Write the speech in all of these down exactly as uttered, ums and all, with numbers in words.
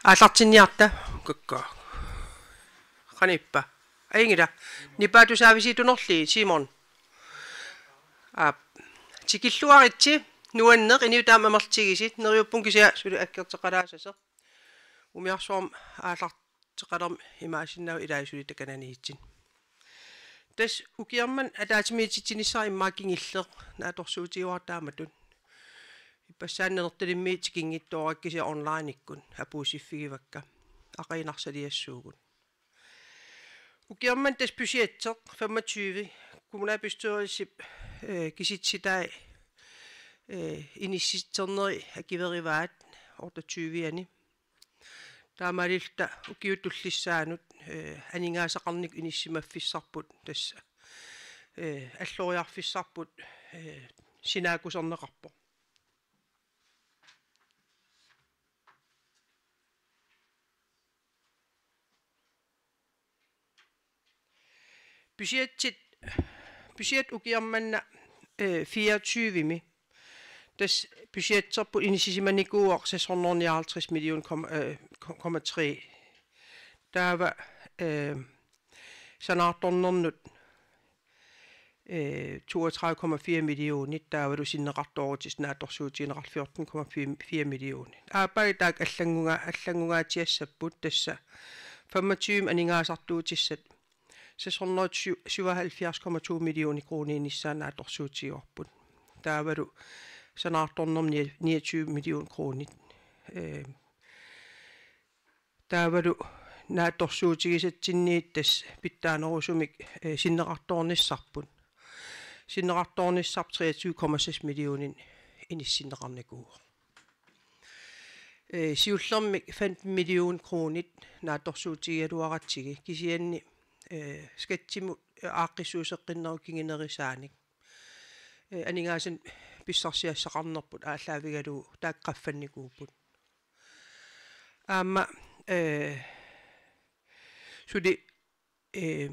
Aallartinniarta kukko. Qanippa. Ajunngila. Nipaatusaavisiit tunorli Simon. Aap. Tikilluaritsi nuanneq, inuit taama amerlatigisi, neriuppunga kisianni suli akkerteqalaassasoq. Umiarsuarmi aallarteqalermat imaassinnaavoq ilai suli takananiitsinni. Tassa ukiormanna ataatsimiititsinissaq immaqa kingulleq naatsorsuutigaara taamatut. Ippassaani Nanortalimmi tikinngitsoorakku kisianni onlinekkut apuussiffigivakka. Aqiinnarsaliassuugut. Ukiormanna tassa budgetti femogtyve kommunalbestyrelsip, øh, kisitsitai, øh, inissitsernerit akuerivaat otteogtyve-ani. Taamaalilluta ukiut tullissaannut, øh, aningaasaqarnikkut inissisimaffigisarput tassa, øh, alloriarfissarput, øh, sinaakkuserneqarpoq. Budgetti, budgetti ukiormanna, øh, fireogtyve-mi. Tassa budgetterput inissisimanikuuvoq seks hundrede nioghalvtreds million komma, øh, komma tre. Taava, øh, sanaartornernut, øh, toogtredive komma fire millionit, taavalu sinneqartoorutissat naatsorsuutigineqartut fjorten komma fire millionit. Aappaagu taakku allanngunga-, allanngungaatsiassapput, tassa femogtyve aningaasartuutissat seks hundrede syvoghalvfjerds komma to millioner kroner inissaat naatsorsuutigaarput. Taavalu sanaartornermi ni-, niogtyve million kronit. Øh, taavalu naatsorsuutigisatsinniit tassa pitsaanerusumik, øh, sinneqartoornissarput. Sinneqartoornissarput treogtyve komma seks millioner inissinneqarnikuuvoq. Øh, siullermik femten million kronit naatsorsuutigigaluaratsigit, kisianni, øh, skattimut, øh, aaqqissuusseqqinnerup kingunerisaanik, øh, aningaasanik pissarsiassaqarnerput aallaavigalugu taakku qaffannikuupput. Aamma, øh, suli, øh,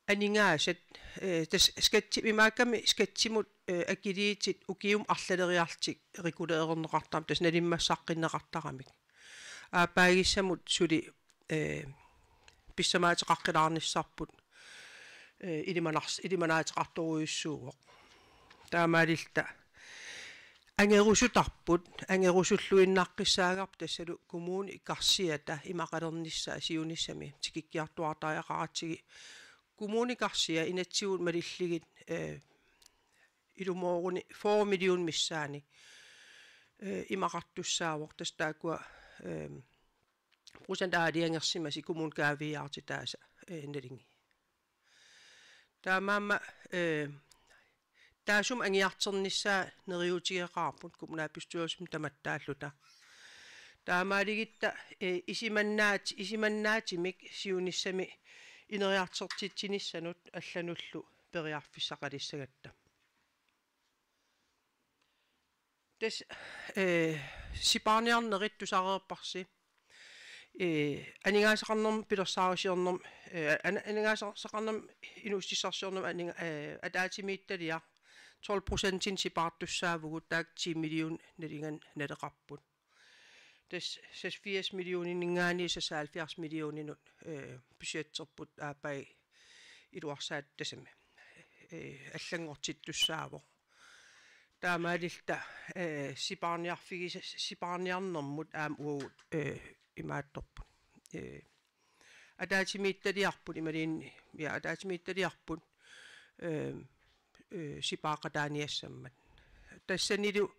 aningaasat, øh, tassa skatti-, imaakkami skattimut, øh, akiliutit ukiumut arlaleriarlutik reguleererneqartaramik, tassa nalimmassaqqinneqartaramik. Aappaagissamut suli, øh, pissamaateqaqqilaarnissarput, øh, ilimanars-, ilimanaateqartorujussuuvoq. Taamaalilluta angerusutarput, angerusulluinnaqqissaagarput tassalu kommunip karsiata imaqalernissaa siunissami tikikkiartuaartariaqaratsigit, kommunip karsia inatsisit malillugit, øh, ilumooruni fyrre million missaani, øh, imaqartussaavoq, tassa taakkua, øh, procent aalajangersimasut kommunip kaaviiaartitaasa, øh, nalingi. Taamaammat, øh, taassuma angiartornissaa neriuutigeqaarput kommunalbestyrelsimi tamattaalluta. Taamaalilluta, øh, isumannaat-, isumannaatsumik siunissami ineriartortitsinissanut allanullu periarfissaqalissagatta. Tassa, øh, sipaarniarnerit tusareerparsi. Øh, aningaasaqarnermut pilersaarusiornermut, øh, an-, aningaasaqarnermut inuussutissarsiornermut aninga-, øh, ataatsimiititaliaq tolv procentinik sipaartussaavugut, taakku ti million nalinganik naleqarput. Tassa seksogfirs millioninngaanniit seksoghalvfjerds millioninut, øh, budgetterput aappaagu iluarsaat tassami, øh, allanngortittussaavoq. Taamaalilluta, øh, sipaarniarfigis-, sipaarniarnermut aamma uagut, øh, imaattorput. Øh, ataatsimiititaliarput imaluunniit, ja, ataatsimiititaliarput, øh, øh, sipaaqataaniassammat. Tassanilu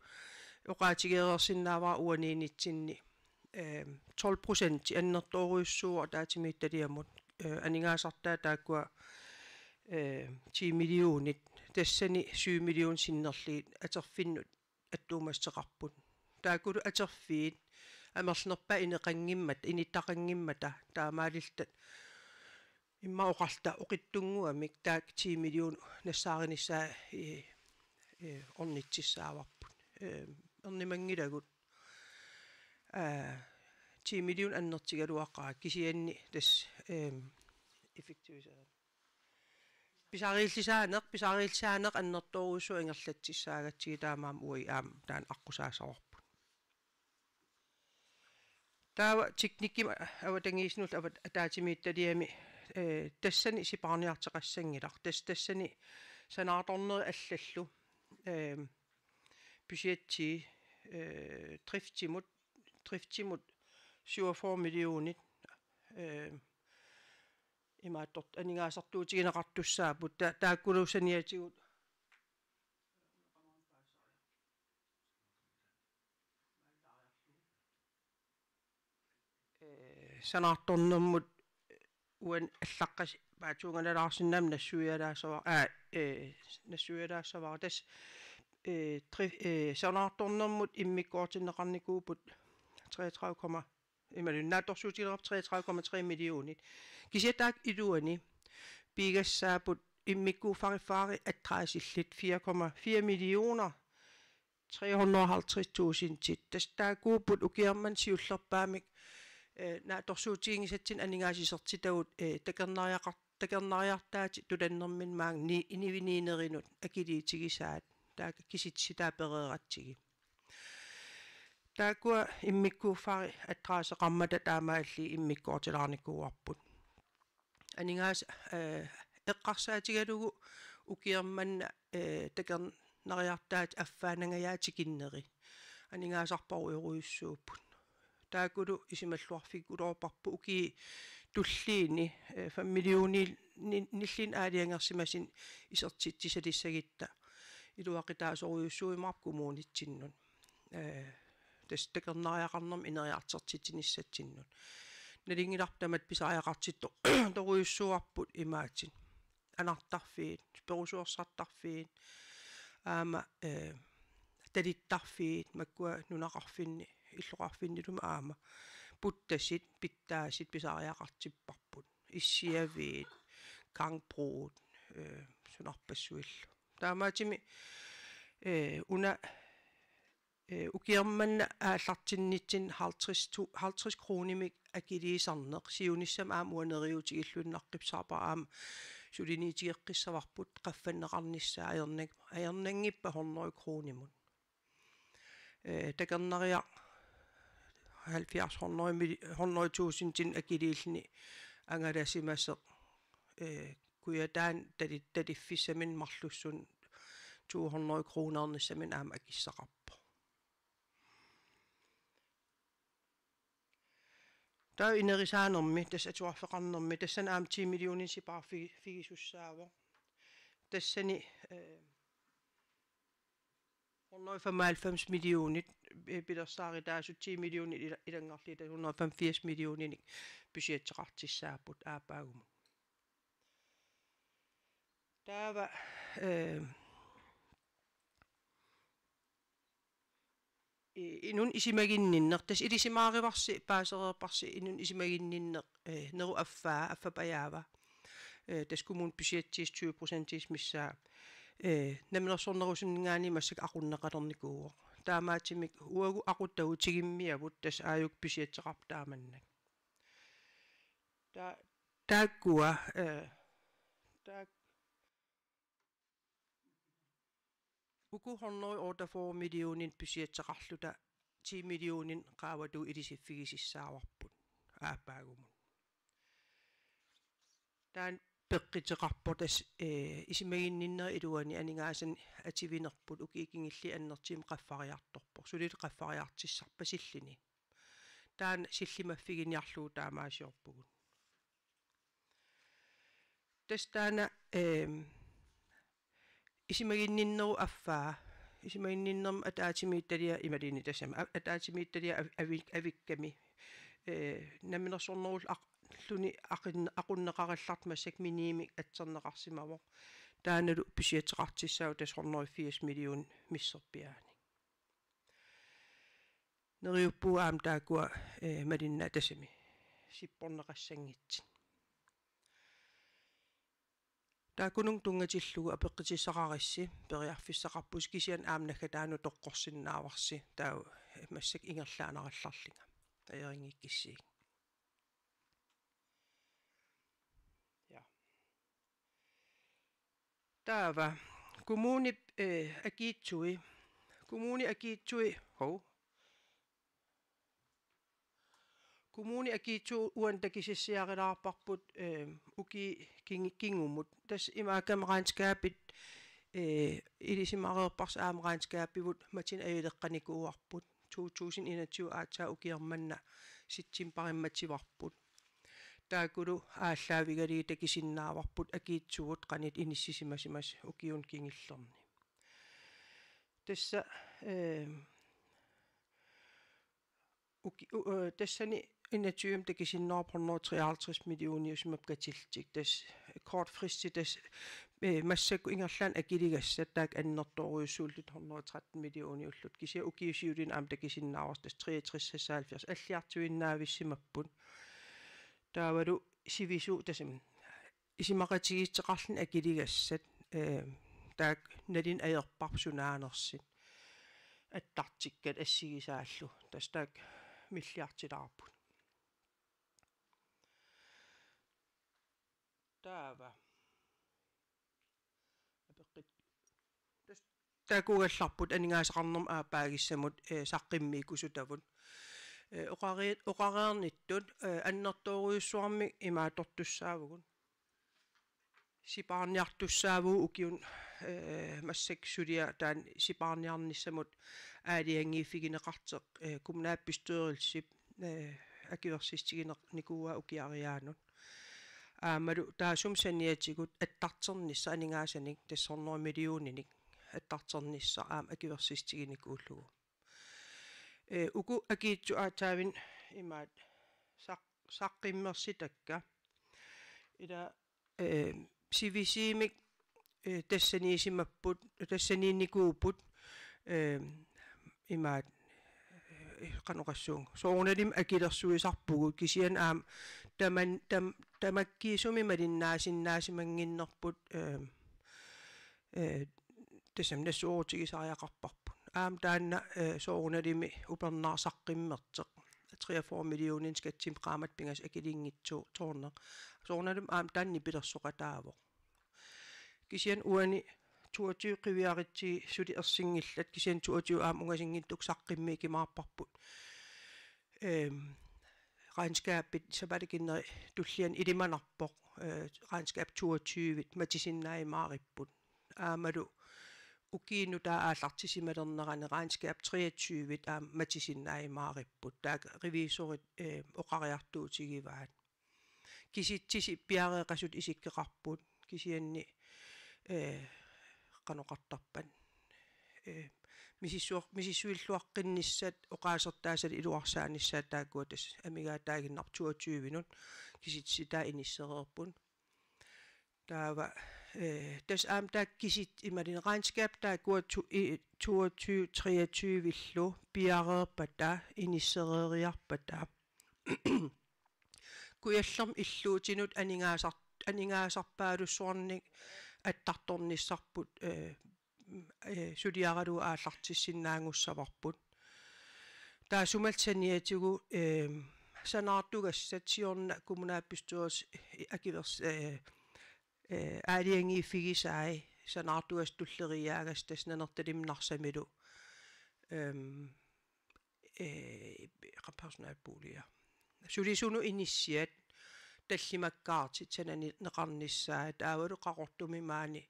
oqaatigereersinnaavara uaniinnitsinni, øh, tolv procent annertoorujussuuvoq ataatsimiititaliamut, øh, aningaasartaat taakkua, øh, ti millionit, tassani syv million sinnerlugit atorfinnut attuumassuteqarput. Taakkulu atorfiit amerlanerpaat ineqanngimmata, inuttaqanngimmata, taamaalilluta immaqa oqarluta oqitsunnguamik taakku ti million nassaarinissaat, øh, øh, ornitsissaavarput. Øh, ernumanngilagut, øh, ti million annertugaluaqaaq, kisianni tassa, øh, effektivisering. Pisariillisaaneq, pisariillisaaneq annertoorujussuaq ingerlatsissaagatsigit, taamaammat uagut aamma taanna aqqusaasavarput. Taava teknikkimik avatangiisinullu avat-, ataatsimiititaliami, eh, tassani sipaarniarteqassanngilaq. Tas-, tassani sanaartornerit allallu, eh, budgetti, eh, driftimut, driftimut syvogfyrre millionit, eh, imaattoq aningaasartuutigineqartussaapput, ta-, taakkulu saniatigut eh, sanaartornermut uani allaqqas-, paatsuunganalaarsinnaammat nassuialaassavara, aa, eh, nassuialaassavara. Tas-, eh, tri-, eh, sanaartornermut immikkoortinneqarnikuupput treogtredive komma, imaluunniit naatsorsuutigineqarput treogtredive komma tre millionit. Kisianni taakku iluani pigassaapput immikkuuffariffeqarit adressillit fire komma fire millioner tre hundrede og halvtreds tusindit. Tassa taakkuupput ukioq manna siullerpaamik, eh, naatsorsuutiginngisatsinnut aningaasat isertitagut, eh, takornariaqar-, takornariartaatit tulannerminni maanga ni-, iniviniinnerinut akiliutigisaat. Taakku kisitsisitai pereeratsigit. Taakkua immikkuuffarit adresseqarmata taamaalillugit immikkoortilaarnikuuarput. Aningaasat, eh, eqqarsaatigalugu ukioq manna, eh, takornariartaatit affaannangajaat tikinneri aningaasarparujorujussuupput. Taakkulu isumalluarfigilluarparput ukiuni tulliini, eh, fem millionit ni-, nilliini aalajangersimasuni isertitsissalissagutta iluaqutaasorujussuujumaarpoq kommunitsinnut. Eh, tassa takornariaqarnermut ineriartortitsinissatsinnut. Nalunngilarput tamatta pisariaqartitto-, torujussuuarput imaattut. Anartarfiit, perusuersartarfiit, aamma, eh, talittarfiit, makkua nunaqarfinni, illoqarfinnilumi aamma. Puttasit, pitsaasut pisariaqartipparput. Issiaviit, gangbruget, eh, sunarpassuillu. Taamaattumik, eh, una eh, ukioq manna aallartinnitsinni halvtreds tu-, halvtreds kronimik akiliisarneq, siunissami aamma uanga neriuutigilluinnaqqissaarpara aamma suliniutigeqqissavarput qaffanneqarnissaa ajornang-, ajornanngippat hundrede kronimut. Eh, takornariaq halvfjerds hundrede mil-, hundrede tusindinik akiliilluni angalasimasoq, eh, Kujataani tali-, taliffissaminut marlussunut to hundrede kronernissaminut aamma akissaqarpoq. Taava inerisaanermi, tassa atuarfeqarnermi, tassani aamma ti millionit sipaarfi-, figisussaavoq. Tassani, eh, hundrede femoghalvfems millionit, eh, pilersaarutit taassuma ti millionit ila-, ilanngarlutik, tassa hundrede femogfirs millioninik budgetteqartussaapput aappaagumut. Taava, eh, i-, inunnik isumaginninneq, tassa ilisimaarivarsi paasereerparsi inunnik isumaginninneq, eh, neru affaa, affapajaava. Eh, tassa kommunip budgettiisa tyve procentiisa missaa, eh, namminersornerusunninngaanniit massakkut aqunneqalernikuuvoq. Taamaattumik uagut aqut takutigimmiavut tassa aajuku budgetteqarput taamannak. Ta-, taakkua, eh, taak-, uku hundrede otteogfyrre millionit budgetteqarluta ti millionit qaavatigut ilisiffigisissaavarput aappaagumut. Taanna peqquteqarpoq tassa, eh, isumaginninnerup iluani aningaasanik atuinerput ukiut kingulliit annertuumik qaffariartorpoq. Suli qaffariartussarpasilluni. Taanna sillimaffiginiarlugu taamaasiorpugut. Tassa taanna, ehm, isumaginninnerup affaa, isumaginninnermut ataatsimiititaliap imaluunniit tassami a-, ataatsimiititaliap av-, avi-, avikkami, eh, namminersornerullu aq-, -luni aqun-, aqunneqarallartoq massakkut minimik atserneqarsimavoq. Taannalu budgetteqartussaavoq tassa hundrede firs million misserpiaanik. Neriuppugut aamma taakkua, eh, malinnaat tassami sipporneqassanngitsut. Taakkununnga tunngatillugu apeqqutissaqarussi periarfissaqarpusi kisianni aamma naggataanut toqqorsinnaavarsi taava massakkut ingerlaannarallarlunga. Ajorinngikkussigit. Ja. Taava. Kommunip, eh, akiitsui. Kommunip akiitsui. Hov. Kommuni akiitsugut uani takusassiarilaarparput, eh, ukiut kingu-, kingumut. Tassa imaakkami regnskabit, eh, ilisimareerparsi aamma regnskabivut matinik ajuleqqanikuuarput. To tusind enogtyve aatsaat ukioq manna septembarimi mativarput. Taakkulu aallaavigalugit takusinnaavarput akiitsugut qanoq inissisimasimasut ukiuni kingullerni. Tassa, eh, uki-, u-, eh, tassani enogtyvemi takusinnaavarput hundrede treoghalvtreds millioniusimapput katillutik. Tassa kortfristi tassa, eh, massakkut ingerlaannaq akiligassat taakku annertoorujussuullutik hundrede tretten millioniullutik. Kisianni ukiut siulliit aamma takusinnaavarsi tassa treogtres seksoghalvfjerds alliartuinnaavissimapput. Taavalu sivisoq tassami isumaqatigiissuteqarluni akiligassat, eh, taakku nalinneq ajorparput sunaanersoq. Attartukkat assigisaallu. Tassa taakku milliardilaarput. Taava. Apeqqut. Tassa taakkuugallarput aningaasaqarnermut aappaagissamut, eh, saqqummiukkusutavut. Eh, oqari-, oqareernittut, eh, annertoorujussuarmik imaattortussaavugut. Sipaarniartussaavugut ukiuni, eh, massakkut suliaq taanna sipaarniarnissamut aalajangiiffigineqartoq, eh, kommunalbestyrelsip, eh, akuersissutiginikuuaa ukiariaanut. Aammalu taassuma saniatigut attartornissaq aningaasanik tassa hundrede millioninik attartornissaq aamma akuersissutiginikuullugu. Eh, uku akiitsut aatsaavimmut imaat saq-, saqqummersitakka. Ila, eh, sivisuumik, eh, tassaniisimapput, tassaniinnikuupput, eh, imaat, eh, qanoq oqassuunga. Soorunalimi akilersuisarpugut kisianni aamma taman-, tam-, tamakkiisumik malinnaasinnaasimanngikkaluarput, eh, eh, tassami nassuerutigisariaqarparput. Aamma taanna, eh, soorunalimi upernaaq saqqummersoq. Treogfyrre millioner skattimik qaammatit pingasut akilinngitsoorneq. Soorunalimi aamma taanna nipilersoqataavoq. Kisianni uani toogtyve qiviarutsigu suli ersinngillat, kisianni toogtyve aamma ungasinngitsukkut saqqummiukkumaarparput. Ehm, regnskabit sapaatip akunneri tulliani ilimanarpoq, eh, regnskab toogtyve matisinnaajumaarupput. Aammalu ukiup nutaap aallartissimalernerani regnskab treogtyve aamma matisinnaajumaarupput. Taakku revisorit, eh, oqariartuutigivaat. Kisitsisit piareeqasut isikkoqarput. Kisianni, eh, qanoq oqartarpat. Eh, misissuar-, misissuilluaqqinnissat oqaasertaasalu iluarsaanissaat taakkua tassa amigaataaginnarput toogtyvenut kisitsisit taakku inissereerput. Taava, eh, tassa aamma taakku kisit-, imaluunniit regnskab taakkua to-, i-, toogtyve treogtyve-llu piareerpata, inissereeriarpata. Kujallermi illuutinut aningaasar-, aningaasarpaalussuarnik attartornissarput, eh, eh, suliaralugu aallartissinnaanngussavarput. Taassumalu saniatigut, eh, sanaartugassat siorna kommunalbestyrelsip akivers-, eh, eh, aalajangiiffigisai sanaartugassat tulleriiaagassat tassa Nanortalimmi Narsamilu, ehm, eh, personaleboliger. Sulisunut inissiat tallimakkaartut sananeqarnissaat, taavalu Qaqortumi maani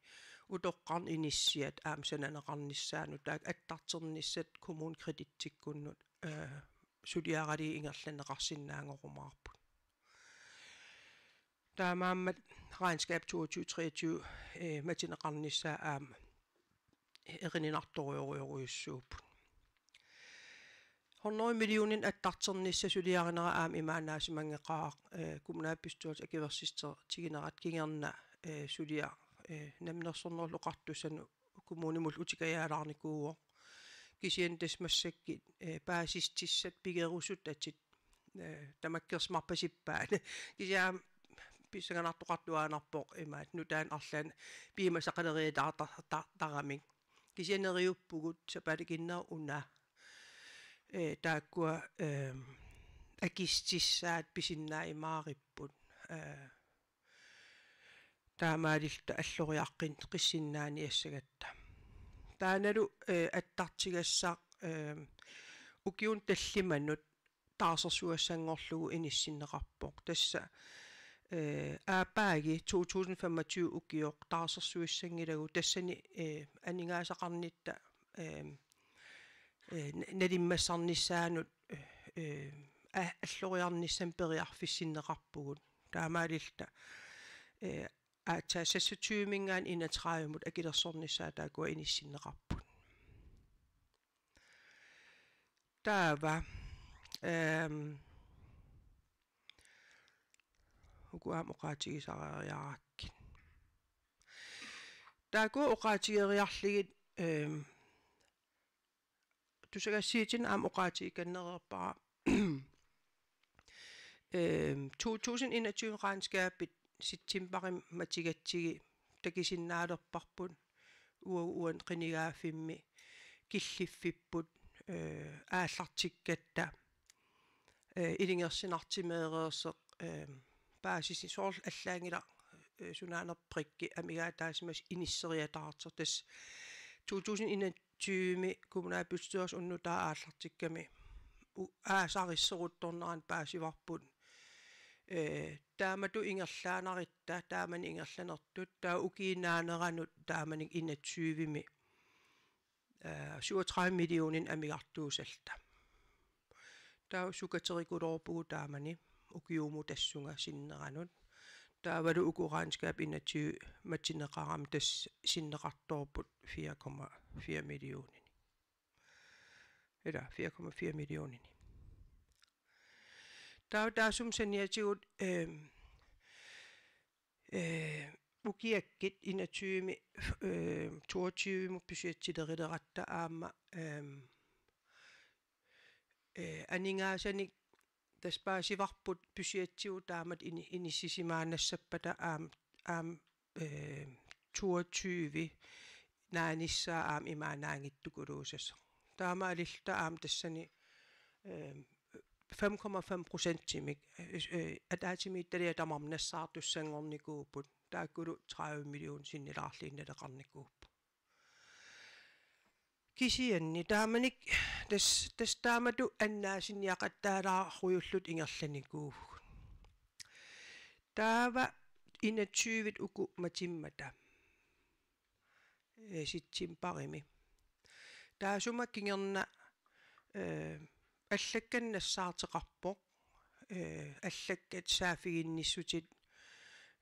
utoqqarnut inissiat aamma sananeqarnissaannut, taakku attartornissat KommuneKreditsikkunnut, eh, suliaralugit ingerlanneqarsinnaanngorumaarput. Taamaammat regnskab toogtyve treogtyve, eh, matineqarnissaa aamma erininartorujorujussuupput. Hundrede millioner attartornissaq suliarinera aamma imaannaasimanngikkaluarpoq, eh, kommunalbestyrelsip akuersissutiginerat kingorna, eh, suliaq, eh, Namminersornerullutik Oqartussanut kommunimullu utikajaalaarnikuuvoq. Kisianni tassa massakkut, eh, paasissutissat pigerusutatit, eh, tamakkersimarpasippaat. Kisianni aamma pissanganartoqartuaannarpoq imaattoq nutaanik arlaannik piumasaqaleriataartar-, tar-, taramik. Kisianni neriuppugut sapaatip akunnera una. Eh, taakkua, eh, akissutissaat pisinnaajumaarupput. Eh, taamaalilluta alloriaqqin-, qissinnaaniassagatta. Taannalu, eh, attartugassaq, eh, ukiunut tallimanut taarsersugassanngorlugu inissinneqarpoq. Tassa, eh, aappaagi to tusind femogtyve ukioq taarsersuissanngilagut, tassani, eh, aningaasaqarnitta, eh, eh, na-, nalimmassarnissaanut, eh, eh, a-, alloriarnissamik periarfissinneqarpugut. Taamaalilluta, eh, aatsaat seksogtyveminngaanniit enogtredivemut akilersornissaat taakkua inissinneqarput. Taava, ehm, uku aamma oqaatigisariaqarakkit. Taakku oqaatigeriarlugit, ehm, tusagassiuutitigut aamma oqaatigikannereerpara. Ehm, to tusind enogtyve regnskabit septembarimi matigatsigit takusinnaalerparput, uagut uani qinigaaffimmi killiffipput, eh, aallartikkatta, eh, ilungersunartumeereersoq, eh, paasisi-, soorlu allaanngilaq, eh, sunaanerput brikkit amigaataasimasut inisseriataartoq. Tassa to tusind enogtyve kommunalbestyrelsip unnutaa aallartikkami u-, aasarissoruttornerani paasivarput, eh, taamatut ingerlaannarutta, taamani ingerlanertut, taava ukiup naaneranut taamani enogtyvemi, eh, syvogtredive millioninit amigartuusalluta. Taava sukaterikuluuvugut taamani ukiumut tassunga sinneranut. Taavalu uku regnskab enogtyve matuneqarami tassa sinneqartoorput fire komma fire millioninit. Ila fire komma fire millioninit. Taava taassuma saniatigut, ehm, eh, ukiakkut enogtyvemi, eh, toogtyvemut budgettileruleratta aamma, ehm, eh, aningaasanik tassa paasivarput budgettigut taamatut ini-, inissisimaannassappata aamma, aamma, eh, toogtyve naanissaa aamma imaannaanngittukuluussasoq. Taamaalilluta aamma tassani, eh, fem komma fem procentimik, eh, eh, ataatsimiititaliap tamarmi nassaartussanngornikuupput, taakkulu tredive million sinnilaarluinnaleqarnikuupput. Kisianni taamanikkut tassa, tassa taamatut annaassiniaqattaalaarujulluta ingerlanikuuvugut. Taava enogtyvet uku matummata, eh, septembarimi. Taassuma kingorna, eh, allakkanik nassaartoqarpoq, eh, allakkat saaffiginnissutit,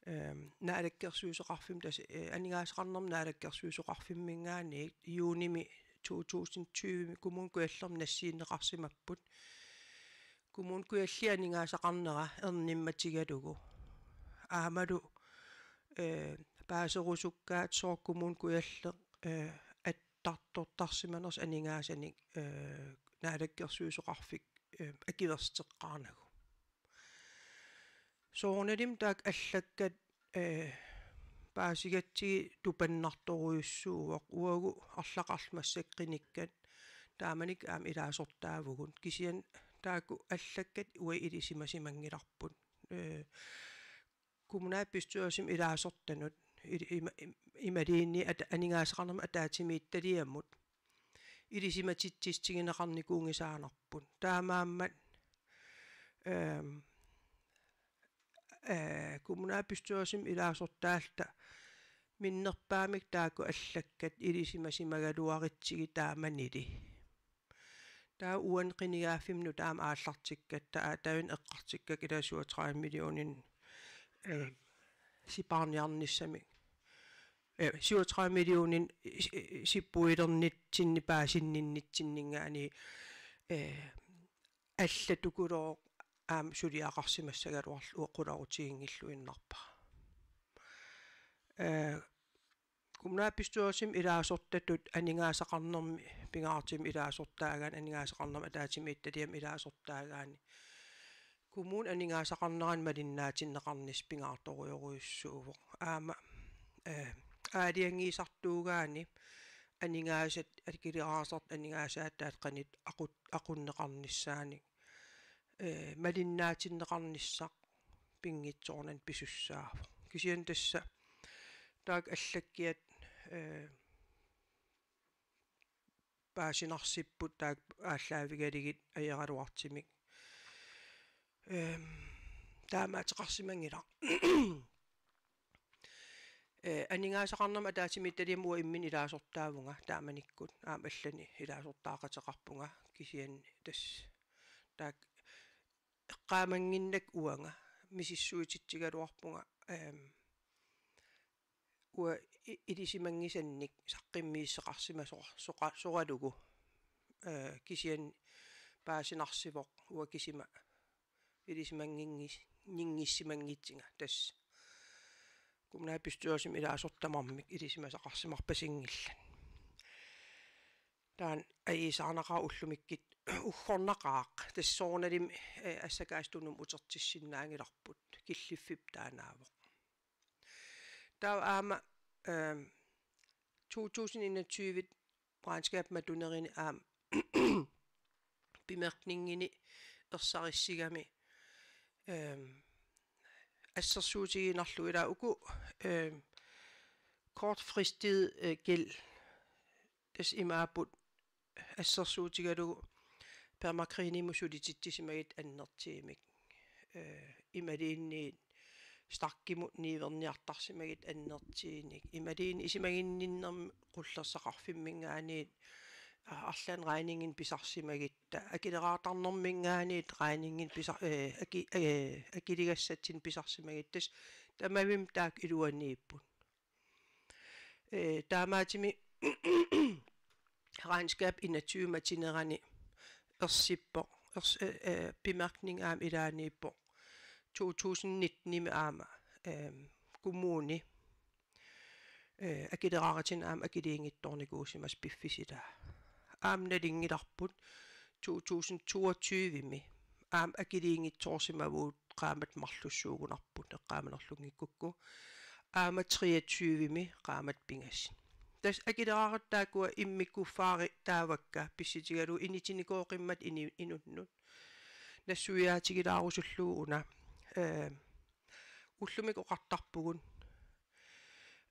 eh, naalakkersuisoqarfimmi tassa, eh, aningaasaqarnermut naalakkersuisoqarfimminngaanniit juunimi to tusind tyvemi Kommune Kujallermi nassiunneqarsimapput. Kommune Kujalliup aningaasaqarnera ernummatigalugu. Aammalu, eh, paaserusukkaat sooq Kommune Kujalleq, eh, attartortarsimanersoq aningaasanik, eh, naalakkersuisoqarfik, eh, akuersiteqqaarnagu. Soorunalimi taakku allakkat, eh, paasigatsigit tupannartorujussuuvoq, uagut arlaqarlu massakkut qinikkat taamanikkut aamma ilaasortaavugut. Kisianni taakku allakkat uagut ilisimasimanngilarput. Eh, kommunalbestyrelsimi ilaasortanut, ili-, ima-, im-, imaluunniit ata-, aningaasaqarnermut ataatsimiititaliamut ilisimatitsissutigineqarnikuunngisaannarput. Taamaammat, ehm, eh, kommunalbestyrelsimi ilaasortaalluta minnerpaamik taakku allakkat ilisimasimagaluarutsigit taamanili. Taava uani qinigaaffimmi nutaamik aallartikkatta, aataavinnut eqqartukkakka ila syvogtredive millioninit, eh, sipaarniarnissamik. Eh, syvogtredive millioninit si-, sippuilernitsinni paasinninnitsinninngaanniit, eh, allatukuluuvoq aamma suliaqarsimassagaluarlugu qularutiginngilluinnarpara. Eh, kommunalbestyrelsimi ilaasortatut aningaasaqarnermi pingaartumik ilaasortaagaanni, aningaasaqarnermut ataatsimiititaliamut ilaasortaagaanni kommunip aningaasaqarnerani malinnaatinneqarnissaq pingaartorujorujussuuvoq. Aamma, eh, aalajangiisartuugaanni aningaasat, akileraartartut aningaasaataat qanoq aqut-, aqunneqarnissaanik, eh, malinnaatinneqarnissaq pinngitsoornani pisussaavoq. Kisianni tassa taakku allakkiat, eh, paasinarsipput taakku aallaavigalugit ajoraluartumik. Ehm, taamaateqarsimanngilaq. Eh, aningaasaqarnermut ataatsimiititaliami uanga imminut ilaasortaavunga taamanikkut, aamma allani ilaasortaaqateqarpunga, kisianni tassa taakku eqqaamannginnakku uanga misissuititsigaluarpunga, ehm, uanga i-, ilisimanngisannik saqqummiisseqarsimasoq soqa-, soralugu, eh, kisianni paasinarsivoq uanga kisima ilisimannginngis-, -nngissimanngitsinga, tassa kommunalbestyrelsimi ilaasortat tamarmik ilisimasaqarsimarpasinngillat. Taanna ajuusaarnaqaaq ullumikkut uggornaqaaq, tassa soorunalimi, eh, assakaasut Tunumut utertissinnaanngilarput, killiffipput taannaavoq. Taava aamma, ehm, to tusind enogtyve regnskabip matunerini aamma bemærkningini ersarissigami, ehm, assersuutigiinnarlugu ilaa uku, ehm, kortfristede, eh, gæld, tassa imaapput assersuutigalugu permakrigimut sulititsisimagit annertuumik, eh, imaluunniit Starkimut niuerniartarsimagit annertuunik, imaluunniit isumaginninnermi qullersaqarfimminngaanniit, a-, arlaannik regninginik pisarsimagitta, akileraartarnerminngaanniit regninginik pisa-, eh, aki-, eh, akiligassatsinnut pisarsimagitta, tassa tamarmik taakku iluaniipput. Eh, taamaattumik regnskab enogtyve matunerani ersippoq, ers-, eh, eh, bemærkning aamma ilaaniippoq. To tusind nittenimi aamma, ehm, kommuni, eh, akileraarutinik aamma akiliinngitsoornikuusimasoq piffissaq ilaa. Aamma nalunngilarput to tusind toogtyvemi aamma akiliinngitsoorsimavugut, qaammatit marlussuugunarput eqqaamanerlunngikkukku. Aamma treogtyvemi qaammatit pingasut. Tassa akileraarutaat taakkua immikkuffaarit taavakka pissutigalugu initinikooqimmat ini-, inunnut. Nassuiaatigilaarusullugu una. Eh, ullumikkut oqartarpugut,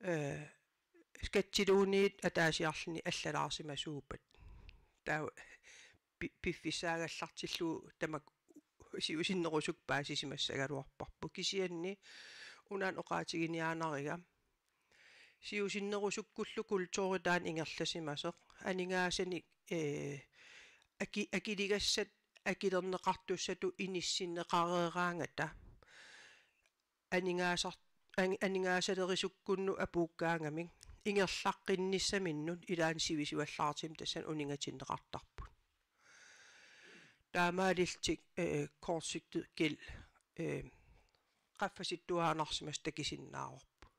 eh, skattilluunniit ataasiarluni allalaarsimasuuppat. Taava pi-, piffissaagallartillugu tamakku siusinnerusukkut paasisimassagaluarparput. Kisianni una oqaatiginiaanariga, siusinnerusukkullu kulturi taanna ingerlasimasoq, aningaasanik, eh, aki-, akiligassat akilerneqartussatut inissinneqareeraangata, aningaasar-, an-, aningaasalerisukkut apuukkaangamik ingerlaqqinnissaminnut ilaanni sivisuallaartumik tassani uninngatinneqartarput. Taamaalillutik, eh, kortfristede gæld, eh, qaffasittuaannarsimasoq takusinnaavarput.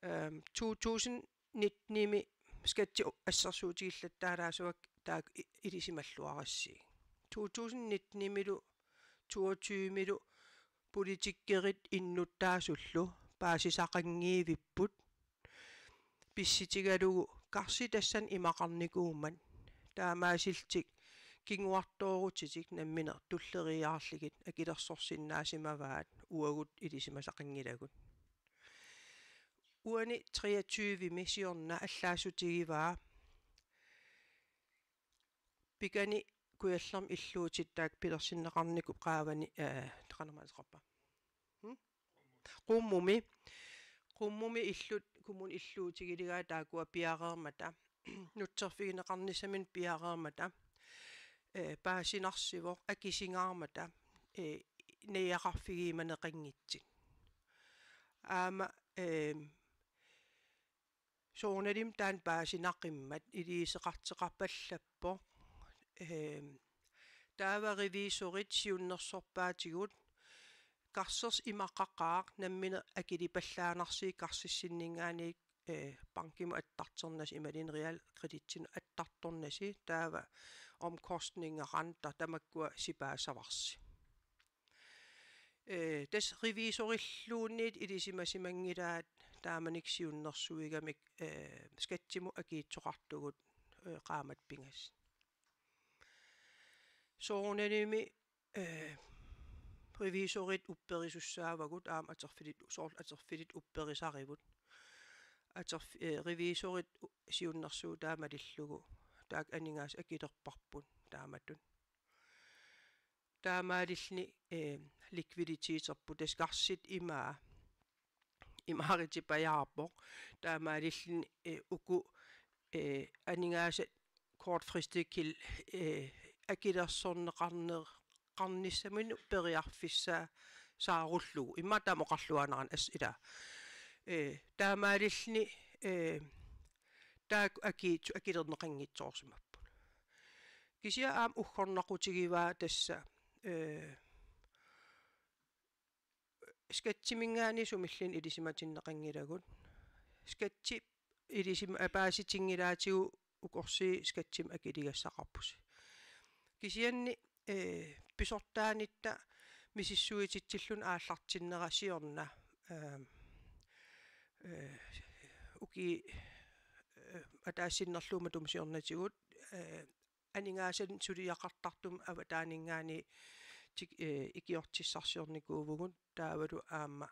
Ehm, to tusind nittenimi skattit assersuutigillattaalaassuakka taakku i-, ilisimalluarassigik. To tusind nittenimilu toogtyvemilu politikkerit innuttaasullu paasisaqanngivipput, pissutigalugu karsit tassani imaqarnikuummat, taamaasillutik kinguartoorutitik nammineq tulleriiaarlugit akilersorsinnaasimavaat uagut ilisimasaqanngilagut. Uani treogtyvemi siorna allaassutigivaat pikani Kujallermi illuutit taakku pilersinneqarnikut qaavani, eh, qanormaa ateqarpa? Hmm? Qummumi, Qummumi illut, kommunip illuutigiligaat taakkua piareermata, nutserfigineqarnissaminut piareermata, eh, paasinarsivoq akisingaarmata, eh, najugaqarfigiumaneqanngitsut. Aamma, eh, soorunalimi taanna paasinaqimmat iliuuseqartoqarpallappoq. Ehm, taava revisorit siunnersorpaatigut karsersut imaqaqaaq nammineq akilipallaannarsigit karsissinninngaanniit, eh, bankimut attartornasi imaluunniit realkreditinut attartornasi, taava omkostningeranta tamakkua sipaassavarsi. Eh, tassa revisorilluunniit ilisimasimanngilaat taamanikkut siunnersuigamik, eh, skattimut akiitsoqartugut, eh, qaammatit pingasut. Soorunalimi, eh, revisorit upperisussaavagut aamma atorfilit, soorlu atorfilit upperisarivut. Atorf-, eh, revisorit u-, siunnersuutaa malillugu taakku aningaasat akilerparput taamatut. Taamaalilluni, eh, likviditeterput, tassa karsit imaa, imaaritipajaarpoq. Taamaalilluni, eh, uku, eh, aningaasat kortfristigit, eh, akilersorneqarneq qarnissaminut periarfissaasarullugu. Immaqa taama oqarluaannarani as-, ila. Eh, taamaalilluni, eh, taakku akiitsu-, akilerneqanngitsoorsimapput. Kisianni aamma uggornaqutigivaa tassa, eh, skattiminngaanniit sumilluunniit ilisimatinneqanngilagut. Skatti ilisima-, paasitinngilaatigut ukorsii skattimik akiligassaqarpusi. Kisianni, eh, pisortaanitta misissuititsilluni aallartinnera siorna, eh, eh, uki-, eh, ataasinnerlugu matuma siornatigut, eh, aningaasanik suliaqartartumik avataaninngaanniit tik-, eh, ikiortissarsiornikuuvugut, taavalu aamma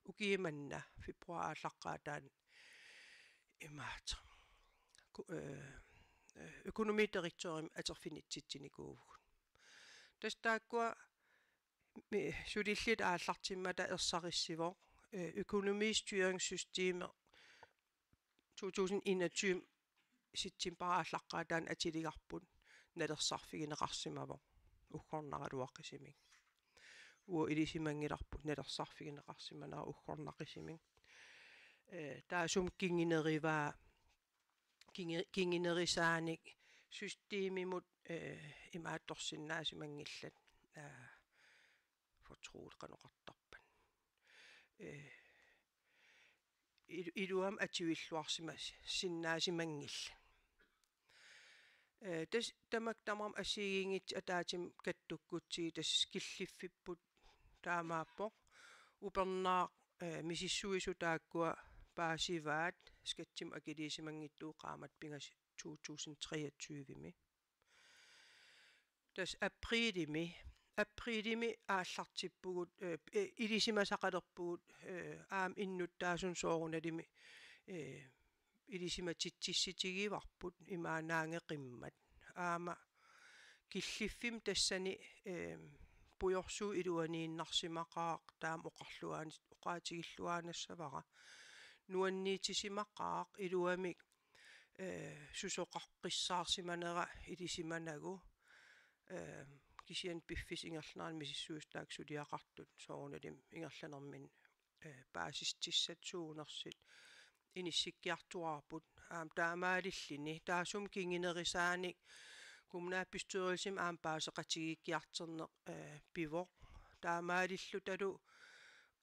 ukiumanna februar aallaqqaataani imaattoq ku-, eh, eh, økonomidirektørimik atorfinitsitsinikuuvugut. Tassa taakkua mi-, sulillit aallartimmata ersarissivoq, eh, økonomistyringssystemi to tusind enogtyve septembarip aallaqqaataani atiligarput nalersarfigineqarsimavoq uggornaraluaqisimik. Uagut ilisimanngilarput nalersarfigineqarsimanera uggornaqisimik. Eh, taassuma kingunerivaa, kingu-, kingunerisaanik systemimut, eh, imaattorsinnaasimanngillat, eh, fortroligt qanoq oqartarpat. Eh, il-, iluamik atuilluarsimas-, sinnaasimanngillat. Eh, tassa tamakku tamarmik assigiinngitsut ataatsimik kattukkutsigit, tassa killiffipput taamaappoq. Upernaaq, eh, misissuisut taakkua paasivaat skattimik akiliisimanngitsugut qaammatit pingasut to tusind treogtyve-mi. Tassa aprilimi, aprilimi aallartippugut, eh, eh, ilisimasaqalerpugut, eh, aamma innuttaasunut soorunalimi, eh, ilisimatitsissutigivarput imaannaanngimmat. Aamma killiffimmi tassani, eh, pujorsuup iluaniinnarsimaqaaq, taama oqarluaan-, oqaatigilluaannassavara. Nuanniitisimaqaaq iluamik, eh, susoqaqqissaarsimanera ilisimanagu, eh, kisianni piffissap ingerlanerani misissuisut taakku suliaqartut soorunalimi ingerlanerminni, eh, paasissutissat suunersut inissikkiartuaarput, aamma taamaalilluni taassuma kingunerisaanik kommunalbestyrelsimi aamma paaseqatigiikkiartorneq, eh, pivoq. Taamaalillutalu,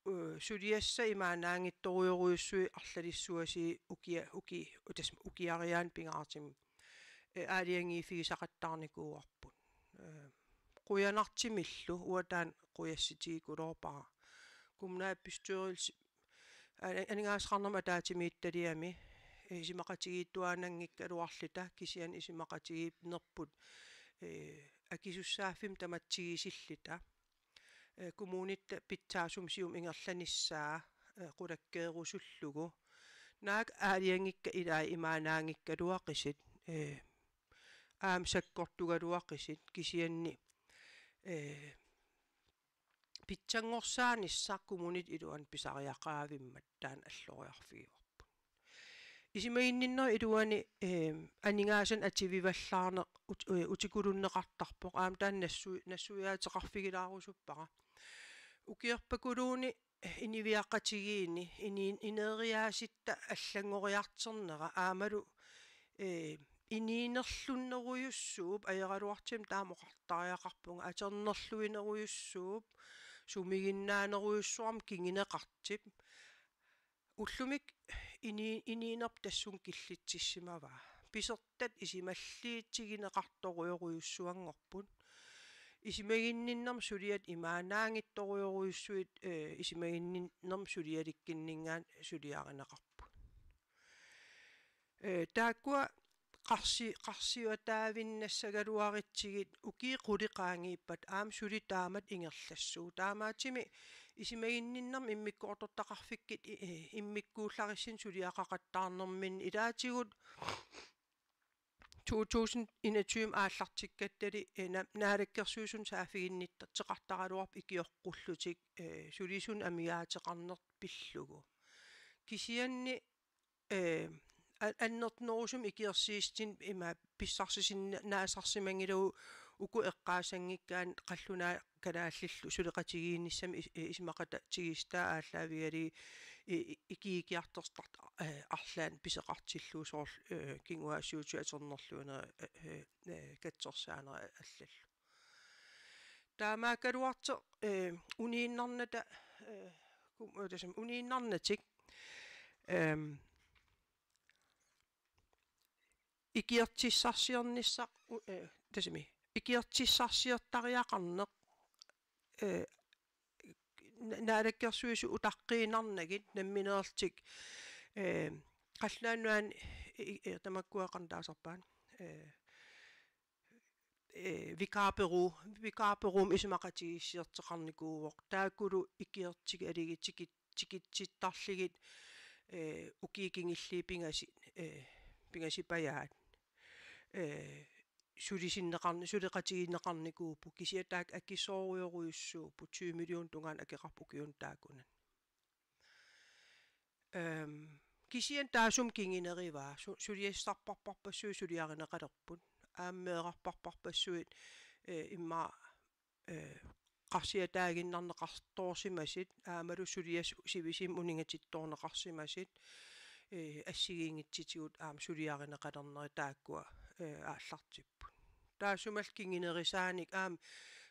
eh, suliassat imaannaanngitsorujorujussuit arlalissuasii ukia-, uki-, utas-, ukiariaanik pingaartumik, eh, aalajangiiffigisaqattaarnikuuarput. Eh, qujanartumillu uanga taanna qujassutigigaluarpara. Kommunalbestyrelse, a-, aningaasaqarnermut ataatsimiititaliami, eh, isumaqatigiittuaannanngikkaluarluta kisianni isumaqatigiinnerput, eh, akisussaaffimmik tamatsigisilluta. Eh, kommunitta pitsaasumik siumut ingerlanissaa, eh, qulakkeerusullugu. Naak aalajangikkat ilaat imaannaanngikkaluaqisut, eh, aamma sakkortugaluaqisut kisianni, eh, pitsanngorsaanissaa kommunit iluani pisariaqaraavimmat taanna alloriarfigivarput. Isumaginninnerup iluani, eh, aningaasanik atuivallaarneq ut-, eh, utikulunneqartarpoq, aamma taanna nassu-, nassuiaateqarfigilaarusuppara. Ukiorpakuluunniit inuiaqatigiinni ini-, ineeriaasitta allanngoriartornera aammalu, eh, inuunerlunnerujussuup, ajoraluartumik taama oqartariaqarpunga, atornerluinerujussuup sumiginnaanerujussuarmik kinguneqartup. Ullumikkut ini-, inuunerput tassunga killitsissimavaa. Pisortat isumalluutigineqartorujorujussuanngorput. Isumaginninnermi suliat imaannaanngitsorujorujussuit, eh, isumaginninnermi sulialikkunninngaanniit suliarineqarput. Eh, taakkua qarsi-, qarsiataavinnassagaluarutsigit ukiut qulit qaangiuppata aamma suli taamatut ingerlassuugut. Taamaattumik isumaginninnermi immikkoortortaqarfikkit i-, i-, immikkuullarissinni suliaqaqattaarnerminni ilaatigut to tusind enogtyve aallartikkattali, eh, na-, naalakkersuisunut saaffiginnittoqartaraluarpoq ikioqqullutik, eh, sulisunut amigaateqarneq pillugu. Kisianni, eh, a-, annertunerusumik ikiorsiissutinik ima pissarsisinnaasarsimanngilagut uku eqqaasanngikkaanni qallunaat kalaallillu suleqatigiinnissamik is-, eh, isumaqatigiissutaat aallaavigalugit i-, i-, ikiikiartortart-, eh, arlaannik pisoqartillugu soorlu, eh, kinguaassiuutitigut atornerluinerit, eh, eh, eh, katsorsaanera allallu. Taamaakkaluartoq, eh, uniinnarnata, eh, kum-, eh, tassami uniinnarnatik, ehm, ikiortissarsiornissaq, u-, eh, tassami, ikiortissarsiortariaqarneq, eh, na-, naalakkersuisut utaqqiinnarnagit nammineerlutik, eh, qallunaat nunaanni i-, i-, tamakkua qanoq taasarpaat, eh, eh, vikarbureau, vikarbureaumik isumaqatigiissiortoqarnikuuvoq. Taakkulu ikiortigalugit tikit-, tikitsittarlugit, eh, ukiut kingulliit pingasut, eh, pingasupajaat. Eh, sulisinneqarni-, suleqatigiinneqarnikuupput. Kisianni taakku akisoorujorujussuupput, tyve millionit tungaanut akeqarput ukiunut taakkunani. Ehm, kisianni taassuma kingunerivaa, su-, suliassarparparpassuit suliarineqalerput. Aamma meerarparparpassuit, eh, immaqa, eh, qarsiataaginnarneqartoorsimasut, aammalu suliassat sivisumik uninngatittoorneqarsimasut, eh, assigiinngitsutigut aamma suliarineqalernerit taakkua, eh, aallartipput. Taassumalu kingunerisaanik aamma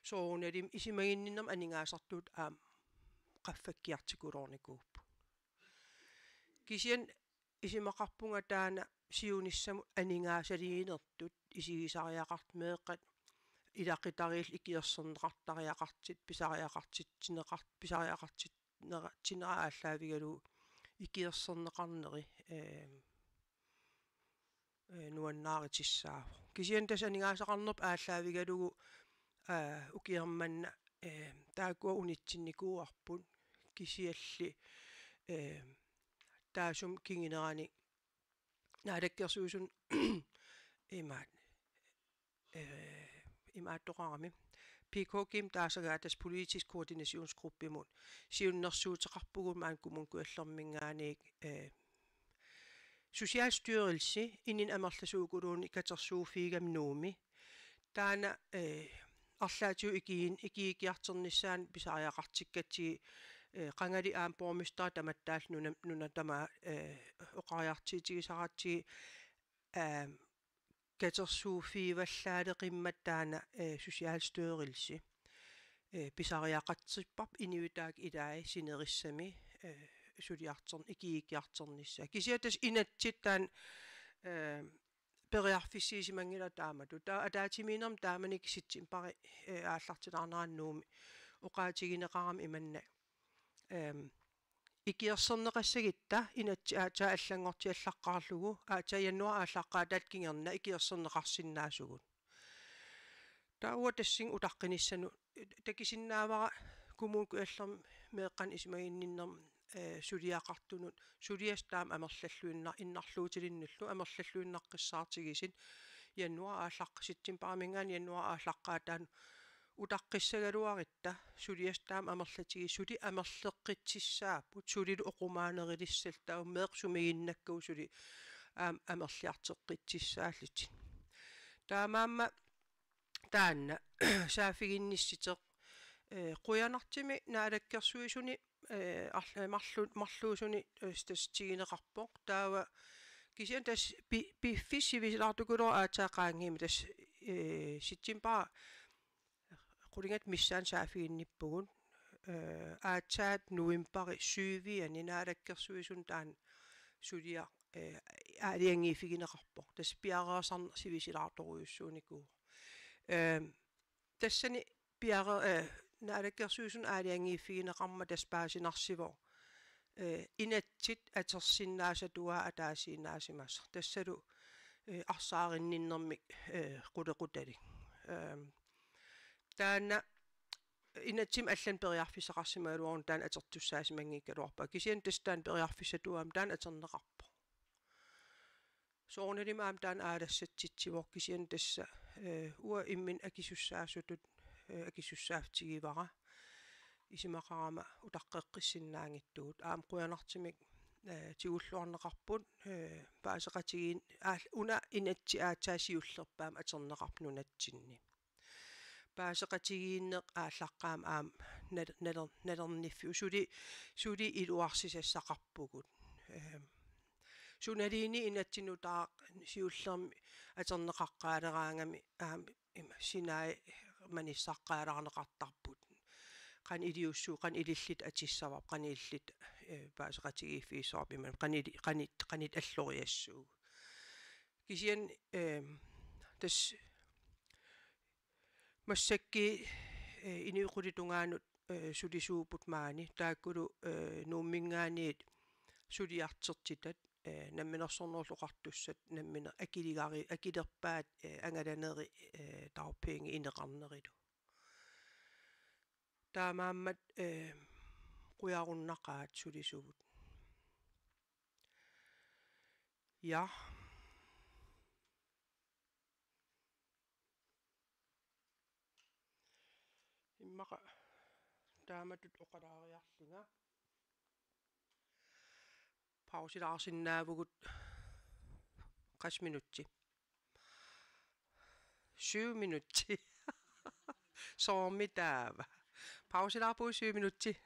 soorunalimi isumaginninnermut aningaasartuuttut aamma qaffakkiartikkuloornikuupput. Kisianni isumaqarpunga taanna siunissamut aningaasaliinertut isigisariaqartut meeqqat ilaqutariillu ikiorserneqartariaqartut pisariaqartitsineqart-, pisariaqartitsinera-, tsinera aallaavigalugu ikiorserneqarneri, ehm, eh, nuannaarutissaavoq. Kisianni tassa aningaasaqarnerput aallaavigalugu, eh, ukioq manna, eh, taakkua unitsinnikuuarput kisianni, eh, taassuma kingunerani naalakkersuisunut imaat, eh, imaattoqarami. P K G-mut taasagaat tassa politisk koordinationsgruppemut siunnersuuteqarpugut maani Kommune Kujallerminngaanniit, eh, Socialstyrelsi inunnut amerlasuukuluunniit katersuuffiugami Nuummi. Taanna, eh, arlaatigut ikiin-, ikiikiartornissaanut pisariaqartikkatsigit, eh, qangali aamma borgmesteri tamattaallu nuna-, nuna tamaat, eh, oqariartuutigisaratsigit, eh, katersuuffiuvallaaleqimmat taanna, eh, Socialstyrelsi, eh, pisariaqartipparput inuit taakku ilaat sinerissami, eh, suliartorn-, ikiikiartornissaat. Kisianni tassa inatsit taanna, eh, periarfissiisimanngilaq taamatut. Taava ataatsimiinnermi taamanikkut septembari, eh, aallartilaarnerani Nuummi oqaatigineqarami imannak, ehm, ikiorserneqassagutta inatsit aatsaat allanngortiallaqqaarlugu, aatsaat januaarip aallaqqaataata kingorna ikiorserneqarsinnaasugut. Taava uanga tassunga utaqqinissanut takusinnaavara Kommune Kujallermi meeqqanut isumaginninnermut, eh, suliaqartunut, suliassat taama amerlalluinna-, innarluutilinnullu amerlalluinnaqqissaartigisut januaarip aallaq-, septembariminngaanniit januaarip aallaqqaataanut utaqqissagaluarutta suliassat taama amerlatigisut suli amerleqqitsissaapput, sulilu oqumaanerulissallutik, taava meeqqat sumiginnakkagut suli aamma amerliarteqqitsissaallutik. Taamaammat taanna saaffiginnissuteq, eh, qujanartumik naalakkersuisuni, eh, arla-, marlu-, marluusuni, eh, tassa tiguneqarpoq. Taava kisianni tassa pi-, piffissaq sivisulaartukulooq aatsaat qaangiummik tassa, eh, septembarip qulingat missaani saaffiginnippugut, eh, aatsaat novembarip syviani naalakkersuisunut taanna suliaq, eh, aalajangiiffigineqarpoq. Tassa piareersarneq sivisulaartorujussuunikuuvoq. Ehm, tassani piare-, eh, naalakkersuisunut aalajangiiffigineqarmat tassa paasinarsivoq, eh, inatsit atorsinnaasatuaat ataasiinnaasimasoq. Tassalu, eh, arsaarinninnermik, eh, qulequtalik. Ehm, taanna inatsimmi allanik periarfissaqarsimagaluaruni taanna atortussaasimanngikkaluarpaa. Kisianni tassa taanna periarfissatuaammat taanna atorneqarpoq. Soorunalimi aamma taanna aalassatsitsivoq, kisianni tassa, eh, uanga imminut akisussaasutut, eh, akisussaaffigivarput. Isumaqarama utaqqeqqissinnaanngitsugut. Aamma qujanartumik, eh, tigulluarneqarput, eh, paaseqatigiin-, aal-, una inatsit aatsaat siullerpaamik atorneqarput nunatsinni. Paaseqatigiinneq aallaqqaammut aamma nal-, naler-, nalerniffiuvoq, suli, suli iluarsisassaqarpugut. Ehm, sunaluunniit inatsit nutaaq siullermik atorneqaqqaaleraangami aamma ima sinaai manissaqqaalaarneqartarput. Qanoq iliussuu-, qanoq ililluta atussavarput, qanoq ililluta, eh, paaseqatigiiffigissavarput, imaluunniit qanoq ili-, qanoq, qanoq alloriassuugut. Kisianni, ehm, tassa massakkut, eh, inuit qulit tungaanut, eh, sulisuupput maani, taakkulu, eh, Nuumminngaanniit suliartortitat, eh, Namminersornerullutik Oqartussat nammineq akiligari-, akilerpaat, eh, angalanerit, eh, dagpengit ineqarnerilu. Taamaammat, eh, qujarunnaqaat sulisuvut. Ja. Immaqa taamatut oqalaariarlunga. Pausilaarsinnaavugut qassit minutsit. Syv minutsit. Soormi taava. Pausilaarpugut syv minutsit.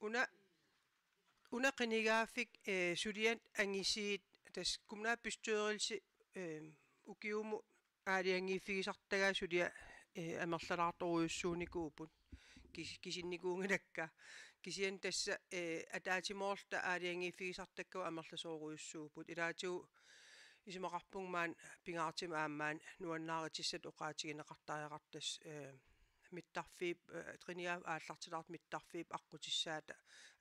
Una, una qinigaaffik, eh, suliat angisiit, tassa kommunalbestyrelse, eh, ukiumut aalajangiiffigisartagaat suliat, eh, amerlalaartorujussuunikuupput. Kis-, kisinnikuunngilakka. Kisianni tassa, eh, ataatsimoorluta aalajangiiffigisartakkagut amerlasoorujussuupput. Ilaatigut isumaqarpunga maani pingaartumik aamma maani nuannaarutissatut oqaatigineqartariaqartoq, eh, mittarfiup, eh, qinigaaffik aallartilaartoq mittarfiup aqqutissaata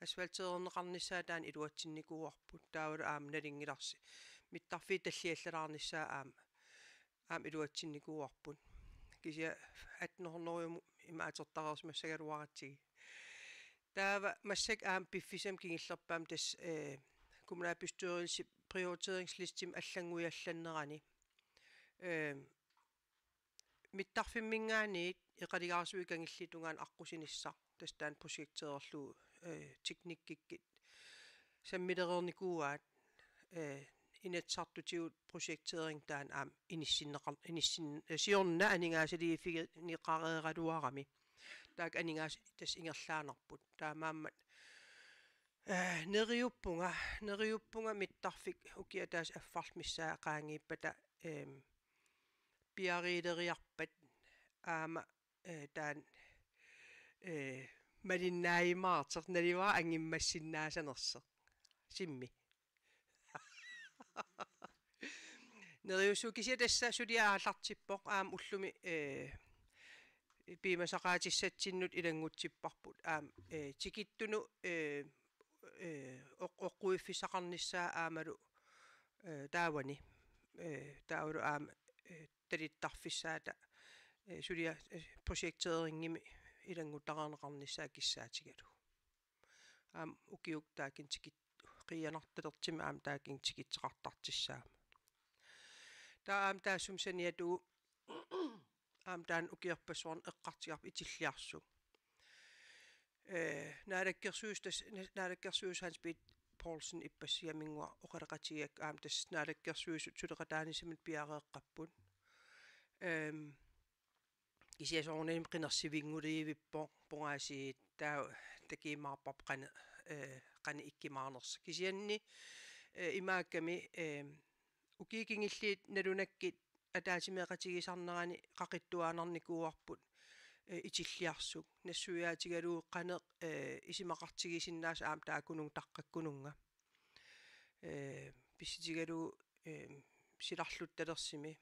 asfalteerneqarnissaa taanna iluatsinnikuuarput. Taavalu aamma nalunngilarsi mittarfiup talliallalaarnissaa aamma, aamma iluatsinnikuuarput. Kisianni atten hundrede imaatertareersimassagaluaratsigit. Taava massakkut aamma piffissami kingullerpaami tassa, eh, kommunalbestyrelsip prioriteringslistimi allannguiallannerani, eh, mittarfimminngaanniit eqalugaarsuit kangulliit tungaanut aqqusinissaq, tassa taanna projekteerlugu, eh, teknikkikkut sammilereernikuuaat, eh, Inatsisartutigut projektering taanna aamma inissinneqar-, inissin-, eh, siorna aningaasaliiffigineqareeraluarami. Taakku aningaasat tassa ingerlaannarput. Taamaammat, eh, neriuppunga, neriuppunga mittarfik ukiup ataaseq affarlu missaa qaangiuppata, ehm, piareeriarpat aamma, eh, taanna, eh, malinnaajumaartoq, naluara angummassinnaasanersoq. Simmi. Neriussuu, kisianni tassa suliaq aallartippoq aamma ullumi, eh, piumasaqaatissatsinnut ilanngutsipparput aamma, eh, tikittunut, eh, eh, oq-, oqquiffissaqarnissaa aammalu, eh, taavani, eh, taavalu aamma, eh, talittarfissaata, eh, suliaq, eh, projekteringimik ilannguttarineqarnissaa kissaatigalugu. Aamma ukiukkut taakkununnga tikit-, qiianartalertumik aamma taakkununnga tikitseqartartussaammat. Taava aamma taassuma saniatigut aamma taanna ukiorpassuarni eqqartugarput Itilliarsuk. Eh, naalakkersuis-, tassa na-, naalakkersuisoq Hans Peter Poulsen ippassagaminnguaq oqaloqatigigakkit aamma tassa naalakkersuisut suleqataanissamut piareeqqapput. Ehm, kisianni soorunami qinersivinngulerivippoq, pongaasiit, taava takuumaarparput qanoq, eh, qanoq ikkumaarnersoq. Kisianni, eh, imaakkami, eh, ukiut kingulliit nalunakkut ataatsimeeqatigisarnerani qaqittuaannarnikuuarput, eh, Itilliarsuk. Nassuiaatigalugu qanoq, eh, isumaqartigisinnaasut aamma taakkununnga taqqakkununnga. Eh, pissutigalugu, eh, silarluttalersumi,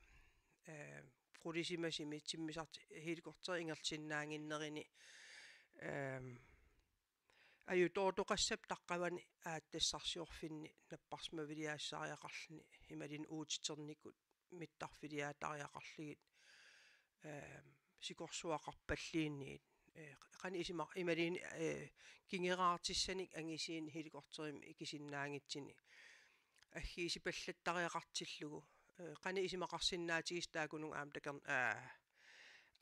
eh, qulisimasumi timmisartoq helikopteri ingerlasinnaannginnerini, eh, ajutoortoqassappat taqqavani aatsitassarsiorfinni napparsimmaviliaassariaqarluni imaluunniit uutiternikut mittarfiliaatariaqarlugit, eh, sikorsuaqarpalluunniit, eh, qanoq isuma-, imaluunniit, eh, kingeraartissanik angisuunik helikopterimik ikusinnaanngitsuni aggiusipallattariaqartillugu, eh, qanoq isumaqarsinnaatigisoq taakkununnga aamma takorn-, aa,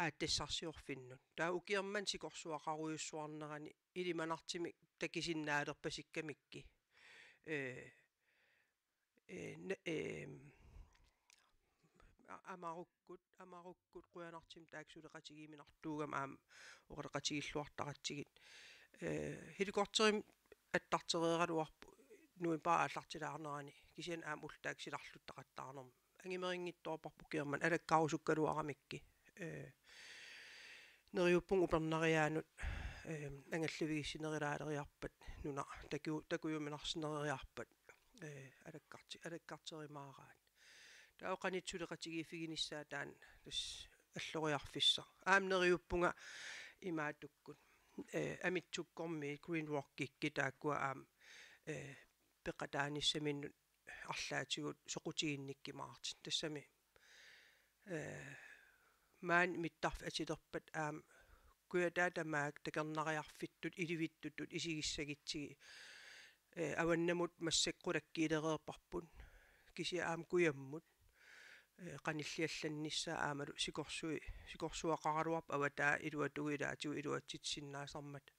aatsitassarsiorfinnut. Taava ukiormanna sikorsuaqarujussuarnerani ilimanartumik takusinnaalerpasikkamikkit. Eh, eh, na-, eh, a-, amarukkut, amarukkut qujanartumik taakku suleqatigiuminartuugami aamma oqaloqatigilluartaratsigit. Eh, helikopterimik attartereeraluarpoq novembarip aallartilaarnerani, kisianni aamma ullut taakku silarluttaqattaarnermut. Angumerinngitsoorparput ukiormanna alakkarusukkaluaramikkit. Eh, neriuppunga upernariaanut, eh, angallavigissinerilaariarpat, nuna taku-, takujuminarsineriarpat, eh, alakkarti-, alakkarterumaaraat. Taava qanoq suleqatigiiffiginissaa taanna tassa alloriarfissaq. Aamma neriuppunga imaattukkut. Eh, Amitsukkormiit Green Rockikkut taakkua aamma, eh, peqataanissaminnut arlaatigut soqutiginnikkumaartut. Tassami, eh, maani mittarfik atulerpat aamma Kujataata tamaat takornariarfittut, ilivittutut isigissagutsigit, eh, avannamut massakkut qulakkeereerparput. Kisianni aamma kujammut, eh, qanilliallannissaa aammalu sikorsui-, sikorsuaqaraluarpoq avataa iluatigut ilaatigut iluatsitsisinnaasarmata.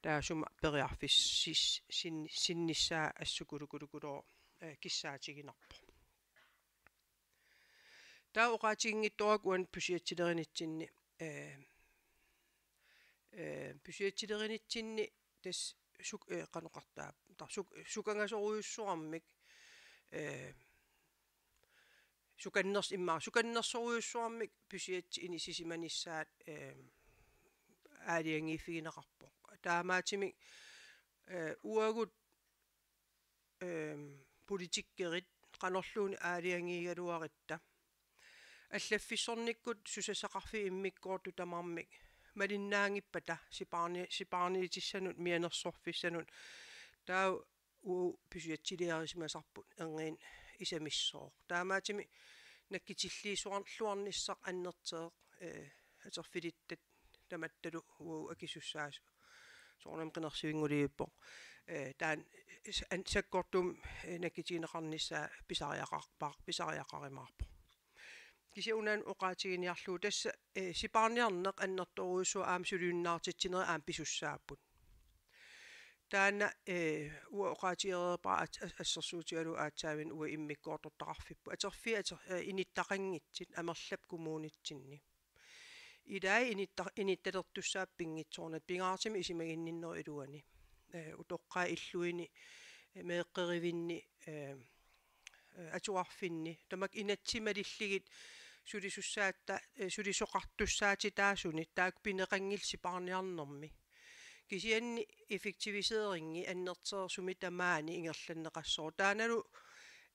Taassuma periarfissis-, sin-, sinnissaa assukulukulukuloo, eh, kissaatiginarpoq. Taava oqaatiginngitsoorpara uani budgettilerinitsinni, eh, eh, budgettilerinitsinni tassa suk-, eh, qanoq oqartaa, ta-, suk-, sukangasorujussuarmik, eh, sukanners-, immaqa sukannersorujussuarmik budgetit inissisimanissaat, eh, aalajangiiffigineqarpoq. Taamaattumik, eh, uagut, eh, politikerit qanorluunniit aalajangiigaluarutta allaffissornikkut susassaqarfiit immikkoortut tamarmik malinnaanngippata sipaarni-, sipaarniitissanut mianersorfissanut, taava uagut budgetiliarisimasarput erniinnaq isamissaaq. Taamaattumik nakkutilliisuarluarnissaq annertooq, eh, atorfilittat tamattalu uagut akisussaasut. Soorunami qinersivinngulerpoq. Eh, taanna s-, an-, sakkortuumik, eh, nakkutigineqarnissaa pisariaqarpa-, pisariaqarumaarpoq. Kisianni una oqaatiginiarlugu tassa, eh, sipaarniarneq annertoorujussuaq aamma suliunnaartitsinerit aamma pisussaapput. Taanna, eh, uanga oqaatigereerpara at-, as-, assersuutigalugu aatsaavik uanga immikkoortortaqarfipput. Atorfiit ator-, eh, inittaqanngitsut Amerlap kommunitsinni. Ilai initta-, inittalertussaapput pinngitsoornata, pingaartumik isumaginninnerup iluani. Eh, utoqqaat illuini, eh, meeqqerivinni, eh, eh, atuarfinni. Tamakku inatsit malillugit sulisussaatta, eh, sulisoqartussaatitaasunit, taakku pineqanngillat sipaarniarnermi. Kisianni effektiviseringit annertooq sumi tamaani ingerlanneqassaaq. Taannalu,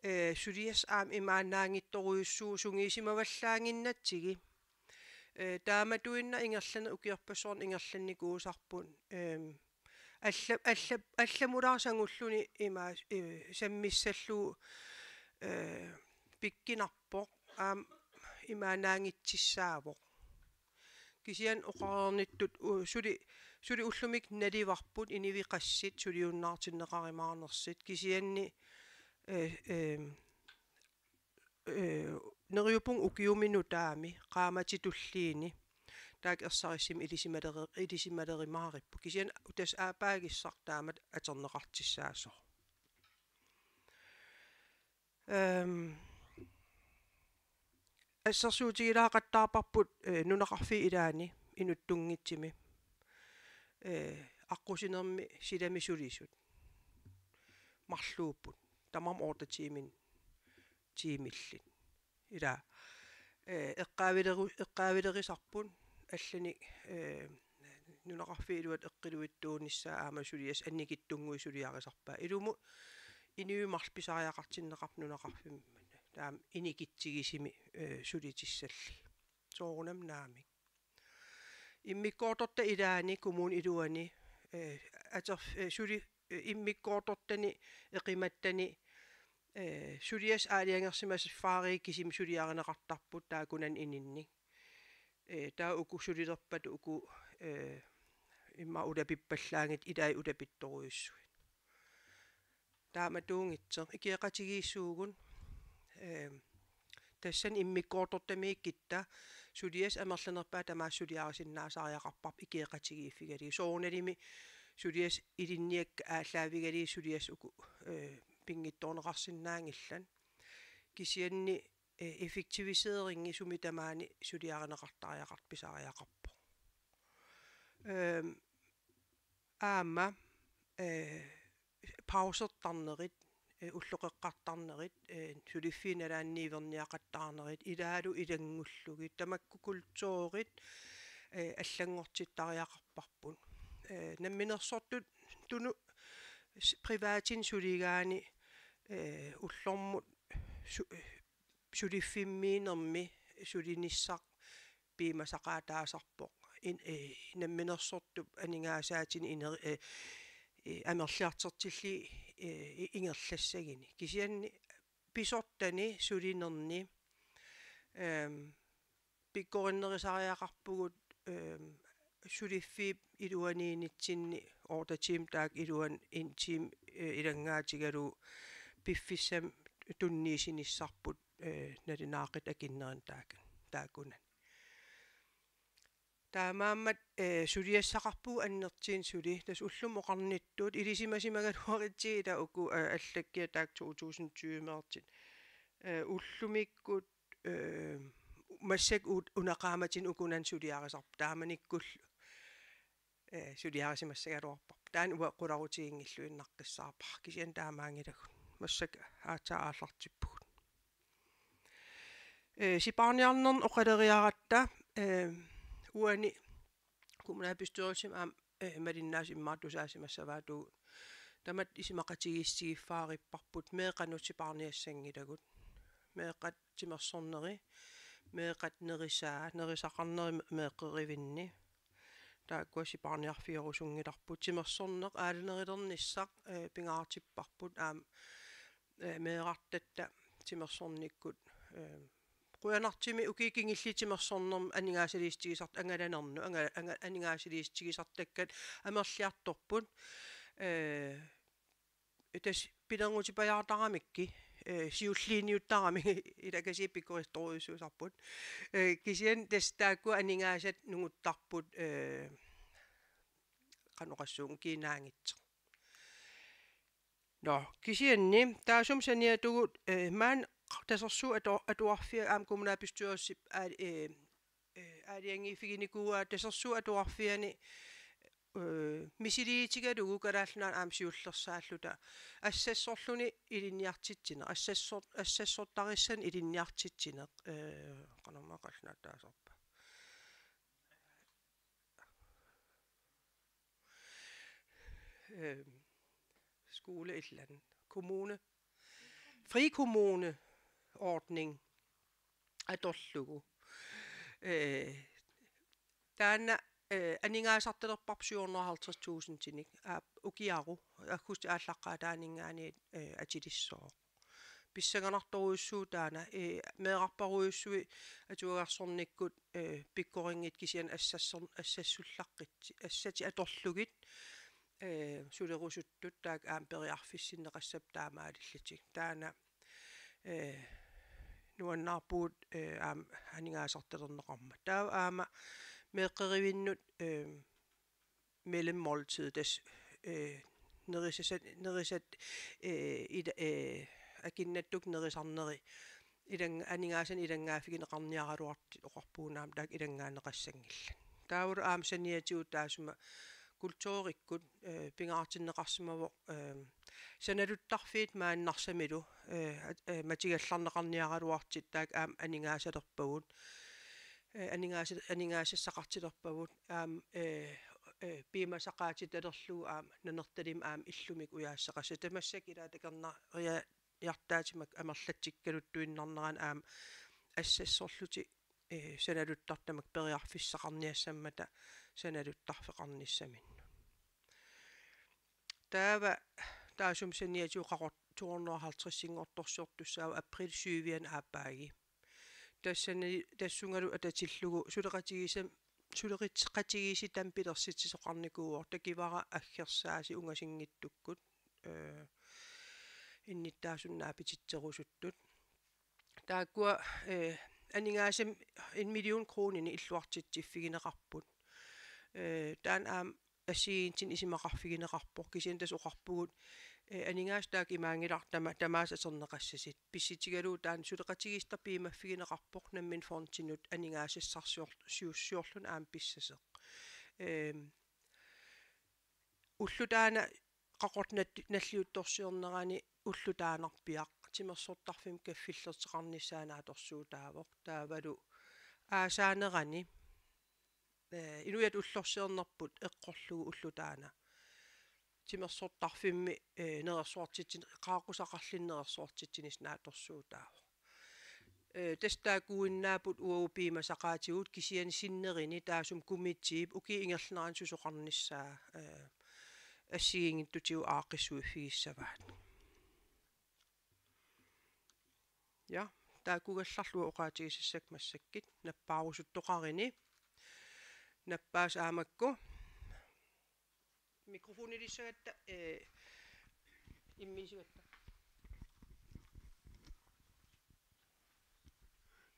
eh, suliassaq aamma imaannaanngitsorujussuuvoq sungiusimavallaannginnatsigu. Eh, taamatuinnaq ingerlan-, ukiorpassuarni ingerlannikuusarput. Ehm, alla-, alla-, allamulaarsangulluni ima, eh, sammissallugu, eh, pikkunarpoq, aamma imaannaanngitsissaavoq. Kisianni oqareernittut u-, suli, suli ullumikkut naluarput inuit qassit suliunnaartinneqarumaarnersut. Kisianni, eh, eh, eh, neriuppunga ukiumi nutaami qaammatit tulliini taakku ersarissumik ilisimalere-, ilisimalerumaaripput. Kisianni tassa aappaagissaq taamatut atorneqartussaasoq. Ehm, assersuutigilaaqattaarparput, eh, nunaqarfiit ilaanni inuttunngitsumi. Eh, aqqusinermi silami sulisut marluupput. Tamarmik otte tiimit, tiimillit. Ila, eh, eqqaavileru-, eqqaavilerusarput allanik, eh, nunaqarfiit iluat eqqiluitsuunissaat aamma suliassaq annikitsunnguit suliarisarpaat. Ilumut inuit marluk pisariaqartinneqarput nunaqarfimmi. Taama inikitsigisumik, eh, sulitissallugit. Soorunami naamik. Immikkoortortaq ilaanni kommunip iluani, eh, ator-, eh, suli, eh, immikkoortortani eqimattani, eh, suliassat aalajangersimasut fyrre kisimi suliarineqartarput taakkunannga ininni. Eh, taava uku sulilerpata uku, eh, immaqa ulapippallaanngitsut ilai ulapittorujussuit. Taamatuunngitsoq ikioqatigiissuugut, eh, tassani immikkoortortamiikkutta suliassat amerlanerpaat tamaasa suliarisinnaasariaqarparput ikioqatigiiffigalugit. Soorunalimi suliassat ilinniakkat aallaavigalugit suliassat uku, eh, pinngitsoorneqarsinnaanngillat. Kisianni, eh, effektiviseringit sumi tamaani suliarineqartariaqartoq pisariaqarpoq. Ehm, aamma, eh, pausertarnerit, eh, ulloqeqqartarnerit, eh, suliffiit nalaanni niuerniaqattaarnerit, ilaalu ilanngullugit, tamakku kulturit, eh, allanngortittariaqarparput. Eh, namminersortut tunu s-, privatinut suligaanni, eh, ullormut su-, suliffimmiinermi sulinissaq piumasaqaataasarpoq. In-, eh, namminersortup aningaasaatini ineri-, eh, eh, amerliartortillugit, eh, i-, ingerlassaguni. Kisianni pisortani sulinerni, ehm, pikkorinnerusariaqarpugut, ehm, suliffiup iluaniinnitsinni otte tiimit taakku iluani en time, eh, ilanngaatigalugu piffissami tunniussinissarput, eh, nalunaaqutap akunnerini taakku, taakkunani. Taamaammat, eh, suliassaqarpugut annertuumik suli, tassa ullumi oqarnittut, ilisimasimagaluarutsigu ila uku, eh, allakkiat taakku to tusind tyve-meertut. Eh, ullumikkut, eh, massakkut u-, una qaammatini ukunani suliarisarput taamanikkullu. eh, suliarisimassagaluarparput. Taanna uanga qularutiginngilluinnaqqissaarpara. Kisianni taamaanngilagut. Massakkut aatsaat aallartippugut. Eh, sipaarniarnerni oqaleriaratta, eh, uani kommunalbestyrelsimi aamma, eh, malinnaasut immaqa tusaasimassavaatigut. Tamatta isumaqatigiissutigiffigivarput meeqqanut sipaarniassanngilagut. Meeqqat timersorneri, meeqqat nerisaa, nerisaqarneri me-, meeqqerivinni. Taakkua sipaarniarfigerusunngilarput. Timersorneq aalanerilernissaq, eh, pingaartipparput aamma, eh, meerartatta timersornikkut, eh, qujanartumik ukiut kingulliit timersornermi aningaasaliissutigisart-, angalanernut, anga-, anga-, aningaasaliissutigisartakkat amerliartorput. Eh, tassa pilerngutipajaartaramikkit, eh, siulliiniuttaramik ilakasiit pikkorissorujussuusarput. Eh, kisianni tassa taakku aningaasat nunguttarput, eh, qanoq oqassuunga kiinaanngitsoq. Nå, kisianni taassuma saniatigut, eh, maani Tasersuup atu-, atuarfia aamma kommunalbestyrelsip aal-, eh, eh, aalajangiiffiginikuuaa Tasersuup atuarfiani, eh, misiliitigalugu Kalaallit Nunaanni aamma siullersaalluta assassorluni ilinniartitsineq, assassor-, assassortarissannik ilinniartitsineq, eh, qanormaa qallunaatut taasarpa. Øhm, skole et eller andet. Kommune. Frikommuneordning atorlugu. Øh, taanna, øh, aningaasartalerparput syv hundrede og halvtreds tusindinik. Aap, ukiaru, aggustip aallaqqaataaninngaanniit, øh, atilissooq. Pissanganartorujussuuvoq taanna, eh, meerarparujussuit atuagarsornikkut, eh, pikkorinngitsut kisianni assassor-, assassullaqqitsi-, assatit atorlugit, eh, sulerusuttut taakku aamma periarfissinneqassapput taamaalillutik. Taanna, eh, nuannaarpugut, eh, aamma aningaasartalerneqarmat. Taava aamma meeqqerivinnut, eh, mellemmåltid, tassa, øh, nerisasat, nerisat, øh, ila-, øh, akinnattukkut nerisarneri ilang-, aningaasanik ilanngaaffigineqarniaraluartut oqarpugut aamma taakku ilanngaanneqassanngillat. Taavalu aamma saniatigut taassuma kulturikkut, øh, pingaartinneqarsimavoq, øh, sanaluttarfiit maani Narsamilu, øh, at-, øh, matigallarneqarniaraluartut taakku aamma aningaasalerpagut. Eh, aningaasa-, aningaasassaqartilerpagut aamma, eh, eh, piumasaqaatitalerlugu aamma Nanortalimmi aamma illumik ujaassaqassat. Tamassakkut ilaat takornariartaatigut amerlatsikkaluttuinnarneranni aamma assassorlutik, eh, sanaluttartut tamakku periarfissaqarniassammata sanaluttarfeqarnissaminnut. Taava taassuma saniatigut Qaqortoq to hundrede og halvtredsinngortorsiortussaavoq april syvianni aappaagii. Tassani, tassungalu atatillugu suleqatigiisam-, suleqatigiissitami pilersitsisoqarnikuuvoq, takivara aggersaasut ungasinngitsukkut, øh, innuttaasunut naapititserusuttut. Taakkua, øh, aningaasanik en million kroninik illuartitsiffigineqarput. Øh, taanna aamma assigiinngitsunik isumaqarfigineqarpoq, kisianni tassa oqarpugut, eh, aningaasat taakku imaanngilaq tama-, tamaasa atorneqassasut. Pissutigalugu taanna suleqatigiissitaq piumaffigineqarpoq nammineq fondinut aningaasassarsior-, siussiorluni aamma pissasoq. Ehm, ulloq taanna Qaqortoq nat-, nalliuttorsiornerani ulloq taannarpiaq timersortarfimmi kaffillerteqarnissaa naatsorsuutaavoq. Taavalu aasaanerani, eh, inuiaat ullorsiornerput eqqorlugu ulloq taanna timersortarfimmi, eh, nerersuartitsin-, qaaqqusaqarluni nerersuartitsinissaq naatsorsuutaavoq. Eh, tassa taakkuinnaapput uagut piumasaqaatigut kisianni sinnerini taassuma komiteep ukiup ingerlanerani susoqarnissaa, eh, assigiinngitsutigut aaqqissuiffigissavaat. Ja, taakkugallarlu oqaatigisassakka massakkut, nappaarusuttoqarini. Nappaasut aamma makku. Mikrofonilissagatta, eh, immiussigatta.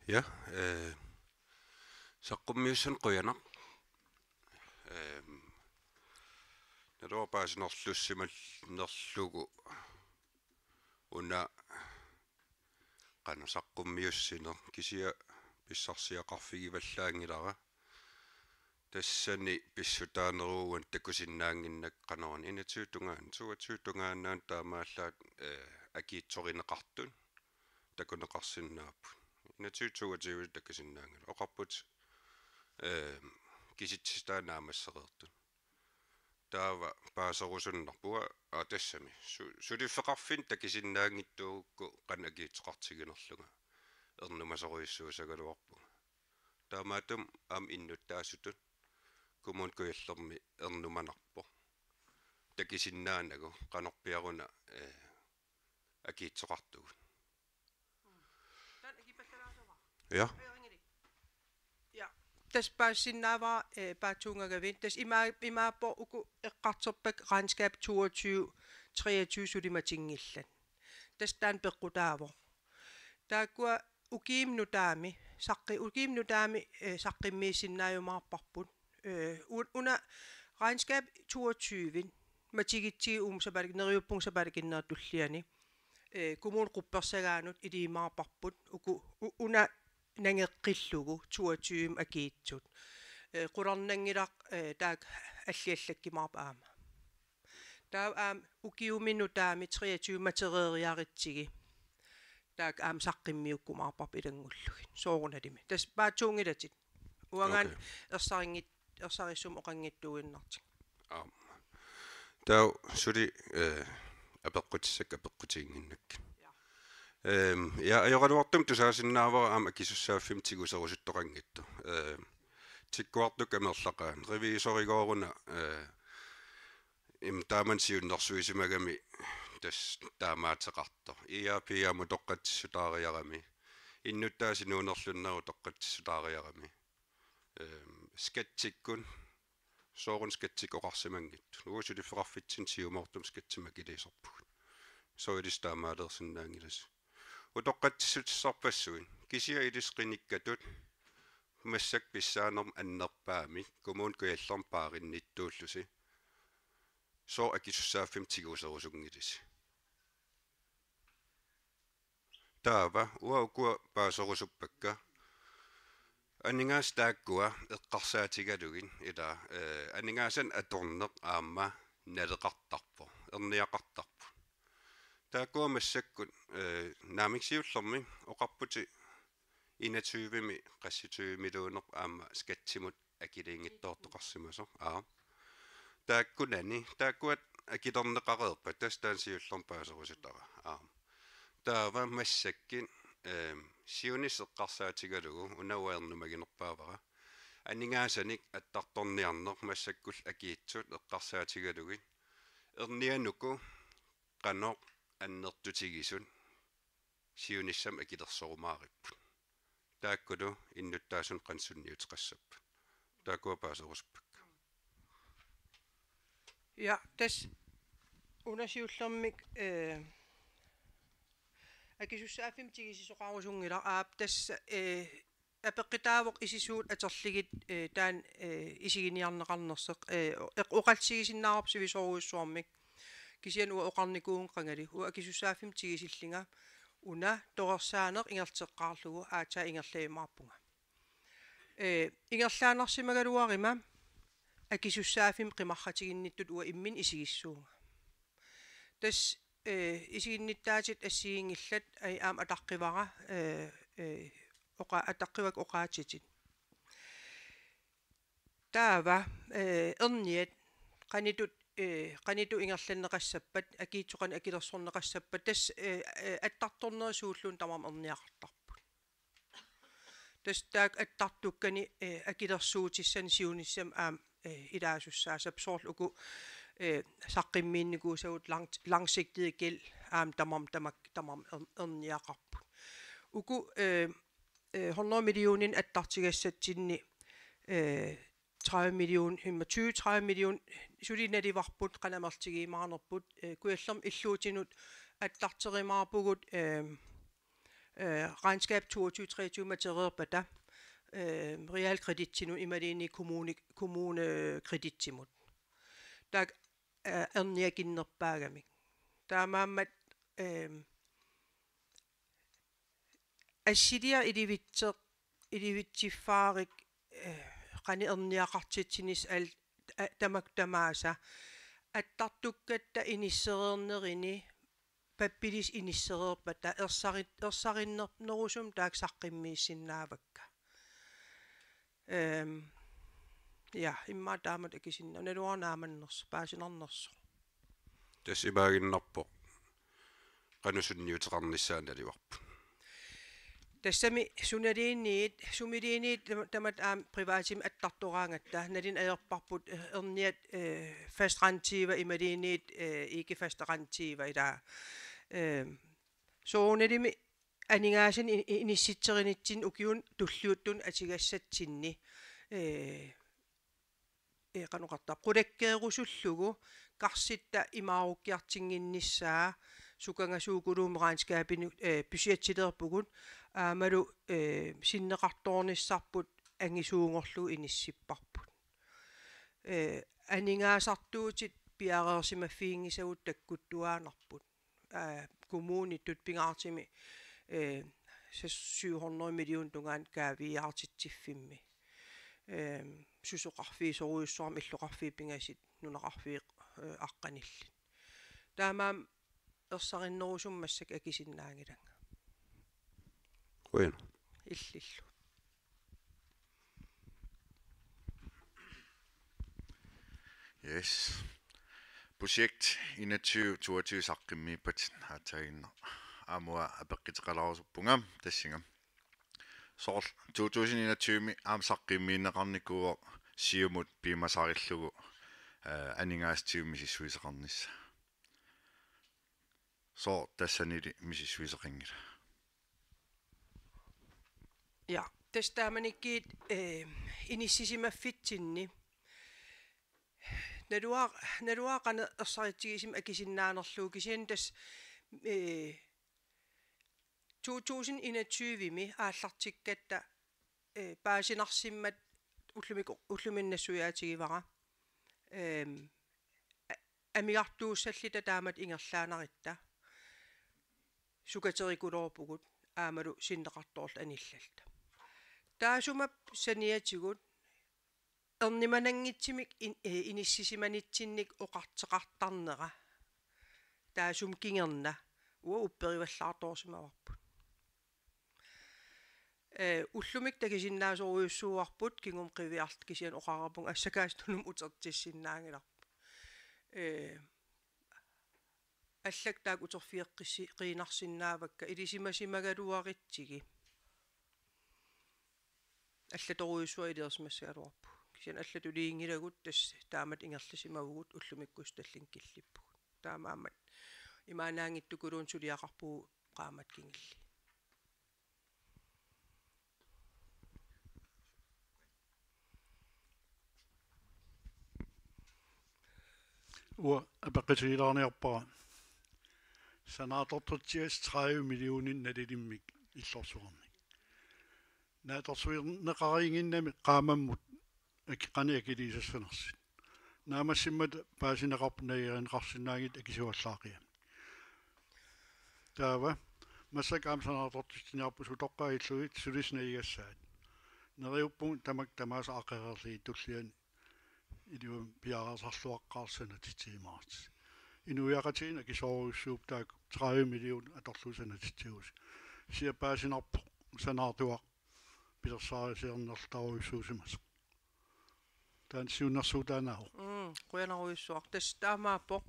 Ja, eh, saqqummiussanik qujanaq. Ehm, naluara paasinerlussimal-, nerlugu una qanoq saqqummiussineq, kisianni pissarsiaqarfigivallaanngilara. Tassani pissutaaneruuan takusinnaannginnakku qanoruna enogtyve tungaanut, toogtyve tungaanut taamaallaat, eh, akiitsorineqartut takuneqarsinnaapput. Enogtyve toogtyve takusinnaanngilaq. Oqarput, eh, kisitsisit taanna naammassereertut. Taava paaserusunnarpoq, aa, tassami. Su-, suliffeqarfinni takusinnaanngitsuugukku qanoq akiitsoqartiginerlunga ernumasorujussuussagaluarpunga. Taamaattumik aamma innuttaasutut Kommune Kujallermi ernumanarpoq. Takusinnaanagu qanorpiaruna, eh, akiitsoqartugut. Taanna akipallalaasavara. Ja. Ajorinngili. Ja. Tassa paasisinnaavara, eh, paatsuunngagavit. Tassa ima-, imaappoq uku eqqartorpakka regnskab toogtyve treogtyve suli matinngillat. Tassa taanna peqqutaavoq. Taakkua ukiumi nutaami, saqqi-, ukiumi nutaami, eh, saqqummiissinnaajumaarparput. Eh, u-, una regnskab toogtyve, matigitsigu uuma sapaatip-, neriuppunga sapaatip akunnerata tulliani. Eh, kommunip quppersagaanut iliumaarparput, uku, u-, una nangeqqillugu toogtyve akiitsut. Eh, qularnanngilaq, eh, taakku alliallakkumaarput aamma. Taava aamma ukiumi nutaami treogtyve matereeriaritsigit. Taakku aamma saqqummiukkumaarparput ilanngullugit. Soorunalimi. Tassa paatsuunngilatit. Uangaana Okay. ersarinngit-, ersarissumik oqanngitsuuinnartigu. Aamma. Taava suli, eh, apeqqutissakka apeqqutiginnginnakkit. Ja. Ehm, ja, ajoraluartumik tusaasinnaavara aamma akisussaaffimmi tiguserusuttoqanngitsoq. Ehm, tikkuartukkut amerlaqaat. Revisorigooruuna, eh, im taamannak siunnersuisimagami tassa taamaateqartoq. I R P aamma utoqqatsissutaariarami. Innuttaasut nuunerlunnerat utoqqatsissutaariarami. Ehm, skatsikkut, soorunami skatsikkut oqarsimanngitsut. Uagut suliffeqarfitsinni siumoortumik skatsimik akiliisarpugut. Soorlu ilissi taamaaliorsinnaanngilasi. Utoqqatsissutissarpassuit. Kisianni ilissi qinikkatut massakkut pissaanermut annerpaamik Kommune Kujallermi paarinnittuullusi. Sooq akisussaaffimmi tiguserusunngilisi. Taava, uanga ukua paaserusuppakka. Aningaasat taakkua eqqarsaatigalugit, ila, eh, aningaasanik atorneq aamma naleqartarpoq, erniaqartarpoq. Taakkua massakkut, eh, naamik siullermik oqarputit enogtyvemi qassit tyve millioner aamma skatsimut akiliinngitsoortoqarsimasoq. Aa. Taakkunani, taakkua akilerneqareerpata, tassa taanna siullermik paaserusutara. Aa. Taava massakkut, ehm, siunissaq eqqarsaatigalugu, una uanga ernumaginerpaavara. Aningaasanik attartorniarneq massakkullu akiitsut eqqarsaatigalugit. Ernianuku qanoq annertutigisut siunissami akilersorumaaripput. Taakkulu innuttaasunut qanoq sunniuteqassappat. Taakkua paaserusuppakka. Ja, tassa una siullermik, eh, akisussaaffimmi tigusisoqarusunngilaq, aap, tassa, eh, apeqqutaavoq isi suut atorlugit, eh, taanna, eh, isiginiarneqarnersoq, eh, eq-, oqallisigisinnaavarput sivisoorujussuarmik. Kisianni uanga oqarnikuuvunga qangali. Uanga akisussaaffimmi tigusillunga una torersaaneq ingerlateqqaarlugu aatsaat ingerlajumaarpunga. Eh, ingerlaannarsimagaluaruma akisussaaffimmi qimarratiginnittut uanga imminut isigissuunga. Tassa, eh, isiginnittaatit assigiinngillat, ai aamma ataqqivara, eh, eh, oqa-, ataqqivakka oqaatsitit. Taava, eh, erniat, qanoq ittut, eh, qanoq ittut ingerlanneqassappat, akiitsoq qanoq akilersorneqassappat, tassa, eh, eh, attartornerit suulluunniit tamarmik erniaqartarput. Tassa taakku attartukkani, eh, akilersuutissani siunissami aamma, eh, ilaasussaassapput soorlu uku, eh, saqqummiinnikuusagut langt-, langsigtede gæld aamma tamarmik tamak-, tamarmik er-, erniaqarput. Uku, eh, eh, hundrede millioninit attartugassatsinni, eh, tredive million, imma tyve tredive million suli naluarput qanoq amerlatigiumaarnerput, eh, Kujallermi illuutinut attartorumaarpugut, eh, eh, regnskab toogtyve treogtyve matereerpata, eh, realkreditinut imaluunniit kommune-, kommunekreditsimut. Taakku, eh, erniakinnerpaagamik. Taamaammat, eh, assiliaq ilivitseq, ilivitsiffaarik, eh, qanoq erniaqartitsinissaq al-, a-, tamakku tamaasa attartukkatta inissereernerini pappilisut inissereerpata ersarit-, ersarinnerusumik taakku saqqummiissinnaavakka. Ehm, ja, immaqa taamatut akisinnaavara, naluara naamannersoq, paasinarnersoq. Tassa imaaginnarpoq qanoq sunniuteqarnissaa naluarput. Tassami sunaluunniit, sumiluunniit tam-, tamatta aamma privatimik attartoraangatta, naluneq ajorparput, eh, erniat, eh, fast rentiua imaluunniit, eh, ikke fast rentiua ilaa. Eh, soorunalimi aningaasanik i-, i-, inissitserinitsinni ukiuni tulliuttuni atugassatsinni, eh, eh, qanoq oqartarpa, qulakkeerusullugu karsitta imaarukkiartinnginnissaa sukangasuukulummik regnskabinut, eh, budgettilerpugut aammalu, eh, sinneqartoornissarput angisuunngorlugu inissipparput. Eh, aningaasartuutit piareersimaffiginngisagut takkuttuaannarput. Aa, kommunitut pingaartumik, eh, seks syv hundrede millioner tungaanut kaaviiaartitsiffimmi. Eh, susoqarfiusorujussuarmik illoqarfiit pingasut nunaqarfiit, eh, aqqanillit. Taamaammat ersarinnerusumik massakkut akisinnaanngilanga. Qujan. Illillu. Yes. Projekt enogtyve toogtyve saqqummiippat aatsaannguaq aamma apeqquteqalaarusuppara tassunga. Soorlu to tusind enogtyve-mi aamma saqqummiunneqarnikuuvoq Siumut piumasarillugu, eh, aningaasatigut misissuisoqarnissaa. Sooq tassanili misissuisoqanngilaq? Ja, tassa taamanikkut, eh, inissisimaffitsinni. Naluara-, naluara qanoq ersaritsigisumik akisinnaanerlugu kisianni tassa, eh, to tusind enogtyve-mi aallartikkatta, eh, paasinarsimmat ullumi-, ulluminnut nassuiaatigivara. Ehm, a-, amigartuussalluta taamatut ingerlaannarutta. Sukaterikuluuvugut aammalu sinneqartoorluta anillalluta. Taassuma saniatigut ernumananngitsumik in-, eh, inissisimanitsinnik oqartoqartarnera. Taassuma kingorna uanga upperivallaartorsimavarput. Eh, ullumikkut takusinnaasorujussuuarput kingumut qiviarluta kisianni oqarpunga assakaasut tunumut utertissinnaanngilarput. Eh, allakkat taakku uterfigeqqissi-, qiinarsinnaavakka ilisimasimagaluarutsigu. Allatorujussuaq iliorsimassagaluarpugut. Kisianni allatuliinngilagut tassa taamatut ingerlasimavugut ullumikkussat tallimat killippugut. Taamaammat imaannaanngitsukkuluunniit suliaqarpugut qaammat kingulliit. Uanga apeqqutigilaarniarpara sanaartortitsigassat tredive millioner nalilimmik illorsuarni. Naatsorsuineqarinnginnami qaammammut aki-, qanoq akiliisassanersut. Naammassimmata paasineqarpoq nagerineqarsinnaanngitsut akisuallaaqigamik. Taava massakkut aamma sanaartortitsiniarput sutoqqaat illugit sulisut najugassaat. Neriuppunga tamakku tamaasa aqareerlugit tulliani ilumut piareersarluaqqaarluta sanatitsigimaarluta. Inuiaqatigiinni akisoorujussuupput taakku tredive million atorlugu sanatitsigusi. Kisianni paasinarpoq sanaartuaq pilersaarusiornertarujussuusimasoq. Taanna siunnersuutaannaavoq. Mm, qujanarujussuaq. Tassa taamaappoq.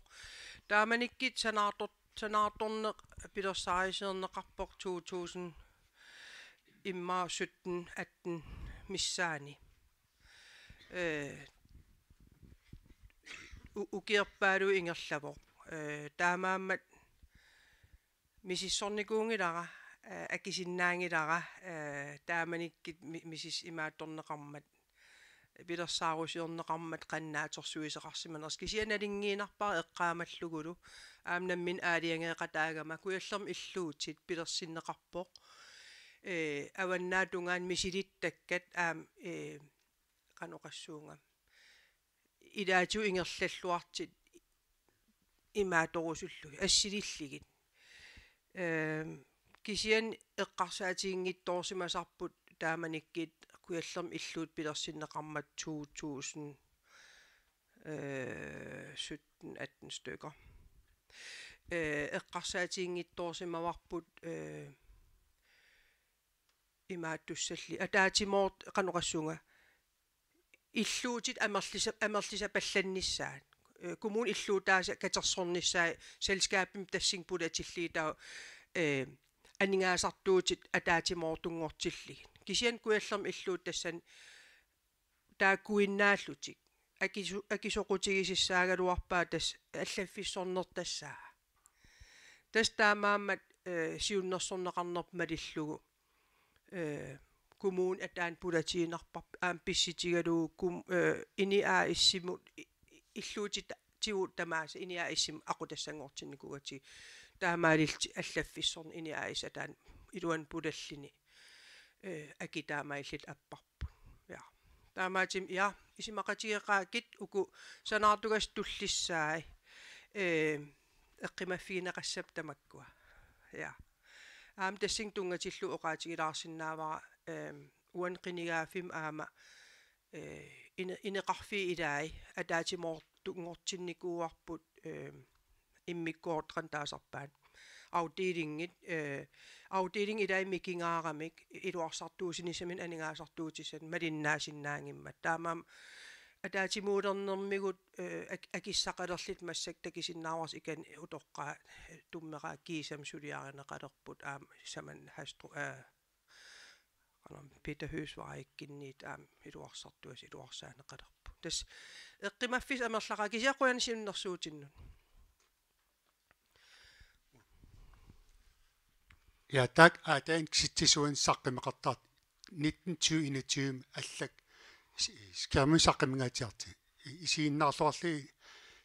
Taamanikkut sanaartor-, sanaartorneq pilersaarusiorneqarpoq to tusind immaqa sytten atten missaani. Eh, u-, ukiorpaaluit ingerlavoq. Eh, taamaammat misissornikuunngilara, eh, akisinnaanngilara, eh, taamanikkut mi-, misis-, imaattorneqarmat, pilersaarusiorneqarmat qanoq naatsorsuisoqarsimanersoq. Kisianni nalunngiinnarpara eqqaamallugulu aamma nammineq aalajangeeqataagama Kujallermi illuutit pilersinneqarpoq. Eh, avannaata tungaanut misilittakkat aamma, eh, qanoq oqassuunga. Ilaatigut ingerlalluartut imaattorusullugit, assilillugit. Ehm, kisianni eqqarsaatiginngitsoorsimasarput taamanikkut Kujallermi illuut pilersinneqarmat to tusind, øh, sytten atten stykker. Øh, eqqarsaatiginngitsoorsimavarput, øh, imaattussalli ataatsimoort-, qanoq oqassuunga, illuutit amerlisa-, amerlisapallannissaat. Øh, kommuni illuutaasa katersornissaa selskabimik tassani pulatillugu taava, øh, aningaasartuutit ataatsimoortunngortillugit. Kisianni Kujallermi illuut tassani taakkuinnaallutik. Akisu-, akisoqutigisassaagaluarpaat tassa allaffissornertassaa. Tassa taamaammat, øh, siunnersorneqarnerput malillugu, øh, kommuni ataani pulatiinnarparput aamma pissutigalugu kom-, øh, INI A/S-imut i-, i-, illuutitigut tamaasa INI A/S-imut aqutassanngortinnikuugatsigit, taamaalillutik allaffissorneq INI A/S ataani iluani pulalluni, øh, akit taamaalillutik apparput. Ja. Taamaattumik, ja, isumaqatigeqaakit uku sanaartugassat tullissaat, øh, eqqumaffigineqassapput tamakkua. Ja. Aamma tassani tunngatillugu oqaatigilaarsinnaavara, øh, uani qinigaaffimmi aamma, øh, ine-, ineqarfiit ilaat ataatsimoortunngortinnikuuarput, øh, immikkoortoq qanoq taasarpaat. Afdelingit, øh, afdeling ilaat mikingaaramik iluarsartuussinissaminnik aningaasartuutissanik malinnaasinnaanngimmat. Taamaammat ataatsimuulernermigut, øh, ak-, akissaqalerlutik massakkut takusinnaavarsi ikani utoqqaat, øh, tummeqaat kiisami suliarineqalerput aamma Saman Hastru-, øh, qanoq Peter Høgsvariginniit aamma iluarsartuassat iluarsaaneqalerput. Tassa eqqumaffissaq amerlaqaaq kisianni qujanaq siunnersuutinnut. Ja, taakku aatsaat kisitsisuanik saqqummeqartartut nitten tyve enogtyve allak s-, skærmi saqqummiunngaatsiartigit. I-, isiginnaarluarlugit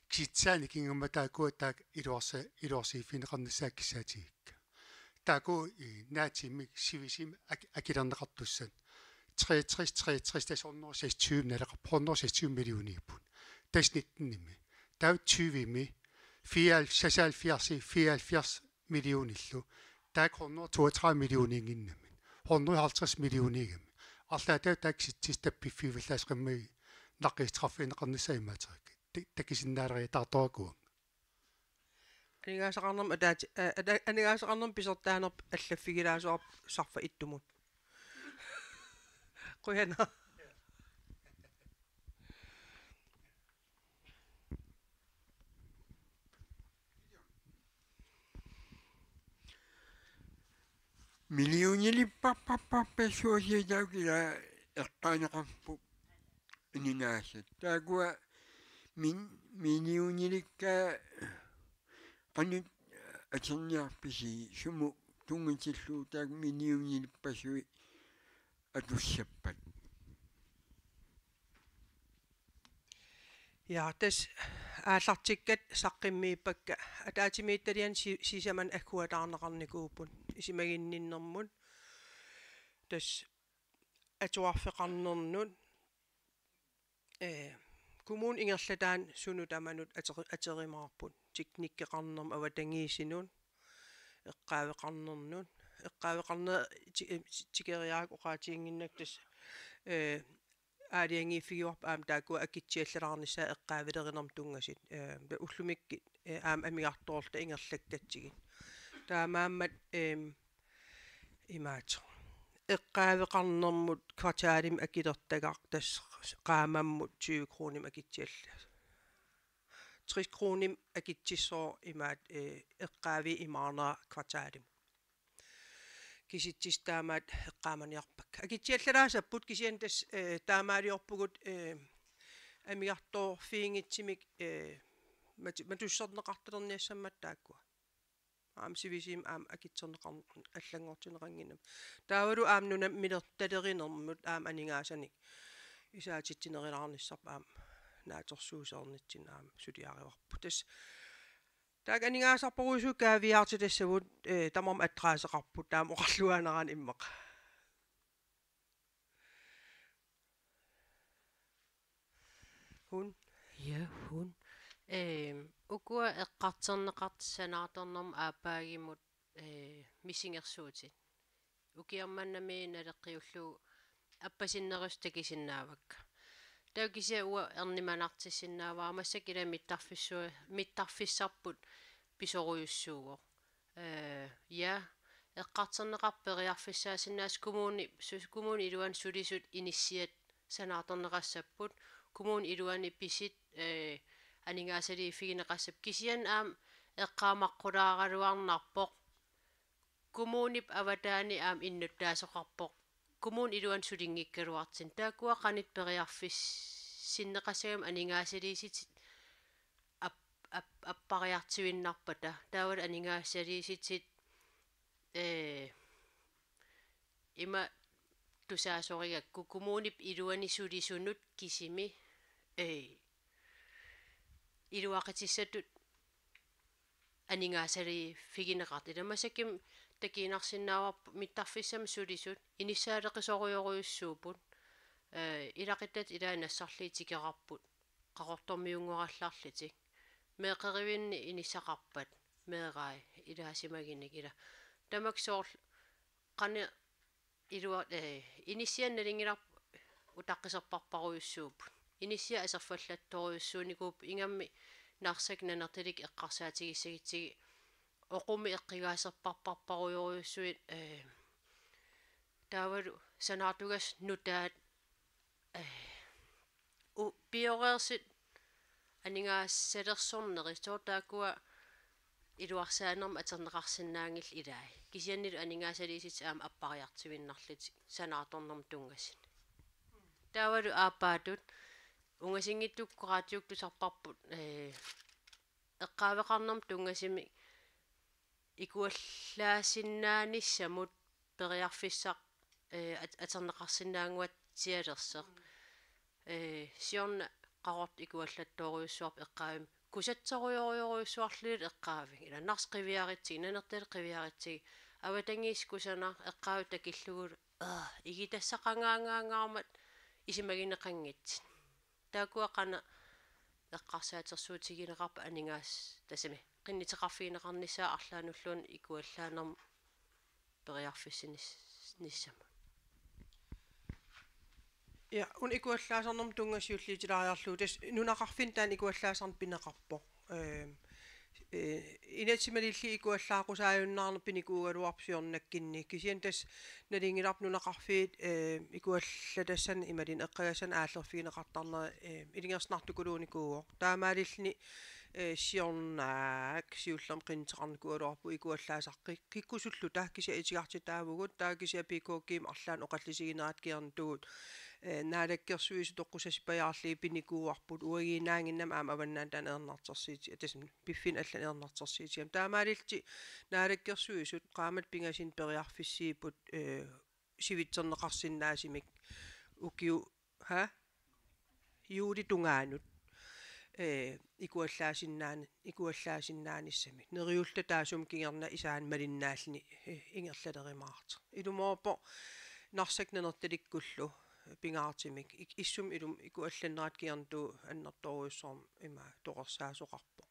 kisitsisaanik ikingama taakkua taakku iluarsi-, iluarsiiffigineqarnissaat kissaatigaakka. Taakku, øh, naatsimmik sivisimi ak-, akilerneqartussat. Treogtres, treogtres, tassa hundrede og seksogtyve naleqarput, hundrede og seksogtyve millioniupput. Tassa nittenimi. Taava tyvemi, fireoghalvfjerds, seksoghalvfjerds, fireoghalvfjerds millionillu. Taakku hundrede og toogtredive millioniinnginnamik. Hundrede og halvtreds millioniigami. Arlaat taakku kisitsisut tappiffigivallaassammagit naqqistraffigineqarnissaat imaateriakka. Ta-, takusinnaaleriataartorakuanga. Aningaasaqarnermut ataati-, a-, ata-, aningaasaqarnermut pisortaanerput allaffigilaasoq sarfaq ittumut. Qujanaq. Millionilipparparparpassuusiutaakku ila eqqaaneqarput aningaasat. Taakkua min-, millionilikka qanoq atorniarpisi sumut tunngatillugu taakku millionilippassuit atussappat? Ja, tassa aallartikkat saqqummiippakka ataatsimiititaliani si-, sisamanik agguataarneqarnikuupput isumaginninnermut. Tassa atuarfeqarnernut, øh, kommunip ingerlataani sunut tamanut ateri-, aterumaarput. Teknikkeqarnermut, avatangiisinut, eqqaaveqarnernut. Eqqaaveqarneq ti-, øh, ti-, tikeriarakku oqaatiginnginnakku tassa, øh, aalajangiiffigivarput aamma taakkua akitsiallalaarnissaat eqqaavilerinermut tunngasut. Øh, ullumikkut, øh, aamma amigartoorluta ingerlakkatsigit. Taamaammat, øh, imaattoq. Eqqaaveqarnermut kvartalimut akilertagaq tassa qaammammut tyve kroonimik akitsiallugu. Tres kroonimik akitsissooq imaat, øh, eqqaaviup imaanera kvartalimut. Kisitsisut taamaattut eqqaamaniarpakka. Akitsiallalaassapput kisianni tassa, øh, taamaaliorpugut, øh, amigartoorfiginngitsumik, øh, matu-, matusserneqartalerniassammat taakkua. Aamma sivisuumik aamma akitserneqar-, allanngortinneqannginnami. Taavalu aamma nunamilertalerinermut aamma aningaasanik isaatitsinerulaarnissarput aamma naatsorsuusereernitsinnut aamma suliarivarput. Tassa taakku aningaasarpassuit kaaviiaartitassavut, øh, tamarmik adresseqarput taama oqarluaannaraanni immaqa. Hun. Ja, hun. Øhm, ukua eqqartorneqartut sanaartornermut aappaagumut, øh, misigersuutit. Ukioq manna naleqqiullugu appasinnerusut takusinnaavakka. Taava kisianni uanga ernumanartissinnaavara, massakkut ila mittarfissua-, mittarfissarput pisorujussuuvoq. Eh, ja, eqqartorneqarpoq periarfissaasinnaasut kommuni-, su-, kommunip iluani sulisut inissiat sanaartorneqassapput, kommunip iluani pisut, eh, aningaasaliiffigineqassapput. Kisianni aamma eqqaamaqqulaaraluarnarpoq. Kommunip avataani aamma innuttaasoqarpoq. Kommunip iluani sulinngikkaluartut. Taakkua qanoq periarfissinneqassagami aningaasaliissutit ap-, ap-, appariartuinnarpata. Taavalu aningaasaliissutit, eh, ima tusaasorigakku kommunip iluani sulisunut kisimi, eh, iluaqutissatut aningaasaliiffigineqartut. Ila massakkut takuinnarsinnaavarput mittarfissamik sulisut inissaaleqisorujorujussuupput. Eh, ilaquttatta ilaat nassarlugit tikeqarput. Qaqortormiunngorallarlutik. Meeqqerivinni inissaqarpat. Meerai ilaasimagunik ila. Tamakku soorlu qanoq ilua-, eh, inissiat nalunngilarput utaqqiserparparujussuupput. Inissiat aserfallattorujussuunikuupput, ingammik Narsaq Nanortalik eqqarsaatigissagutsigit oqummi eqqugaaserparparparujorujussuit, eh, taavalu sanaartugassat nutaat, eh, u-, pioreersut aningaasalersornerit, soorlu taakkua iluarsaanermut atorneqarsinnaanngillat ilai. Kisiannili aningaasaliissutit aamma appariartuinnarlutik sanaartornermut tunngasut. Taavalu aappaattut ungasinngitsukkut raatiukkut tusarparput, eh, eqqaaveqarnermut tunngasumik ikuallaasinnaanissamut periarfissaq, eh, at-, atorneqarsinnaanguatsialersoq. Eh, siorna Qaqortoq ikuallattorujussuarpoq eqqaavimmi. Kusatsorujorujorujussuarlugit eqqaavik. Ila Narsaq qiviarutsigit, Nanortalik qiviarutsigit. Avatangiisit kusanaq eqqaaviit takillugulu. Aa, igitassaqangaangaangaarmat isumagineqanngitsut. Taakkua qanoq eqqarsaatersuutigineqarpat aningaas-, tassami qinnuteqarfigineqarnissaa arlaannulluunniit ikuallaanermut periarfissinissam-, nissamut. Ja, una ikuallaasarnermut tunngasut siulliutilaariarlugu, tassa nunaqarfinni taanna ikuallaasarneq pineqarpoq. Ehm, eh, inatsimalilli ikuallaaqqusaajunnaarneq pinikuugaluarpoq siornakkunni. Kisianni tassa nalunngilarput nunaqarfiit, eh, ikuallatassanik imaluunniit eqqagassanik aallerfigineqartarnerat, eh, ilungersunartukulluunikuuvoq. Taamaalilluni, eh, siornaak siullermik qinnuteqarnikuugaluarpugut ikuallaasarput kikkusulluta, kisianni itigartitaavugut, taava kisianni P K G-mi arlaannik oqallisiginerat kingornatigut, eh, Naalakkersuisut toqqusasippajaarlugit pinikuuarput, uaguinnaannginnami aamma avannaani taanna ajornartorsiuti-, tassami piffinni allani ajornartorsiutigami. Taamaalillutik Naalakkersuisut qaammatit pingasut periarfissiipput, eh, sivitserneqarsinnaasumik ukiu-, ha? Juulip tungaanut, eh, ikuallaasinnaan-, ikuallaasinnaanissamik. Neriulluta taassuma kingorna isaani malinnaalluni, eh, ingerlalerumaartoq. Ilumoorpoq Narsaq Nanortalikkullu pingaartumik. Ik-, issummi ilumut ikuallannerat kingornatigut annertoorujussuarmik ima toqorsaasoqarpoq.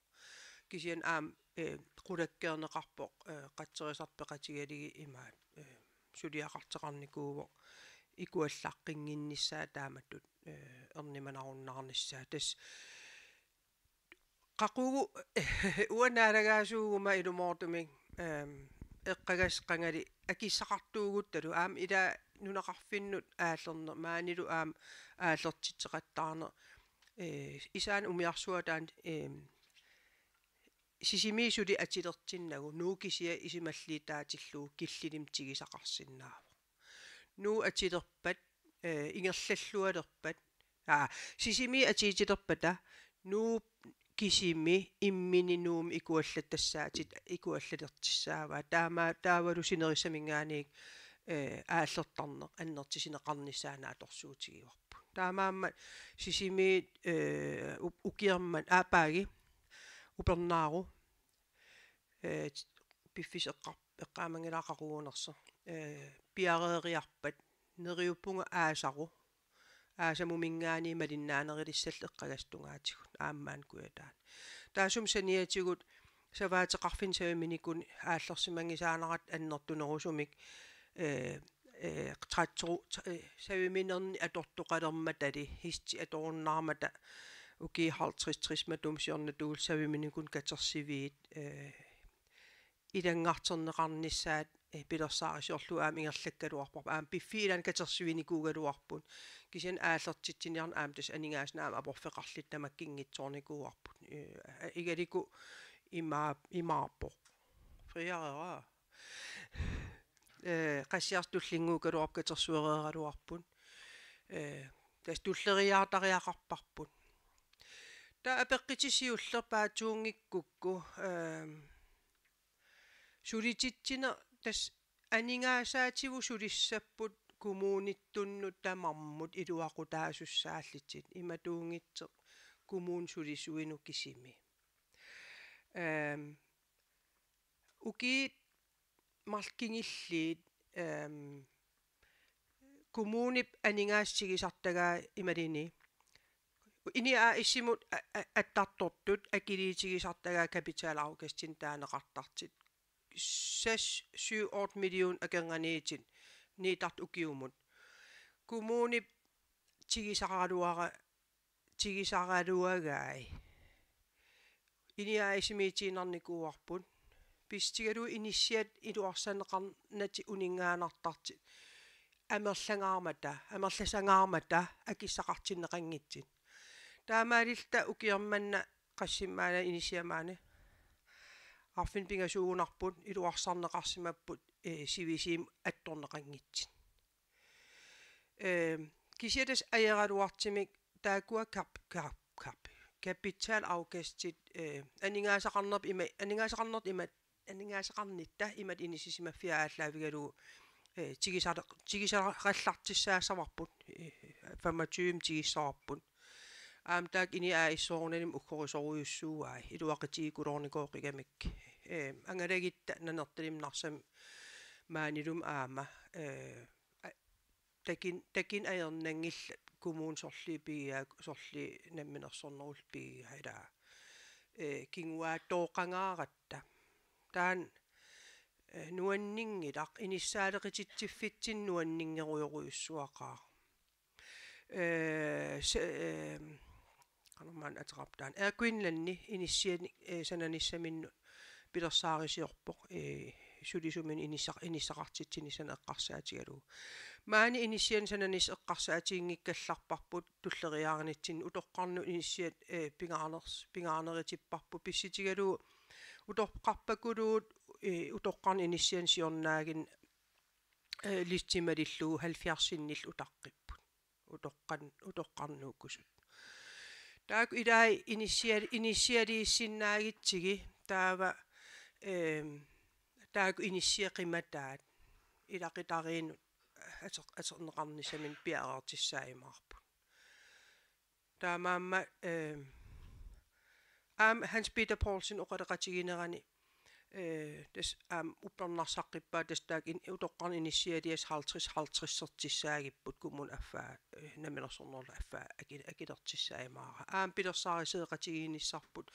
Kisianni aamma, eh, qulakkeerneqarpoq, eh, qatserisartut peqatigalugit imaat, eh, suliaqartoqarnikuuvoq ikuallaqqinnginnissaa taamatut, eh, ernumanarunnaarnissaa. Tassa qaqugu uanga naalagaasuuguma ilumoortumik, ehm, eqqagassat qangali akissaqartuuguttalu aamma ila nunaqarfinnut aallerneq maanilu aamma aallertitseqattaarneq, eh, isaani umiarsuaq taanna, ehm, Sisimiut suli atulertinnagu Nuuk kisiat isumalliutaatillugu killilermik tigusaqarsinnaavoq. Nuuk atulerpat, eh, ingerlallualerpat. Aa, Sisimiut atuutilerpata Nuup kisimi immini Nuummi ikuallatassaatit ikuallalertussaavaat. Taama-, taavalu sinerissaminngaanniit, eh, aallertarneq annertusineqarnissaa naatsorsuutigivarput. Taamaammat Sisimiut, eh, u-, ukiormanna aappaagi Upernaaru, eh, piffissaq eqqar-, eqqaamanngilara qaqugunersoq. Eh, piareeriarpat neriuppunga aasaru, aasamuminngaanniit malinnaanerulissallu eqqagassat tungaatigut aamma maani Kujataani. Taassuma saniatigut savaateqarfinni saviminikuni aallersimanngisaannaratta annertunerusumik, eh, eh, traktor-, eh, saviminerni atortoqalermatali, hesti atorunnaarmata ukiut halvtreds tres matuma siornatigut saviminikunik katersiviit, eh, ilanngarterneqarnissaat, eh, pilersaarisiorlugu aamma ingerlakkaluarparput. Aamma piffissap ilaani katersivinikuugaluarput. Kisianni aallertitsiniarneq aamma tassa aningaasanik aamma aporfeqarlutik tamakkinngitsoornikuuarput. Eh, igalikku ima-, imaappoq. Friarera. Eh, qassiarsaq tullinnguugaluarpoq, katersuereeraluarput. Eh, tassa tulleriiaartariaqarparput. Taava apeqqutit siulleq paatsuunngikkukku, ehm, sulititsineq tassa aningaasaatigut sulissapput kommunittunnut tamarmut iluaqutaasussaallutik, imatuunngitsoq kommuni sulisuinut kisimi. Ehm, ukiut marluk kingulliit, ehm, kommunip aningaasatigisartagaa imaluunniit INI A/S-imut a-, a-, attartortut akiliutigisartagaa kapitalafkastinik taaneqartartut. Seks, syv, otte million akornanniittut niittartut ukiumut. Kommunip tigusaraluara-, tigusaraluagai. INI A/S-imiitiinnarnikuuarput. Pissutigalugu inissiat iluarsaanneqarnatik uninngaannartartut. Amerlangaarmata, amerlasangaarmata akissaqartinneqanngitsut. Taamaalilluta ukioq manna qassimmaana inissiamaani arfineq-pingasuugunarput iluarsarneqarsimapput, eh, sivisuumik attorneqanngitsut. Eh, kisianni tassa ajoraluartumik taakkua kap-, kap-, kap-, kapitalafkastit, eh, aningaasaqarnerput ima-, aningaasaqarnertut ima-, aningaasaqarnitta imatut inissisimaffiat aallaavigalugu, eh, tigusara-, tigusarallartussaassavarput, eh, femogtyve tigussavarput. Aamma taakku INI A/S-oorunalimi uggorisorujussuuai, iluaqutigikulornikuuqigamikkit. Eh, angalagutta Nanortalimmi Narsami maanilumi aamma, eh, a-, takin-, takuneq ajornanngillat kommunit sorliit pigigaat, sorliit namminersornerullutik pigigaat ilaa. Eh, kinguaattooqangaaratta. Taanna, eh, nuanninngilaq, inissaaleqititsiffitsinni nuanninngerujorujussuaqaaq. Eh, se-, eh, qanormaanna ateqarpoq taanna. Air Greenlandi inissianik, eh, sananissaminnut pilersaarisiorpoq, eh, sulisuminut inissaq-, inissaqartitsinissaanut eqqarsaatigalugu. Maani inissianik sananissaq eqqarsaatiginngikkallarparput tulleriiaarnitsinni utoqqarnut inissiat, eh, pingaarners-, pingaarnerutipparput pissutigalugu utoqqarpakuluut, eh, utoqqarnut inissianik siornaaginnik, eh, listit malillugu halvfjerdsinnillu utaqqipput. Utoqqan-, utoqqarnuukkusut. Taakku ilai inissial-, inissialiissinnaagutsigit taava, ehm, taakku inissiat qimataat ilaqutariinnut ater-, atorneqarnissaminnik piareersissaajumaarput. Taamaammat, ehm, aamma Hans Peter Poulsen oqaloqatiginerani, eh, tassa aamma uppernarsaqqippaat tassa taakku in-, utoqqarnut inissialiassat halvtreds halvtredsertussaagipput kommunip affaa, eh, namminersornerullutik affaa aki-, akilertussaajumaarpaa. Aamma pilersaarusioqatigiinnissarput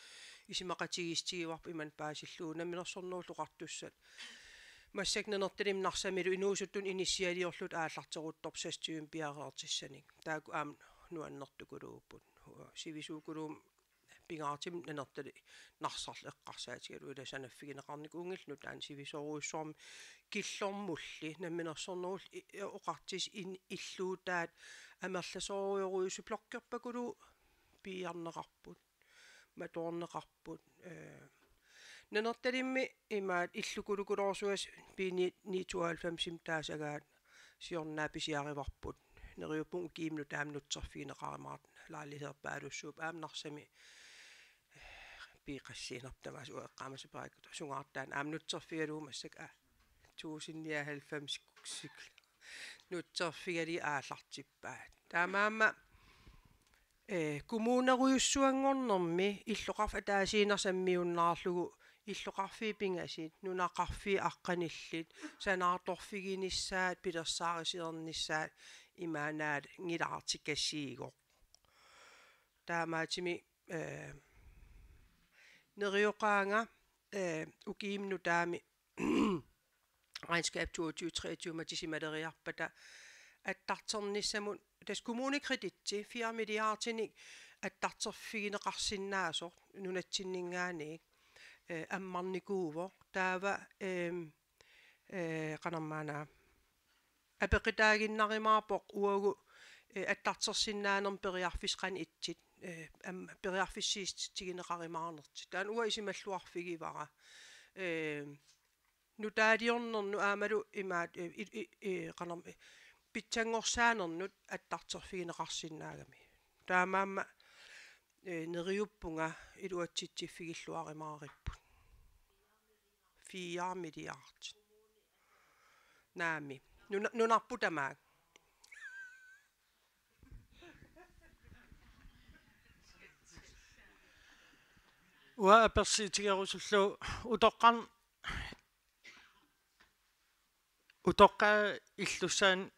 isumaqatigiissutigivarput imannak paasillugu Namminersornerullutik Oqartussat. Massakkut Nanortalimmi Narsamilu inuusuttunut inissialiorlutik aallarteruttorput sekstiumik piareertussanik. Taakku aamma nuannertukuluupput. Sivisuukuluummat pingaartumik Nanortalik Narsarlu eqqarsaatigalugu ila sanaffigineqarnikuunngillat nutaanik sivisoorujussuarmik killormulli namminersornerullutik i-, oqartussat in-, illuutaat amerlasoorujorujussuit blokkerpakuluupput piiarneqarput. Matoorneqarput, eh, Nanortalimmi imaat illukulukuloorsuasut B ni-, ni tooghalvfemsimi taasagaat siorna pisiarivarput. Neriuppunga ukiumut nutaamut nutserfigineqarumaartoq lejligheerpaalussuupput aamma Narsami, eh, piiqassiinerput tamaasa uanga eqqaamasaperakkit sungaartaanni aamma nutserfigalugu massakkut, aa, tusind nioghalvfems cykler. Nutserfigalugit aallartippaat. Taamaammat, eh, kommunerujussuanngornermi illoqarfik ataasiinnaq sammiunnaarlugu illoqarfiit pingasut, nunaqarfiit aqqanillit, sanaartorfiginissaat, pilersaarusiornissaat imaannaanngilaartikasiivoq. Taamaattumik, eh, nerioqaanga, eh, ukiumut nutaamut regnskab toogtyve treogtyve matisimaleriarpata attarternissamut, tassa kommunekreditsi fire milliardinik attarterfigineqarsinnaasoq nunatsinninngaanniit, eh, ammarnikuuvoq. Taava, ehm, eh, qanormaana apeqqutaaginnarumaarpoq uagut, eh, attartersinnaanermut periarfissat qanoq ittoq, eh, am-, periarfissiissutigineqarumaarnertik. Taanna uanga isumalluarfigivara. Eh, nutaaliornernut aammalu imaat, eh, i-, i-, eh, qanorm-, eh, pitsanngorsaanermut attarterfigineqarsinnaagami. Taamaammat, eh, neriuppunga iluatsitsiffigilluarumaaripput. Fire milliard. Naamik. Nuna-, nunarput tamaat. Uanga apersuutigerusullugu utoqqarn-, utoqqaat illussaannik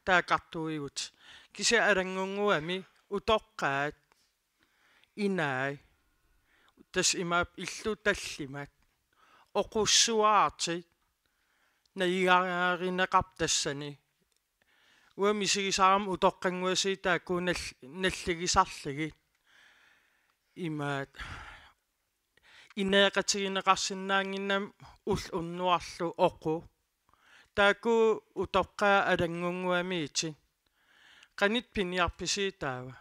taakkartuuivugut. Kisianni Alanngunnguami utoqqaat, inai, tassa imaappoq illut tallimat, oqussuaartik, najugarineqarput tassani. Uanga misigisarama utoqqannguasiit taakku nal-, nalligisarlugit. Imaat, ineeqatigineqarsinnaannginnami ulloq unnuarlu oqu. Taakku utoqqaat Alanngunnguamiittut. Qanoq piniarpisi taava?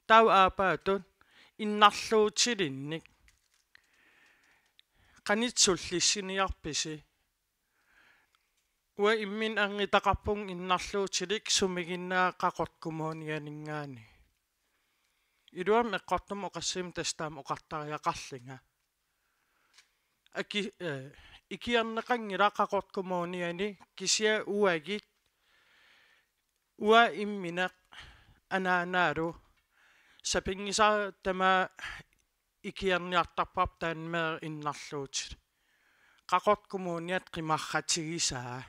Taava aappaatut innarluutilinnik. Qanoq sullissiniarpisi? Uanga imminut anngutaqarpunga innarluutilik sumiginnera Qaqortup Kommunianinngaanniit. Iluamik Qaqortumi oqassuumik tassa taama oqartariaqarlunga. Aki-, eh, ikiorneqanngilaq Qaqortup Kommuniani kisianni uagut, uanga imminut anaanaalu sapinngisara tamaat ikiorniartarparput taanna meeraq innarluutilik. Qaqortup Kommuniata qimarratigisaa.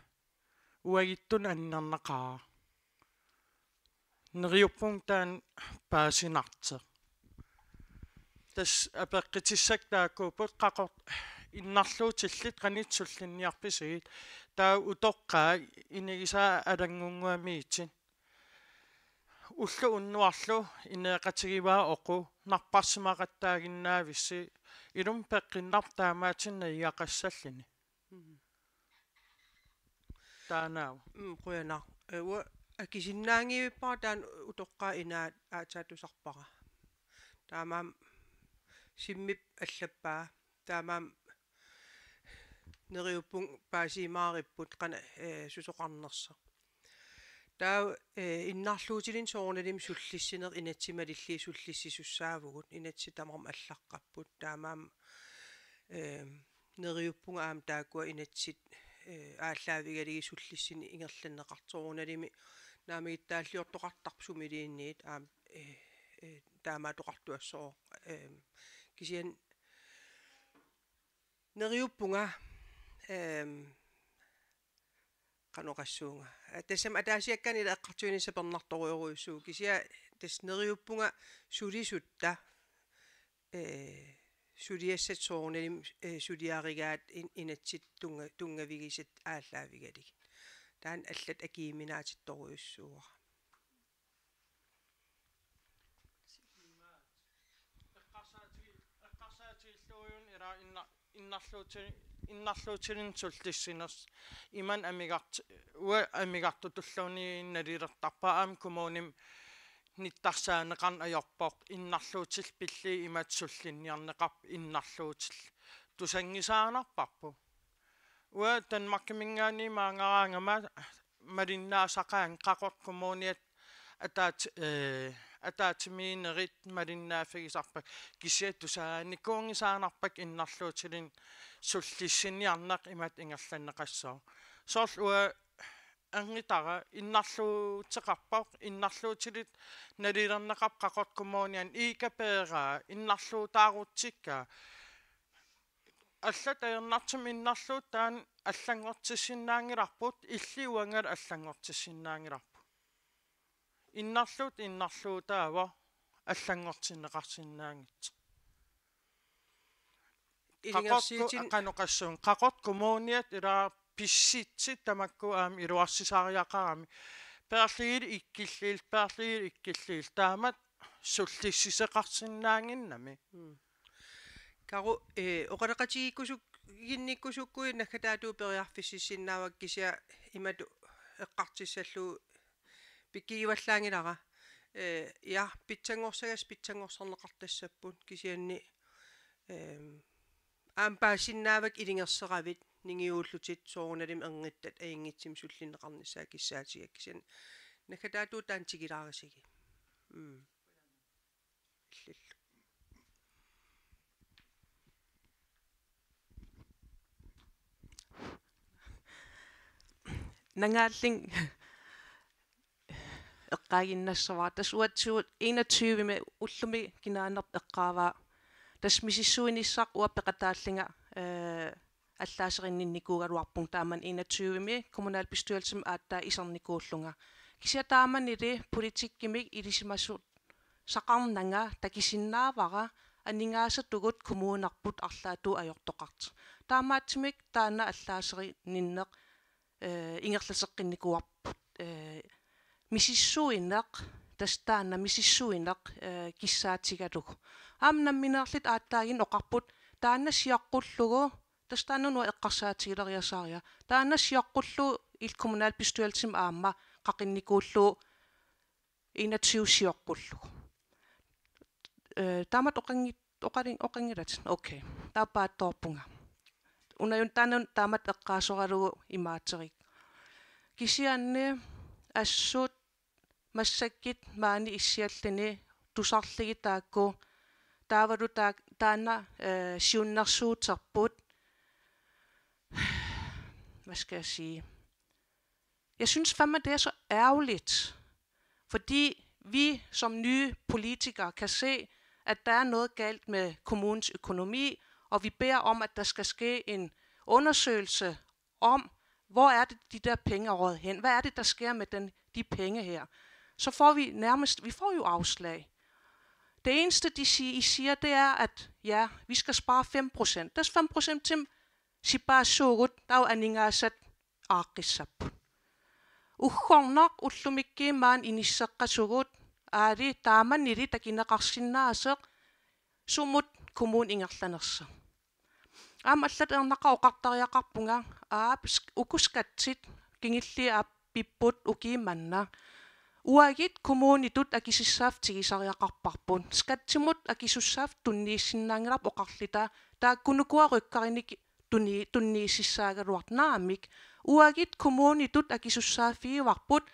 Uagutsinnut annerneqaaq. Neriuppunga taanna paasinartoq. Tassa apeqqutissakka taakkuupput Qaqortup innarluutillit qanoq sullinniarpisigit. Taava utoqqaat inugisaat Alanngunnguamiittut. Ulloq unnuarlu ineeqatigivaat oqu, napparsimaqattaaginnaavissi, ilumut peqqinnarpoq taamaattunik najugaqassalluni. Mm. Taannaavoq. Mm, qujanaq. Eh, uanga akisinnaanngivippara taanna utoqqaat inaat aatsaat tusarpara. Taamaammat Simmip allappaa. Taamaammat neriuppunga paasiumaaripput qanoq, eh, susoqarnersoq. Taava, eh, innarluutilinnut soorunalimi sullissineq inatsit malillugu sullissisussaavugut, inatsit tamarmik allaqqapput, taamaammat, eh, neriuppunga aamma taakkua inatsit, eh, aallaavigalugit sullissineq ingerlanneqartoq, soorunalimi naammagittaalliortoqartarpoq sumiluunniit aamma, eh, eh, taamaattoqartuassooq, eh, kisianni neriuppunga, ehm, qanoq oqassuunga. Eh, tassami ataasiakkaanni ila eqqartuinissaq sapernartorujorujussuuvoq. Kisianni tassa neriuppunga sulisutta, eh, suliassat soorunalimi, eh, suliarigaat in-, inatsit tunnga-, tunngavigisat aallaavigalugit. Taanna allatut akiuminaatittorujussuuara. Eqqarsaatigi-, eqqarsaatigillugu una ila inna-, innarluuti-, innarluutilinnut sullissineq imannak amigart-, uanga amigartutulluunniit nalilertarpara, aamma kommunimi nittarsaaneqarneq ajorpoq, innarluutillit pillugit imatut sullinniarneqarput innarluutillit. Tusanngisaannarparput. Uanga Danmarkiminngaanniit maanngaaraangama malinnaasaqaanga Qaqortup Kommuniata ataat-, eh, ataatsimiinnerit malinnaaffigisarpakka, kisianni tusaanikuunngisaannarpakka innarluutilinnut sullissiniarneq imatut ingerlanneqassaaq. Soorlu uanga anngutara innarluuteqarpoq, innarluutilik nalilerneqarpoq Qaqortup Kommuniani, iikka peeraa, innarluutaarutsikkaa. Allat ajornartumik innarluutit taanna allanngortissinnaanngilarput, illit uangalu allanngortissinnaanngilarput. Innarluuttoq innarluutaavoq, allanngortinneqarsinnaanngitsoq. Qaqortup, ilingersuutin- qanoq oqassuunga, Qaqortup Kommuniata ila pissutsit tamakku aamma iluarsisariaqarami. Peerlugit ikkilluillu, peerlugit ikkilluillu. Taamatut sullissisoqarsinnaannginnami. Mm. Karu, eh, oqaloqatigiikkusuk-, -ginnikkusukkuit naggataatigut periarfississinnaavakka kisianni imatut eqqartussallugu pikkiuallaanngilara. Eh, ja, pitsanngorsagassat pitsanngorsarneqartassapput kisianni, ehm, aamma paasisinnaavakka ilungersoravit ningiullutit soorunalimi erngittat ajunngitsumik sullinneqarnissaat kissaatigaakka kisianni naggataatigut taanna tigulaarussigit. Mm. Illillu. Nangaalling eqqaaginnassavara. Tassa uatsinnut enogtyve-mi ullumi kinaanerput eqqaavaa. Tassa misissuinissaq uanga peqataallunga, eh, allaaserinnikuugaluarpunga taamani enogtyve-mi kommunalbestyrelsimi aatsaat isernikuullunga. Kisianni taamanili politikkimik ilisimasut- -saqarnanga takusinnaavara aningaasatigut kommunerput arlaatigut ajortoqartoq. Taamaattumik taanna allaaserinninneq, eh, ingerlateqqinnikuuarput, eh, misissuineq, tassa taanna misissuineq, eh, kissaatigalugu. Aamma nammineerluta aatsaaginnaq oqarput taanna sioqqullugu, tassa taanna uanga eqqarsaatigileriasaariga. Taanna sioqqullugu illit kommunalbestyrelsimi aamma qaqinnikuullugu enogtyve sioqqullugu. Eh, taamatut oqanngit-, oqalin-, oqanngilatit. Okay. Taava paatsoorpunga. Una una taanna taamatut eqqaasoralugu imaaterik. Kisianni assut massakkut maani issialluni tusarlugit taakku taavalu taa-, taanna, eh, siunnersuuterput. Hvad skal jeg sige? Jeg synes fandme, det er så ærgerligt, fordi vi som nye politikere kan se, at der er noget galt med kommunens økonomi, og vi beder om, at der skal ske en undersøgelse om, hvor er det, de der penge er røget hen? Hvad er det, der sker med den, de penge her? Så får vi nærmest, vi får jo afslag. Det eneste, de siger, I siger, det er, at ja, vi skal spare fem procent. Der er fem procent til, sipaassuugut, taava aningaasat aaqqissapput. Uggornaq ullumikkut maani inisseqqasugut, aali taamanili takuneqarsinnaasoq sumut kommuni ingerlanersoq. Aamma allatut ajornaqaaq oqartariaqarpunga, aap, sk-, uku skattit kingulliit aap pipput ukiumanna. Uagut kommunitut akisussaaffik tigusariaqarparput. Skattimut akisussaaffik tunniussinnaanngilarput oqarluta, taakkunuku rykkarinit tunni-, tunniussussaagaluartut naamik. Uagut kommunitut akisussaaffigivarput,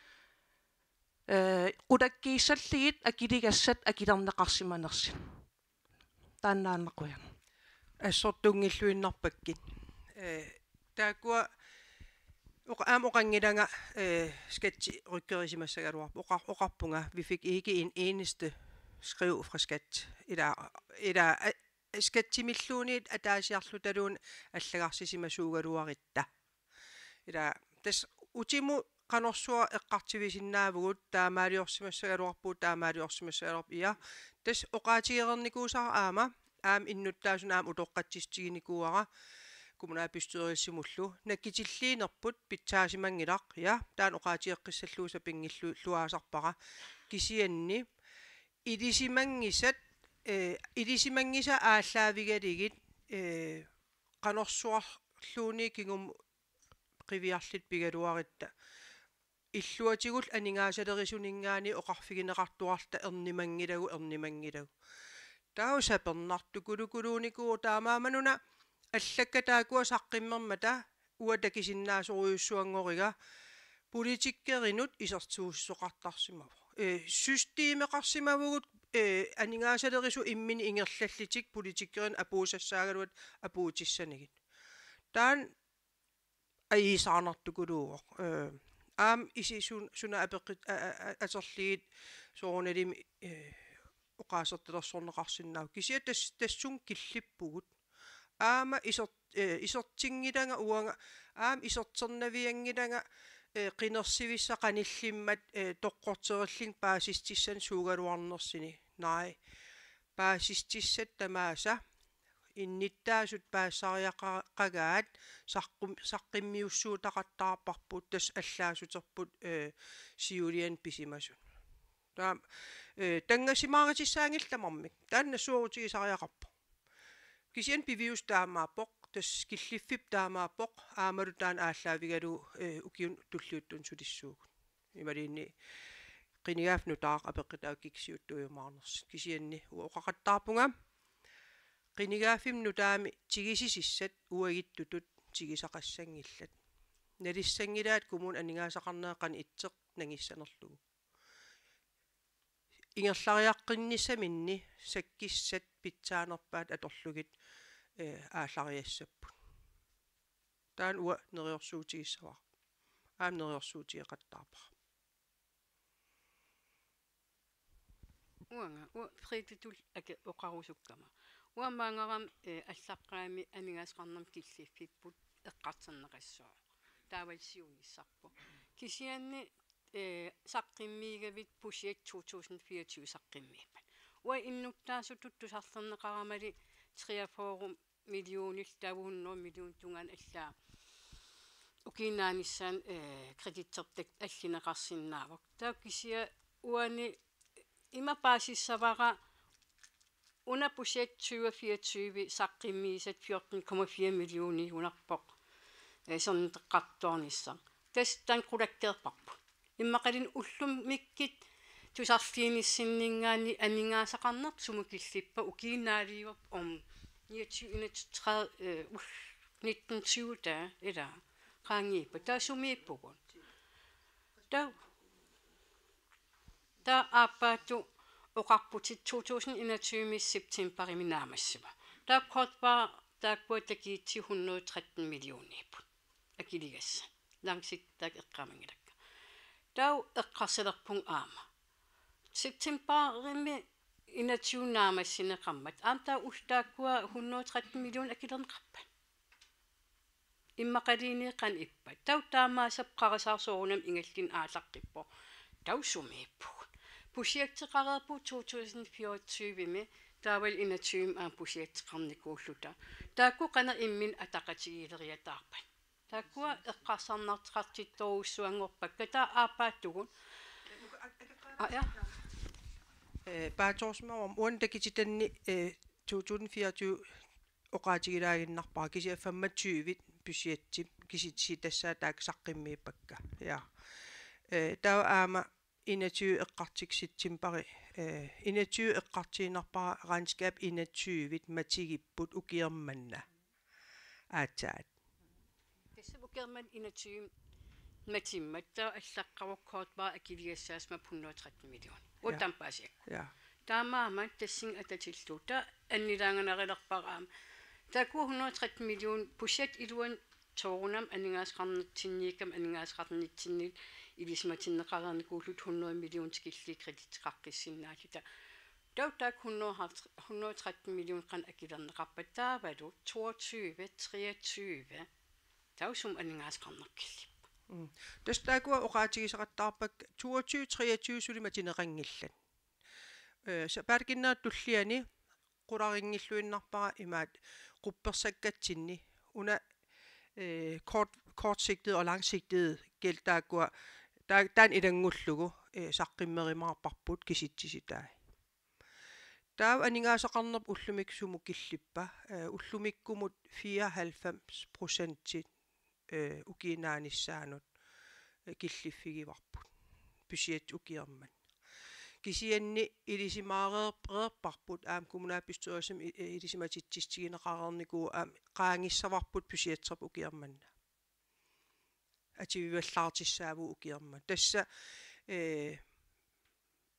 eh, qulakkiissallugit akiligassat akilerneqarsimanersut. Taannaannaq qujan. Assortunngilluinnarpakkit. Eh, taakkua oqa-, aamma oqanngilanga, eh, skattit rykkerisimassagaluarput. Oqa-, oqarpunga, vi fik ikke en eneste skriv fra skat. Ila, ila, eh, skattimilluunniit ataasiarlutaluunniit allagarsissimasuugaluarutta. Ila, tassa utimut qanorsuaq eqqartuisinnaavugut, taamaaliorsimassagaluarpugut, taamaaliorsimassagaluarpoq, ia. Tassa oqaatigereernikuusara aamma, aamma innuttaasunik aamma utoqqatsissutiginikuuara kommunalbestyrelsimullu. Nakkutilliinerput pitsaasimanngilaq, ia, taanna oqaatigeqqissallugu sapinngilluinnarpara. Kisianni ilisimanngisat, eh, ilisimanngisa aallaavigalugit, eh, qanorsuarluunniit kingumut qiviarluta pigaluarutta. Illuatigullu aningaasalerisunngaanniit oqarfigineqartuarluta ernumanngilagut, ernumanngilagut. Taava sapernartukulukuluunikuuvoq, taamaammat una allakkat taakkua saqqummermata uanga takusinnaasorujussuanngoriga politikerinut isertuussisoqartarsimavoq. Eh, systemeqarsimavugut, eh, aningaasalerisut imminnut ingerlallutik politikerinut apuussassaagaluartut apuutissanagit. Taanna ajuusaarnartukuluuvoq. Eh, aamma isi sun-, suna apeqqut-, a-, a-, a-, atorlugit soorunalimi, eh, oqaasertalersorneqarsinnaavoq. Kisianni tas-, tassunga killippugut. Aamma iser-, eh, isertinngilanga uanga, aamma iserternavianngilanga, eh, qinersivissat qanillimmat, eh, toqqorterillunga paasissutissanik suugaluarnersuni. Nej. Paasissutissat tamaasa innuttaasut paasisariaqagaat saqqum-, saqqummiussuutaqattaarparput, tassa allaassuterput, eh, siuliani pisimasut. Taam-, eh, tanngassimaaritissaanngillat tamarmik. Taanna nassuerutigisariaqarpoq. Kisianni piviusoq taamaappoq, tassa killiffik taamaappoq, aammalu taanna aallaavigalugu, eh, ukiuni tulliuttuni sulissuugut. Imaluunniit qinigaaffik nutaaq apeqqutaavoq kikkut siuttuujumaarnersut. Kisianni uanga oqaqattaarpunga qinigaaffimmi nutaami tigusisissat uagutsitut tigusaqassanngillat. Nalissanngilaat kommunip aningaasaqarnera qanoq ittoq nangissanerlugu. Ingerlariaqqinnissaminnut sakkissat pitsaanerpaat atorlugit, eh, aallariassapput. Taanna uanga neriorsuutigissavara. Aamma neriorsuutigeqattaarpara. Uanga, uanga Fredetut ake-, oqarusukkama. Uanga maanngarama, eh, allaqqammi aningaasaqarnermut killiffipput eqqartorneqassooq. Taavalu siunissarput. Kisianni, eh, saqqummiigavit budget to tusind fireogtyve saqqummiippat. Uanga innuttaasutut tusarlerneqaramali treogfyrre millionit, taava hundrede millionit tungaanut allaat ukiup naanissaanut, eh, kreditterput allineqarsinnaavoq. Taava kisianni uani ima paasissavara una budget tyve fireogtyve saqqummiisat fjorten komma fire millioniunerpoq, eh, sernuteqqartuarnissaq. Tassa taanna qulakkeerparput. Immaqaluunniit ullumikkut tusarfiginissinninngaanniit aningaasaqarnerput sumut killippat, ukiup naaliuvoq om niogtyve enogtredive, eh, ul-, nitten tyve, ila qaangiuppata, taava sumiippugut. Taava, taava aappaattut oqarputit to tusind enogtyve septembarimi naammassivoq. Taava kortvarit taakkua takugutsigu hundrede tretten millioniupput. Akiligassat. Langsigtet taakku eqqaamanngilakka. Taava eqqarsalerpunga aamma. Septembarimi enogtyve naammassineqarmat. Aamma taava ullut taakkua hundrede tretten million akilerneqarpat. Immaqaluunniit qanoq ippat. Taava taamaassappat qarasaarsoq soorunami ingerlaannaq aallaqqippoq. Taava sumiippugut. Budgetteqareerpugut to tusind fireogtyvemi, taavalu enogtyvemi aamma budgetteqarnikuulluta. Taakku qanoq imminut ataqatigiileriataarpat. Taakkua eqqarsarnartoqartittorujussuanngorpakka, taava aappaattugut. Aa, ja. Eh, paatsoorsimavara uani takutitanni, eh, to tusind fireogtyve oqaatigilaaginnarpara, kisianni femogtyve budgettip kisitsisit tassaavoq taakku saqqummiippakka. Ja. Eh, taava aamma enogtyve eqqartut septembari, eh, enogtyve eqqartuinnarpara, regnskab enogtyve matigipput ukioq manna aatsaat. Tassa ukioq manna enogtyve matimmat, taava allaqqavoq kortvarit akiligassaassapput hundrede tretten million. Ja. Uattampaasiakku. Ja. Taamaammat tassunga atatillugu. Taava annilaanganarilerpara aamma. Taakku hundrede tretten million budget iluani soorunami aningaasaqarnitsinniikkama aningaasaqarnitsinniit ilisimatinneqareernikuulluta hundrede million tikillugu kreditteqaqqissinnaalluni. Taava taakku hundrede, hundrede tretten million qanoq akilerneqarpat, taavalu toogtyve, treogtyve. Taava sumut aningaasaqarneq killippoq. Mm. Tassa taakkua oqaatigisaqattaarpakka toogtyve treogtyve suli matuneqanngillat. Eh, sapaatip akunnerata tulliani qularinngilluinnarpara imaattoq quppersakkatsinni una, eh, kort-, kortsigtet og langsigtet gæld taakkua, taa-, taanna ilanngullugu, eh, saqqummerumaarparput kisitsisitai. Taava aningaasaqarnerput ullumikkut sumut killippa, eh, ullumikkumut fireoghalvfems procent, eh, ukiup naanissaanut, eh, killiffigivarput. Budget ukioq manna. Kisianni ilisimaareer-, reerparput aamma kommunalbestyrelsimi i-, eh, ilisimatitsissutigineqareernikuuvoq aamma qaangissavarput budgetterput ukioq manna. Atuivallaartissaavugut ukioq manna. Tassa, eh,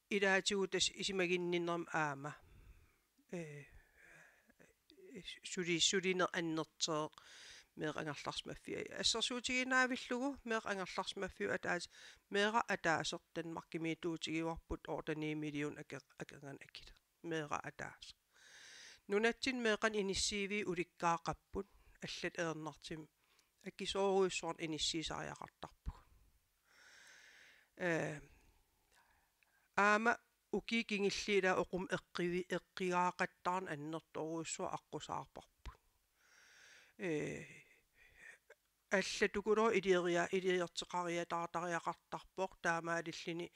ilaatigut tassa isumaginninnermi aamma, eh, suli-, sulineq annertooq meeqqat angerlarsimaffiat. Assersuutiginavillugu meeqqat angerlarsimaffiup ataaseq, meeraq ataaseq Danmarkimiittuutigivarput otte-ni million ake-, akornanni akileq. Meeraq ataaseq. Nunatsinni meeqqanik inissiiviit ulikkaaqapput, allat ajornartumik akisoorujussuarnik inissiisariaqartarpugut. Eh, aamma Ukiut kingulliit ila oqarmat eqqivi-, eqqigaaqattaarneq annertoorujussuaq aqqusaarparput. Ee, allatukuluuvoq iliria-, iliorteqariataartariaqartarpoq, taamaalilluni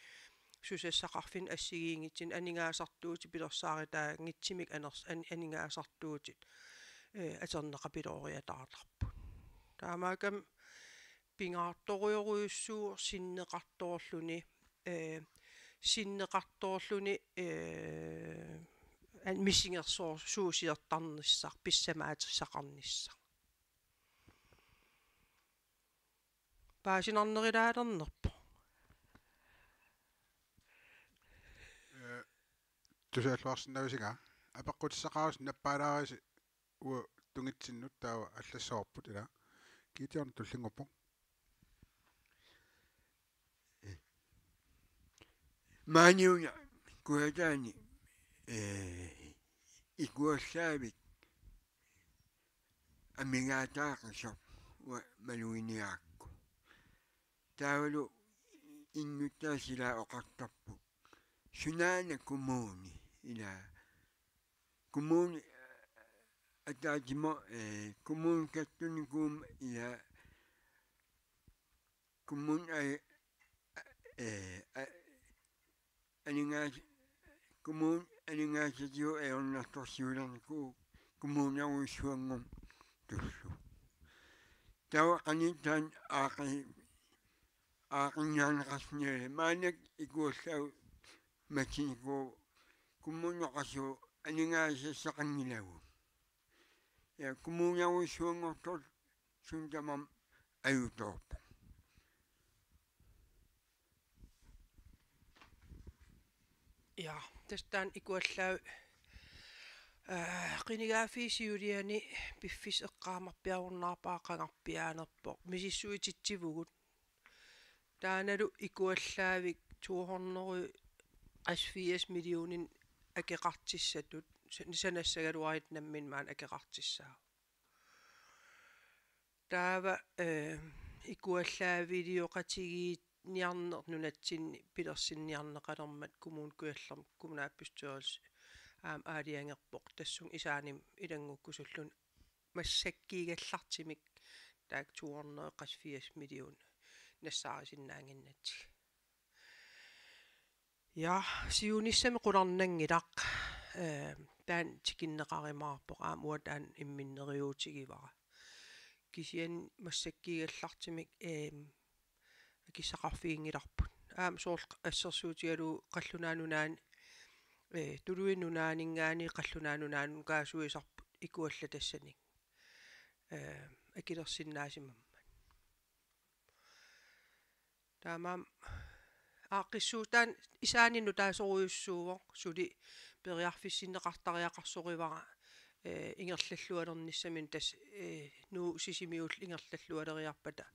susassaqarfinni assigiinngitsunik aningaasartuutit pilersaarutaanngitsumik aners-, an-, aningaasartuutit, ee, atorneqapilooriataartarput. Taamaakkami pingaartorujorujussuuvoq sinneqartoorluni, ee, sinneqartoorluni, ee, an-, misigersoorsuusiortarnissaq, pissamaatissaqarnissaq. Paasinarnerulaalernerpoq. Ee, tusaalluarsinnaavisiga. Apeqqutissaqarusi nappaalaarisi uagut tungitsinnut, taava allassavarput ila. Gideon tullinnguuppoq. Maani una Kujataani, ee, ikuallaavik amigaataaqisoq uanga maluginiarakku. Taavalu innuttaasut ila oqartarput: Sunaana kommuni ila? Kommuni, ee, ataatsimoorpoq, ee, kommuni kattunikuummat ila, kommuni, ee, ee, a-, aningaas-, kommuni aningaasatigut ajornartorsiulernikuuvoq kommunerujussuanngortullu. Taava qanoq taanna aaqqi-, aaqqinniarneqarsinnaavunga? Maannakkut ikuallaavik mattunikuuvoq, kommuneqarsuup aningaasassaqanngilagut. Ja, kommunerujussuanngortoq suut tamarmik ajutoorput. Ja, tassa taanna ikuallaavik, ee, qinigaaffiup siuliani piffissaq eqqaamarpiarunnaarpara qangarpiaanerpoq. Misissuititsivugut. Taannalu ikuallaavik to hundrede og firs millioner akeqartussatut, sa-, sanassagaluarutta nammineq maani akeqartussaavoq. Taava, ee, ikuallaaviliorniarneq nunatsinni pilersinniarneqalermat Kommune Kujallermi kommunalbestyrelse aamma aalajangerpoq, tassunga isaanimut ilanngukkusulluni massakkuugallartumik taakku to hundrede og firs million nassaarisinnaannginnatsigit. Ja, siunissami qularnanngilaq, ee, taanna tikinneqarumaarpoq, aamma uanga taanna imminneriuutigivara. Kisianni massakkuugallartumik, ee, akissaqarfiginngilarput. Aamma soorlu assersuutigalugu Qallunaat Nunaanni, ee, Tuluit Nunaanninngaanniit Qallunaat Nunaannut kaasuisarput ikuallatassaniit, ee, akilersinnaasimammat. Taamaammat aaqqissuussaq taanna isaanni nutaasorujussuuvoq, suli periarfissinneqartariaqarsorivara, ee, ingerlallualernissaminut, tassa, ee, Nuup Sisimiullu ingerlallualeriarpata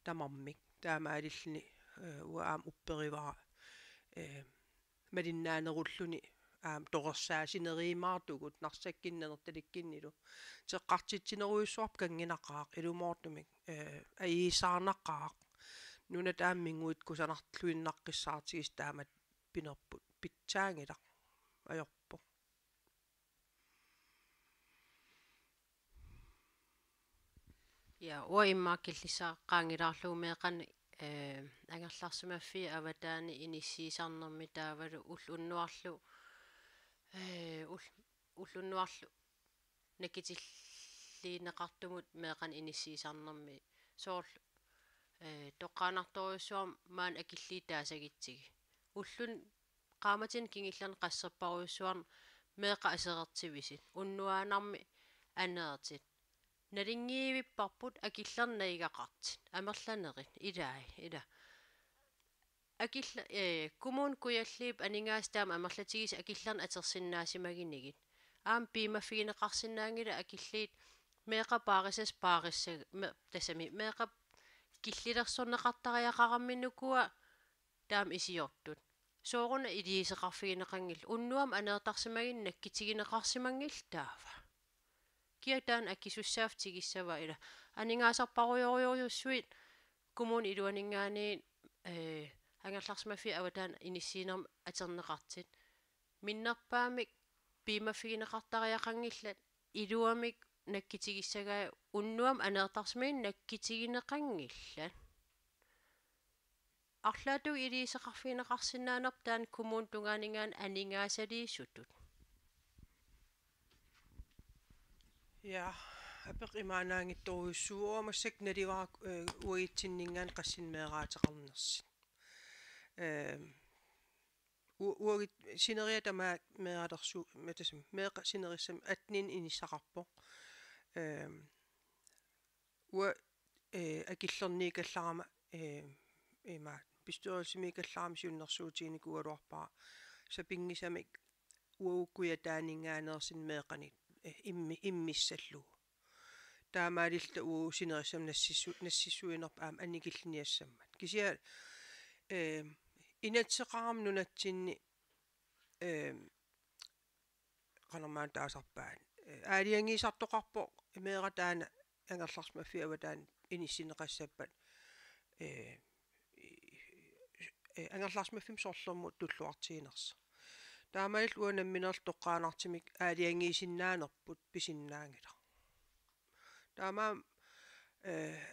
tamarmik. Taamaalilluni, ee, uanga aamma upperivara, ee, malinnaanerulluni aamma torersaasinerujumaartugut, Narsakkunni Nanortalikkunnilu. Teqqartitsinerujussuarput kanngunaqaaq, ilumoortumik, ee, ajuusaarnaqaaq. Nunat aamma minguit kusanarluinnaqqissaartigisut taamatut pinerput, pitsaanngilaq, ajorpoq. Ja, uanga immaqa killissaqqaanngilaarlugu meeqqanik, ee, angerlarsimaffiit avataani inissiisarnermi taavalu ulloq unnuarlu, ee, ul-, ulloq unnuarlu nakutilliineqartumut meeqqanik inissiisarnermi soorlu, ee, toqqaannartorujussuarmik maani akilliit taasagutsigit. Ulluni qaammatini kingullerni qasserparujussuarni meeqqat aserortivisut. Unnuaannarmi aneertut. Nalunngivipparput akillerneq najugaqartut. Amerlanerit. Ilai, ila. Akilla-, ee, Kommune Kujalliup aningaasat taama amerlatigisut akillerneq atorsinnaasimagunigit. Aamma piumaffigineqarsinnaanngilaq akilliit meeqqat paarissasut paarissag-, me-, tassami meeqqat killilersorneqartariaqaramminukua taama isiortut. Sooruna iliuuseqarfigineqanngillat. Unnuami aneertarsimagunik nakkutigineqarsimanngillat taava. Kia taanna akisussaaffik tigussava ila. Aningaasarparujorujussuit kommunip iluaninngaanniit, ee, angerlarsimaffiit avataani inissiinermi atorneqartut. Minnerpaamik piumaffigineqartariaqanngillat, iluamik nakkutigissagaat unnuami aneertarsimagunik nakkutigineqanngillat. Arlaatigut iliuuseqarfigineqarsinnaanerput taanna kommunip tungaaninngaanniit aningaasaliisutut. Ja, apeq imaannaanngitsorujussuuvoq, massakkut naluara, eh, uagutsinninngaanniit qassinik meeraateqarnersut. Eh, u-, uagut sineriak tamaat meeralersu-, matasim, meeqqat sinerissami atteninik inissaqarpoq. Eh, Uanga, eh, akillerniikallarama, eh, ima, bestyrelsimiikallarama siunnersuutiginikuugaluarpara sapinngisamik uagut Kujataaninngaanneersunik meeqqanik, eh, immi-, immissallugu. Taamaalilluta uagut sinerissami nassissu-, nassissuinerput aamma annikilliniassammat. Kisianni, eh, inatsiseqarama nunatsinni, eh, qanormaanna taasarpaat. Eh, aalajangiisartoqarpoq meeraq taanna angerlarsimaffiit avataani inissinneqassappat, eh, eh, angerlarsimaffimmut sorlermut tulluartiginersoq. Taamaalilluta uanga nammineq toqqaannartumik aalajangiisinnaanerput pisinnaanngilaq. Taamaammat, eh,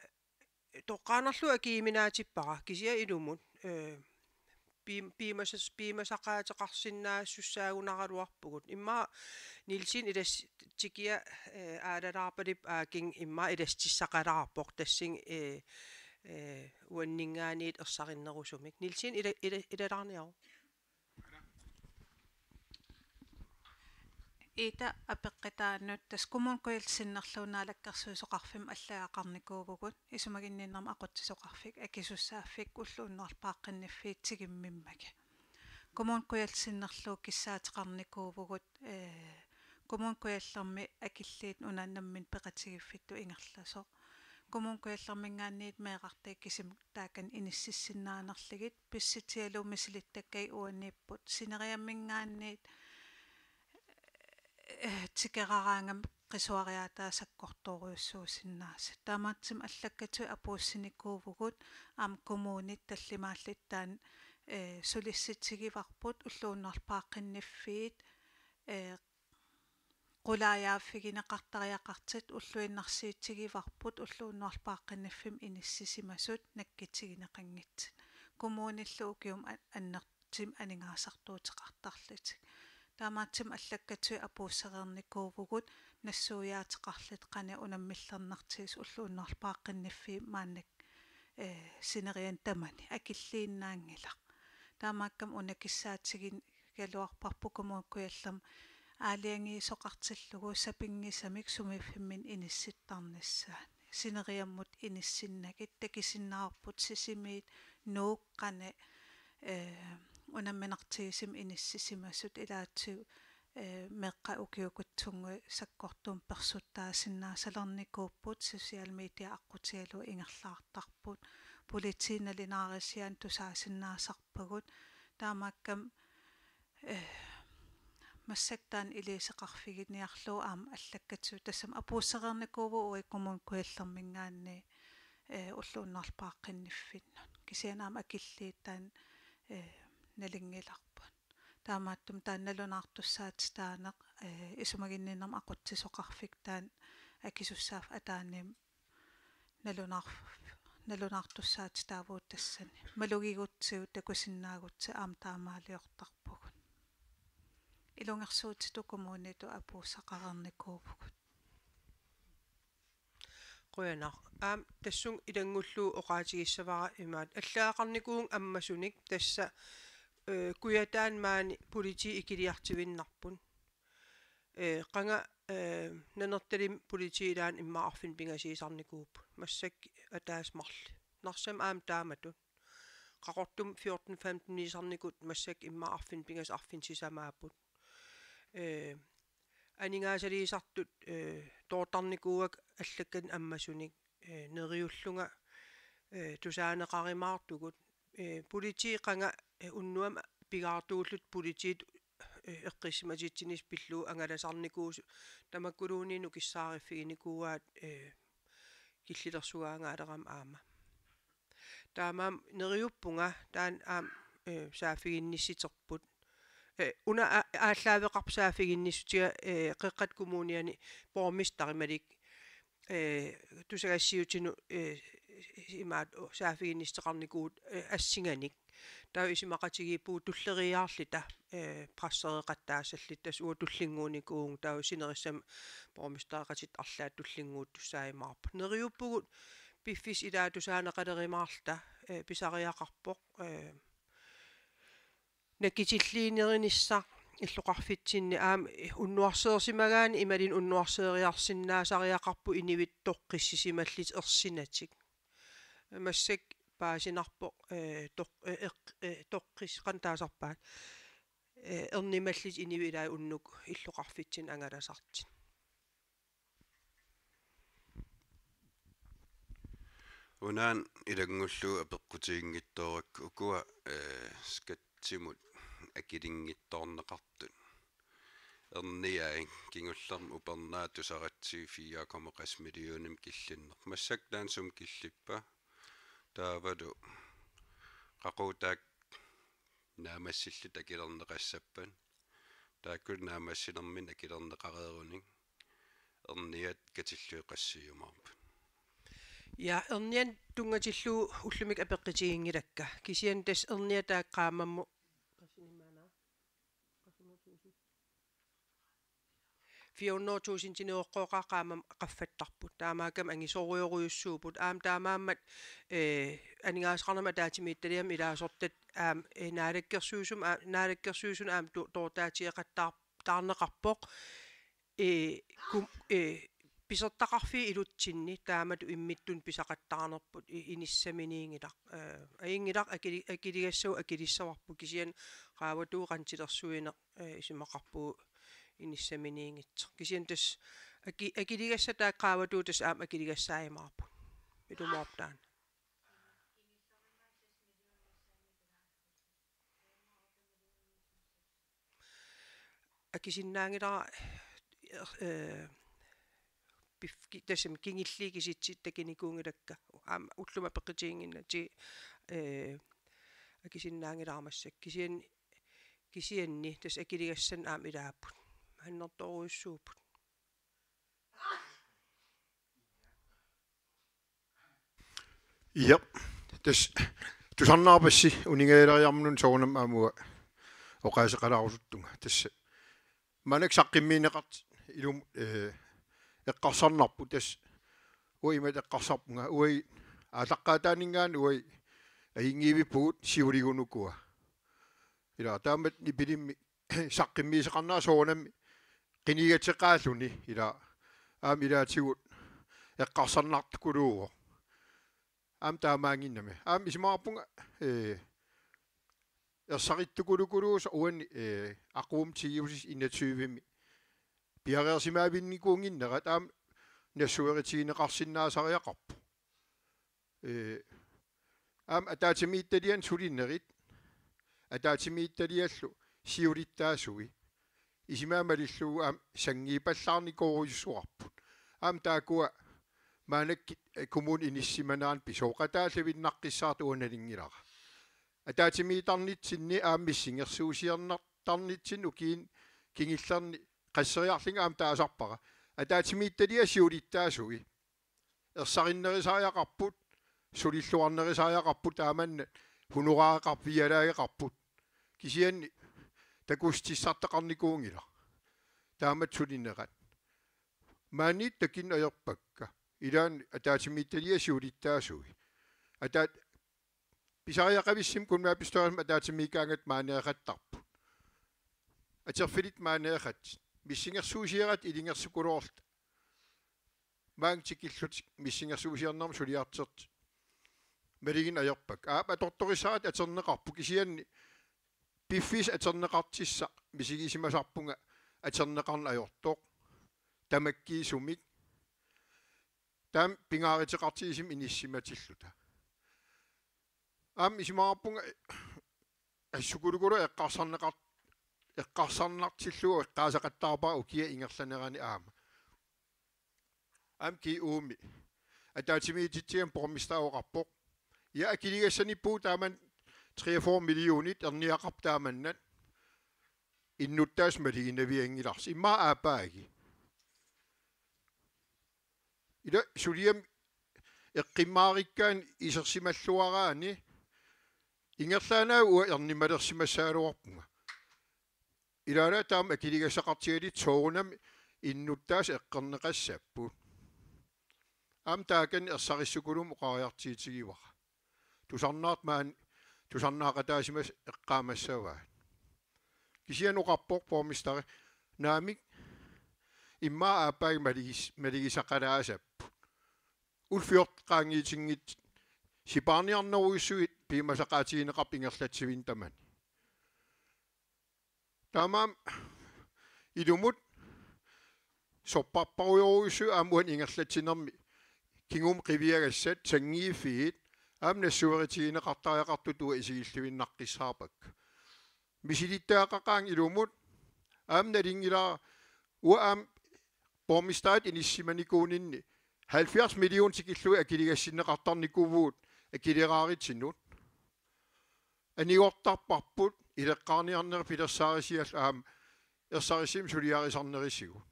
toqqaannarlugu akiuminaatippara kisianni ilumut, eh, piim-, piimasas-, piumasaqaateqarsinnaasussaagunaraluarpugut. Immaqa Nielsen ilas-, tikia, eh, aalalaarpaluppoq aajuku immaqa ilastissaqalaarpoq tassunga, eh, eh, uanninngaanniit ersarinnerusumik. Nielsen ila-, ila-, ilalaarniaruk. Ida, apeqqutaanut tassa Kommune Kujalleq sinnerlugu Naalakkersuisoqarfimmut allagaqarnikuuvugut, isumaginninnermi aqutsisoqarfik, akisussaaffikka, ulloq unnuarlu paaqqinniffiit tigummimmagit. Kommune Kujalleq sinnerlugu kissaateqarnikuuvugut, eh, Kommune Kujallermi akilliit nunat namminneq peqatigiiffittut ingerlasoq. Kommune Kujallerminngaanniit meerartaat kisimi taakani inississinnaanerlugit, pissutigalugu misilittakkagut uaniipput, sineriamminngaanniit, eh, tikeraraangamik qisuariaataa sakkortoorujussuusinnaasut. Taamaattumik allakkatut apuussinikuuvugut aamma kommunit tallimaallutik taanna, eh, sulissutigivarput, ulloq unnuarlu paaqqinniffiit, eh, qulaajaaffigineqartariaqartut, ulluinnarsiutigivarput ulloq unnuarlu paaqqinniffimmi inissisimasut nakkutigineqanngitsut. Kommunillu ukiumut an-, annertuumik aningaasartuuteqartarlutik. Taamaattumik allakkatut apuussereernikuuvugut nassuiaateqarluta qanoq unammillernartigisoq ulloq unnuarlu paaqqinniffimmi maannakkut, eh, sineriammi tamani akilliinnaanngilaq. Taamaakkami una kissaatigigaluarparput Kommune Kujallermi aalajangiisoqartillugu sapinngisamik sumiiffimminni inissittarnissaat. Sineriammut inissinnagit, takusinnaavarput Sisimiut, Nuuk, qanoq, eh, unamminartigisumik inissisimasut, ilaatigut, eh, meeqqat ukiukutsunnguit sakkortuumik persuttaasinnaasalernikuupput, social media aqqutigalugu ingerlaartarput, politiit nalunaarusiaannik tusaasinnaasarpagut, taamaakkami, eh, massakkut taanna iliuuseqarfiginiarlugu aamma allakkatut tassami apuussereernikuuvugut uagut Kommune Kujallerminngaanniit, eh, ulloq unnuarlu paaqqinniffinnut. Kisianni aamma akilliit taanna, eh, nalunngilarput. Taamaattumik taanna nalunaartussaatitaaneq, eh, isumaginninnermi aqutsisoqarfik taanna akisussaaffik ataaniimmik nalunaar-, nalunaartussaatitaavugut tassani. Malugigutsigu takusinnaagutsi aamma taamaaliortarpugut. Ilungersuutitut kommunitut apuussaqareernikuuvugut. Qujanaq. Aamma tassunga ilanngullugu oqaatigissavara imaattoq: allagaqarnikuuvunga ammasunik tassa, eh, Kujataani maani politiit ikiliartuinnarput. Eh, qanga, eh, Nanortalimmi politiit ilaanni immaqa arfineq-pingasuusarnikuupput. Massakkut ataaseq marluk. Narsami aamma taamatut. Qaqortumi fjorten femten-iusarnikut massakkut immaqa arfineq-pingasut arfineq sisamaapput. Eh, aningaasaliisartut, eh, toortarnikuuakka allakkanik ammasunik, eh, neriullunga, eh, tusaaneqarumaartugut, eh, politiit qanga, eh, unnuami pigaartuullutik politiit, eh, eqqissimatsitsinissaq pillugu angalasarnikuusut, tamakkuluunniit nukissaariffiginikuuaat, eh, killilersugaangaalerama aamma. Taamaammat neriuppunga taanna aamma, eh, saaffiginnissiterput. Eh, una a-, aallaaveqarpoq saaffiginnissutiga, eh, Qeqqata Kommuniani borgmesteri Malik, eh, tusagassiuutinut, eh, imaattoq saaffiginnissuteqarnikuuvoq, eh, assinganik. Taava isumaqatigiippugut tulleriiaarluta, eh, pressereqattaassalluta, tassa uanga tullinnguunikuuvunga, taava sinerissami borgmestereqatitta arlaat tullinnguuttussaajumaarput. Neriuppugut piffissap ilaa tusaaneqalerumaarluta, eh, pisariaqarpoq, eh, nakitilliinerinissaq illoqarfitsinni aamma unnuarseersimagaanni imaluunniit unnuarseeriarsinnaasariaqarput inuit toqqissisimallutik ersinatik. Massakkut paasinarpoq, eh, toq-, eh, eq-, eh, toqqis-, qanoq taasarpaat. Eh, ernumallutik inuit ilaat unnuk illoqarfitsinni angalasartut. Unaana ilanngullugu apeqqutiginngitsoorakku ukua, eh, skatsimut akilinngitsoorneqartut. Erniai kingullermik upernaaq tusaratsigu fire komma qas millionimik killinneq. Massakkut taanna sumut killippa? Taavalu qaqugu taakku naammassillutik akilerneqassappat? Taakku naammassinerminnik akilerneqareerunik erniat katillugit qassiumaarput? Ja, ernianut tunngatillugu ullumikkut apeqqutiginngilakka. Kisianni tassa erniat taakku qaammammut fire hundrede tusindinik eqqooqaat qaammammut qaffattarput. Taamaakkami angisoorujorujussuupput. Aamma taamaammat, eh, aningaasaqarnermut ataatsimiititaliami ilaasortat aamma, eh, naalakkersuisum-, aa-, naalakkersuisunut aamma tu-, toortaatigeqattaar-, taarneqarpoq. Eh, kum-, eh, pisortaqarfiit ilutsinni taamatut imminnut pisaqattaarnerput i-, inissaminiinngilaq. Eh, ajunngilaq akili-, akiligassat akilissavarput kisianni qaavatigut qantilersuineq, eh, isumaqarpugut inissaminiinngitsoq. Kisianni tassa aki-, akiligassat taakku qaavatigut tassa aamma akiligassaajumaarput. Ilumoorpoq taanna. Akisinnaanngilara, eh, pif-, ki-, tassami kingulliit kisitsisit takunikuunngilakka. Aamma ullumi apeqqutiginnginnakku, eh, akisinnaanngilara massakkut. Kisianni, kisianni tassa akiligassanik aamma ilaapput. Annertoorujussuupput. Ja. Tassa tusarnaarpassi uningajalereermat soorunami aamma uanga oqaaseqalaarusuttunga. Tassa maannakkut saqqummiunneqartut ilumut, eh, eqqarsarnarput tassa uanga imatut eqqarsarpunga uagut aallaqqaataaninngaanniit uagut ajunngivippugut siuligunukua. Ila taamatut nipilimmik saqqummiussaqarnera soorunami qinigateqaalluni ila aamma ilaatigut eqqarsarnartukuluuvoq. Aamma taamaannginnami. Aamma isumaqarpunga, eh, ersarittukulukuluusoq uani, eh, aqum ti tusind enogtyve-mi piareersimavinnikuunnginnerat aamma nassuerutigineqarsinnaasariaqarpoq. Eh, aamma ataatsimiititaliani sulinerit, ataatsimiititaliallu siulittaasui, isumaga malillugu aamma sanngiippallaarnikoorujussuarput. Aamma taakkua maannakkut, eh, kommunip inissisimanerani pisooqataallavinnaqqissaartut uanga nalunngilara. Ataatsimiittarnitsinni aamma missingersuusiornartarnitsinni ukiuni kingullerni qasseriarlunga aamma taasarpara. Ataatsimiititaliap siulittaasui ersarinnerusariaqarput, sulilluarnerusariaqarput, taamani honorareqarfialaageqarput. Kisianni takussutissartaqarnikuunngilaq. Taamatut sulinerat. Maaniittut takuneq ajorpakka. Ilaanni ataatsimiititaliap siulittaasui. Ataat- Pisariaqavissumik kommunalbestyrelsimi ataatsimiikkaangatta maaniaqattarput. Atorfillit maaniaqatit. Missingersuusiaratta ilungersukuloorluta. Maanga tikillutik missingersuusiornermut suliartortut. Malugineq ajorpakka. Aap atortorissaratta atorneqarpoq kisianni piffissaq atorneqartussaq misigisimasarpunga atorneqarneq ajortoq. Tamakkiisumik. Taama pingaaruteqartigisumik inissisimatilluta. Aamma isumaqarpunga assukulukulu eqqarsarneqar-, eqqarsarnartillugu eqqaasaqattaarpara ukiup ingerlanerani aamma. Aamma G U-mi. Ataatsimiititsigami borgmesteri oqarpoq. Ja, akiligassanippugut taamani treogfyrre millionit, erniaqarpoq taamannat innuttaasut maluginavianngilarsi. Immaqa aappaagit. Ila suliami eqqummaarikkaanni isersimalluaraanni ingerlaannaq uanga ernumalersimassagaluarpunga. Ilaana taama akiligassaqartigalugu soorunami innuttaasut eqqorneqassapput. Aamma taakani ersarissukulummik oqariartuutigivara. Tusarnaartut maani tusarnaaqataasimasut eqqaamassavaat. Kisianni oqarpoq borgmesteri: Naamik, immaqa aappaagit malugis-, malugisaqalaassapput. Ullut fjorten qaangiutinngitsut sipaarniarnerujussuit piumasaqaatigineqarput ingerlatsivinni tamani. Taamaammat ilumut sorpassuarujussuit aamma uani ingerlatsinermi kingumut qiviagassat sanngiiffiit aamma nassuerutigineqartariaqartutut uanga isigilluinnaqqissaarpakka. Misilittagaqaqaanga ilumut, aamma nalunngilara uanga aamma borgmesteritut inissisimanikuuninni halvfjerds million tikillugit akiligassinneqartarnikuuvugut akileraarutinut. Anigortarparput ileqqaarniarnerit pilersaarusiallu aamma ersarissumik suliarisarnerisigut.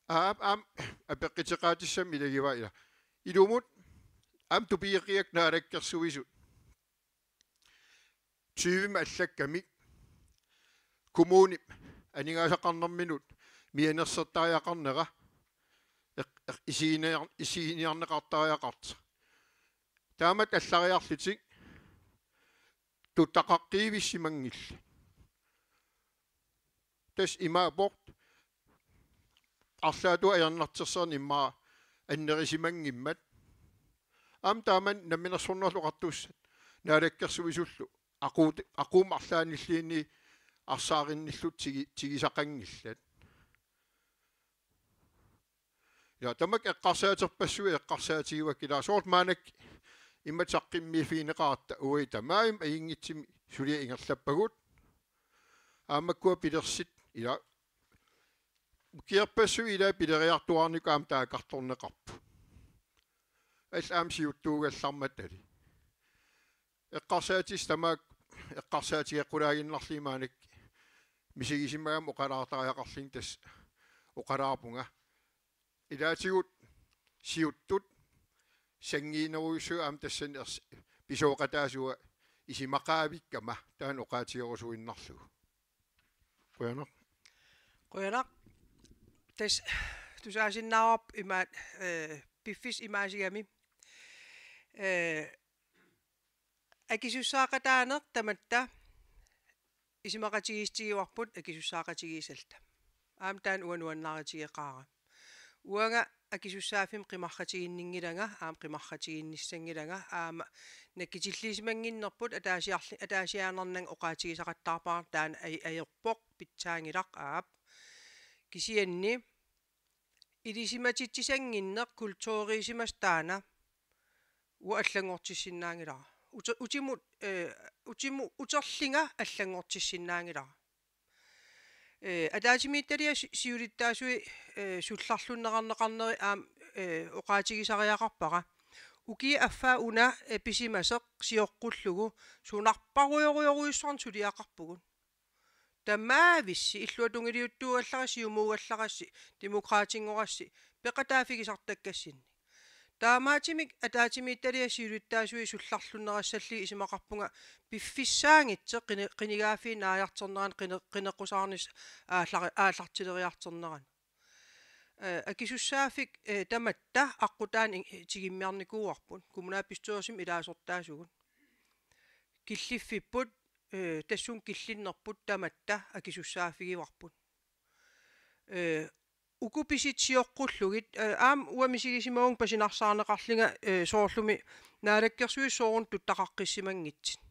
Aap, aamma apeqquteqaatissamik ilagivara ila. Ilumut aamma tupigeqigakku Naalakkersuisut tyvemik allakkamik kommunip aningaasaqarnerminut mianersortariaqarnera eq-, eq-, isiginiar-, isiginiarneqartariaqartoq. Taamatut allariarlutik tuttaqaqqiivissimanngillat. Tassa imaappoq arlaatigut ajornartorsiorneq immaqa annerisimanngimmat. Aamma taamani Namminersornerullu Oqartussat Naalakkersuisullu aquut-, aquummut arlaannilluunniit arsaarinnillutik tigi-, tigusaqanngillat. Ja, tamakku eqqarsaaterpassuit eqqarsaatigivakka, ila soorlu maannakkut imatut saqqummiiffigineqaratta uagut tamarmik ajunngitsumik suliaq ingerlappagut. Aamma makkua pilersut ila ukiorpassuit ila pileriartuaarnikut aamma taakkartorneqarput. Allat aamma siuttuugallarmatali. Eqqarsaatissat tamaat eqqarsaatigeqqulaaginnarlugit maannakkut misigisimagama oqalaartariaqarlunga tassa oqalaarpunga. Ilaatigut siuttut sanngiinerujussuit aamma tassani ers-, pisooqataasut isumaqavikkama taanna oqaatigerusuinnarlugu. Qujanaq. Qujanaq. Tassa tusaasinnaavarput imaat, eh, piffissap imaasigami. Eh, akisussaaqataaneq tamatta isumaqatigiissutigivarput akisussaaqatigiissalluta. Aamma taanna uanga nuannaarutigeqaara. Uanga akisussaaffimmik qimarratiginninngilanga, aamma qimarratiginnissanngilanga, aamma nakkutillisimanngitsuupput ataasiarli-, ataasiaannarnanga oqaatigisaqattaarpara taanna aj-, ajorpoq pitsaanngilaq aap. Kisianni ilisimatitsisanngitsuuneq kulturiusimasoq taanna uanga allanngortissinnaanngilara. Uti-, utimut, eh, utimut uterlunga allanngortissinnaanngilara. Eh, ataatsimiititaliap si-, siulittaasui, eh, sullarlunneqarneqarneri aamma, eh, oqaatigisariaqarpara. Ukiup affaa una, eh, pisimasoq sioqqullugu sunarparujorujorujussuarnik suliaqarpugut. Tamaavissi illuatungiliuttuugallarassi, siumuugallarassi, Demokraatinngorassi peqataaffigisartakkassinnik. Taamaattumik ataatsimiititaliap siulittaasui sullarlunneqassallugit isumaqarpunga piffissaanngitsoq qini-, qinigaaffii naajartornerani qine-, qineqqusaarnissaq aallari-, aallartileriartornerani. Eh, akisussaaffik, eh, tamatta aqqutaani, eh, tigummiarnikuuarput. Kommunalbestyrelsimi ilaasortaasugut. Killiffipput, eh, tassunga killinnerput tamatta akisussaaffigivarput. Eh, uku pisut sioqqullugit, eh, aamma uanga misigisimavunga pasinarsaarneqarlunga, eh, soorlumi Naalakkersuisut soorunami tuttaqaqqissimanngitsut.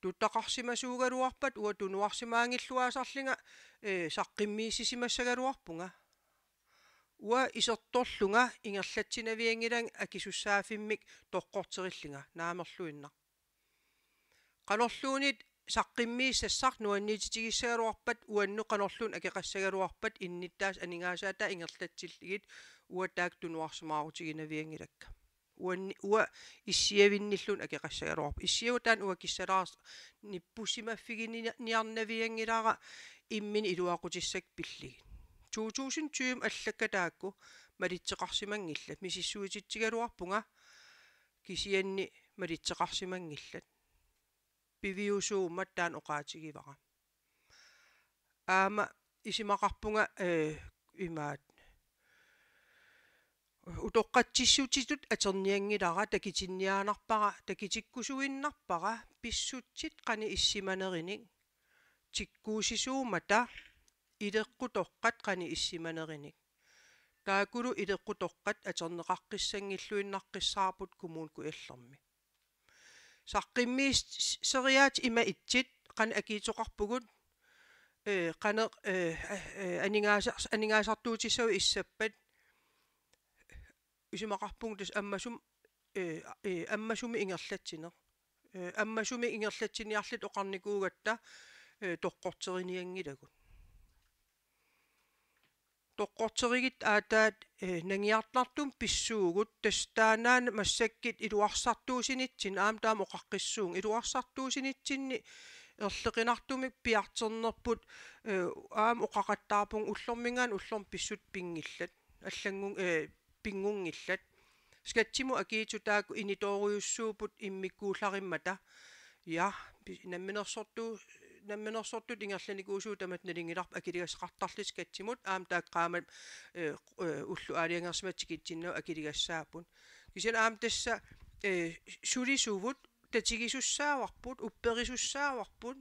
Tuttaqarsimasuugaluarpat uanga tunuarsimaanngilluinnarlunga, eh, saqqummiussisimassagaluarpunga. Uanga isertorlunga ingerlatsinavianngilanga akisussaaffimmik toqqorterillunga naamerluinnaq. Qanorluunniit saqqummiussassaq nuanniititigissagaluarpat uannut qanorluunniit akeqassagaluarpat innuttaasut aningaasaataa ingerlatsillugit uanga taakku tunuarsimaarutiginavianngilakka. Uanni-, uanga issiavinnilluunniit akeqassagaluarpoq. Issiavut taanna uanga kissalaars-, nippusimaffiginiarnavianngilara imminnut iluaqutissakka pillugit. To tusind tyve allakkat taakku malitseqarsimanngillat. Misissuititsigaluarpunga, kisianni malitseqarsimanngillat. Piviusuummat taanna oqaatigivara. Aamma isumaqarpunga, eh, imaat, utoqqatsissutitut atornianngilara, takutinniaannarpara, takutikkusuinnarpara pissutsit qanoq issimanerinik, tikkuussisuummata ileqqutoqqat qanoq issimanerinik. Taakkulu ileqqutoqqat atorneqaqqissanngilluinnaqqissaarput Kommune Kujallermi. Saqqummiis-, seriaat ima itsit, qanoq akiitsoqarpugut, eh, qanoq, eh, eh, aningaasar-, aningaasartuutissavut issappat, isumaqarpunga tassa ammasum-, eh, eh, ammasumik ingerlatsineq. Eh, ammasumik ingerlatsiniarluta oqarnikuugatta, eh, toqqorterinianngilagut. Toqqorterigit aataat, eh, nangiartartumik pissuugut, tassa taannaana massakkut iluarsartuusinitsinni, aamma taama oqaqqissuunga, iluarsartuusinitsinni erloqinartumik piartornerput, eh, aamma oqaqattaarpunga ullorminngaanniit ullormut pissutsit pinngillat, allannguk-, eh, pinngunngillat. Skattimut akiitsut taakku initoorujussuupput immikkuullarimmata. Ja, pi-, namminersortu-, namminersortut ingerlanikuusugut tamatta nalunngilarput, akiligassaqartarlutik skattimut, aamma taakku qaammat, eh, eh, ullut aalajangersimasut tikitsinnagu akiligassaapput. Kisianni aamma tassa, eh, sulisuvut tatigisussaavarput, upperisussaavagut.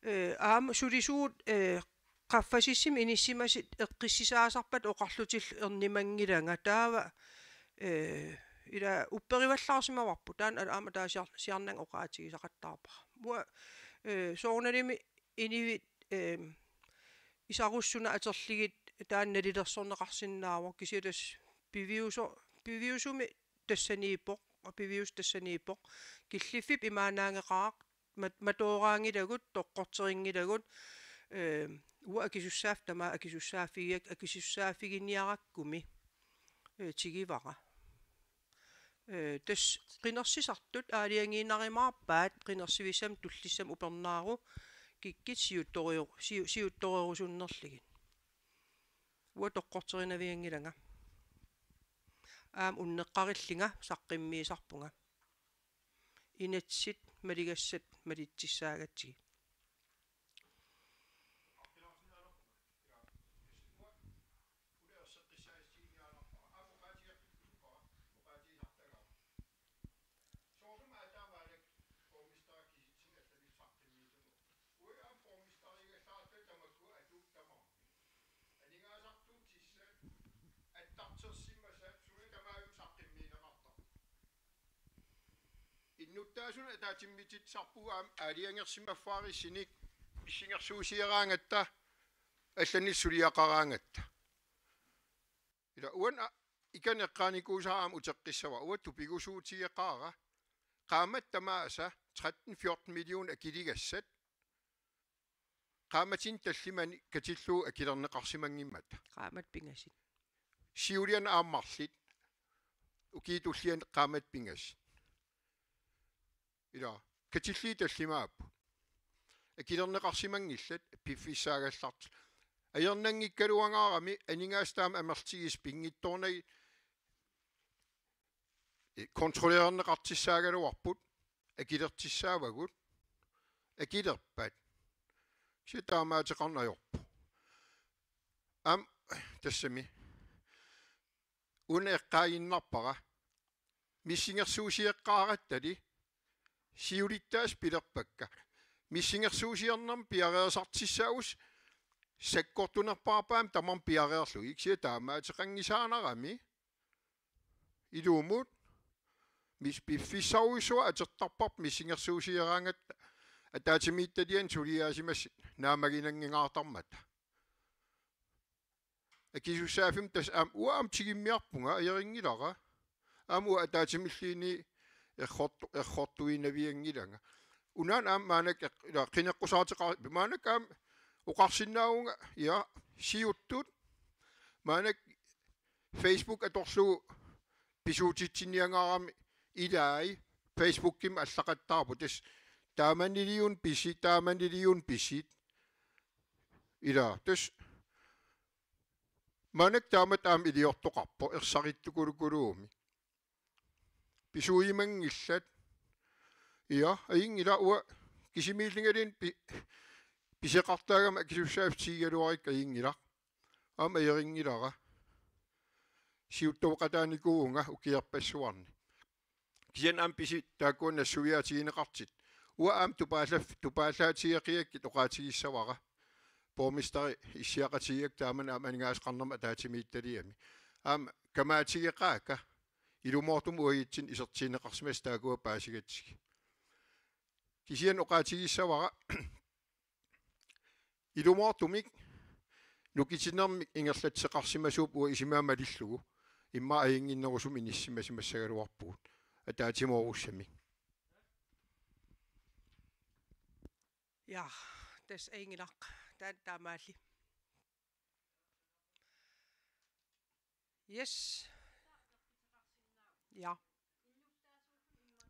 Eh, aamma sulisugut, eh, qaffasissumi inissimasut eqqissisaasarpata oqarlutillu ernumanngilanga. Taava, eh, ila upperivallaarsimavarput. Taanna aamma taava siar-, siarnanga oqaatigisaqattaarpara. Uanga, eh, soorunalimi inuit, eh, isarussuaq atorlugit taanna nalilersorneqarsinnaavoq, kisianni tassa piviuso-, piviusumi tassaniippoq, piviusoq tassaniippoq. Killiffik imaannaanngeqaaq, mat-, matooraanngilagut, toqqorterinngilagut, eh, uanga akisussaaffik tamaat akisussaaffigigakku, akisussaaffiginiarakkumi, eh, tigivara. Eh, tassa qinersisartut aalajangiinnarumaarpaat, qinersivissamik tullissamik upernaaru kikkut siuttoreru-, siu-, siuttorerusunnerlugit. Uanga toqqorterinavianngilanga. Aamma unneqqarillunga saqqummiisarpunga. Inatsit malugassat malitsissaagatsigit. Innuttaasunut ataatsimiititsisarpugut aamma aalajangersimaffaarissunik missingersuusiaraangatta, allanillu suliaqaraangatta. Ila uanga ikani eqqaanikuusara aamma uteqqissavara, uanga tupigusuutigeqaara. Qaammat tamaasa tretten fjorten million akiligassat qaammatini tallimani katillugu akilerneqarsimanngimmata. Qaammat pingasut. Siuliani aamma marluk. Ukiut tulliani qaammat pingasut. Ila, katillugit tallimaapput. Akilerneqarsimanngillat, piffissaagallartut. Ajornanngikkaluaraangamik aningaasat taama amerlatigisut pinngitsoornagit, eh, kontrollerneqartussaagaluarput, akilertussaavagut, akilerpat. Kisianni taamaateqarneq ajorpoq. Aamma tassami una eqqaaginnarpara, missingersuusioqqaarattali siulittaasut pilerpakka. Missingersuusiornermi piareersartussaavusi sakkortunerpaarpaami tamarmik piareerlugit, kisianni taamaateqanngisaannarami. Ilumut mis-, piffissarujussuaq atortarparput missingersuusioraangatta ataatsimiititaliani suliaasimasut naammaginanngingaartarmata. Akisussaaffimmik tassa aamma uanga aamma tigummiarpunga, ajorinngilara. Aamma uanga ataatsimilluunniit errortu-, errortuiinnavianngilanga. Unaana aamma maannakkut eq-, ila qineqqusaateqar-, maannakkut aamma oqarsinnaavunga, ja, siuttut. Maannakkut Facebook atorlugu pisuutitsinniangaarami ilai Facebookimi allaqattaarput, tassa taamaniliuna pisit, taamaniliuna pisit. Ila tassa maannakkut taamatut aamma iliortoqarpoq ersarittukulukuluumik. Pisuujimanngillat. Ia, ajunngilaq, uanga kisimiillingaluunniit pi-, piseqartaagama akisussaaffik tigigaluarikka ajunngilaq. Aamma ajorinngilara. Siuttuuqataanikuuvunga ukiorpassuarni. Kisianni aamma pisit taakkua nassuiaatigineqartut. Uanga aamma tupaallaf-, tupaallaatigeqigakkit oqaatigissavara. Borgmesteri issiaqatigigakkit taamani aamma aningaasaqarnermut ataatsimiititaliami. Aamma kamaatigeqaakka. Ilumoortumik uagutsinnut isertigineqarsimasoq taakkua paasigatsigit. Kisianni oqaatigissavara ilumoortumik nukitsinermik ingerlatseqarsimasuupput uanga isumaga malillugu, immaqa ajunnginnerusumik inissimasimassagaluarpugut ataatsimoorussamik. Ja, tassa ajunngilaq. Taa-, taamaalli. Yes. Ja.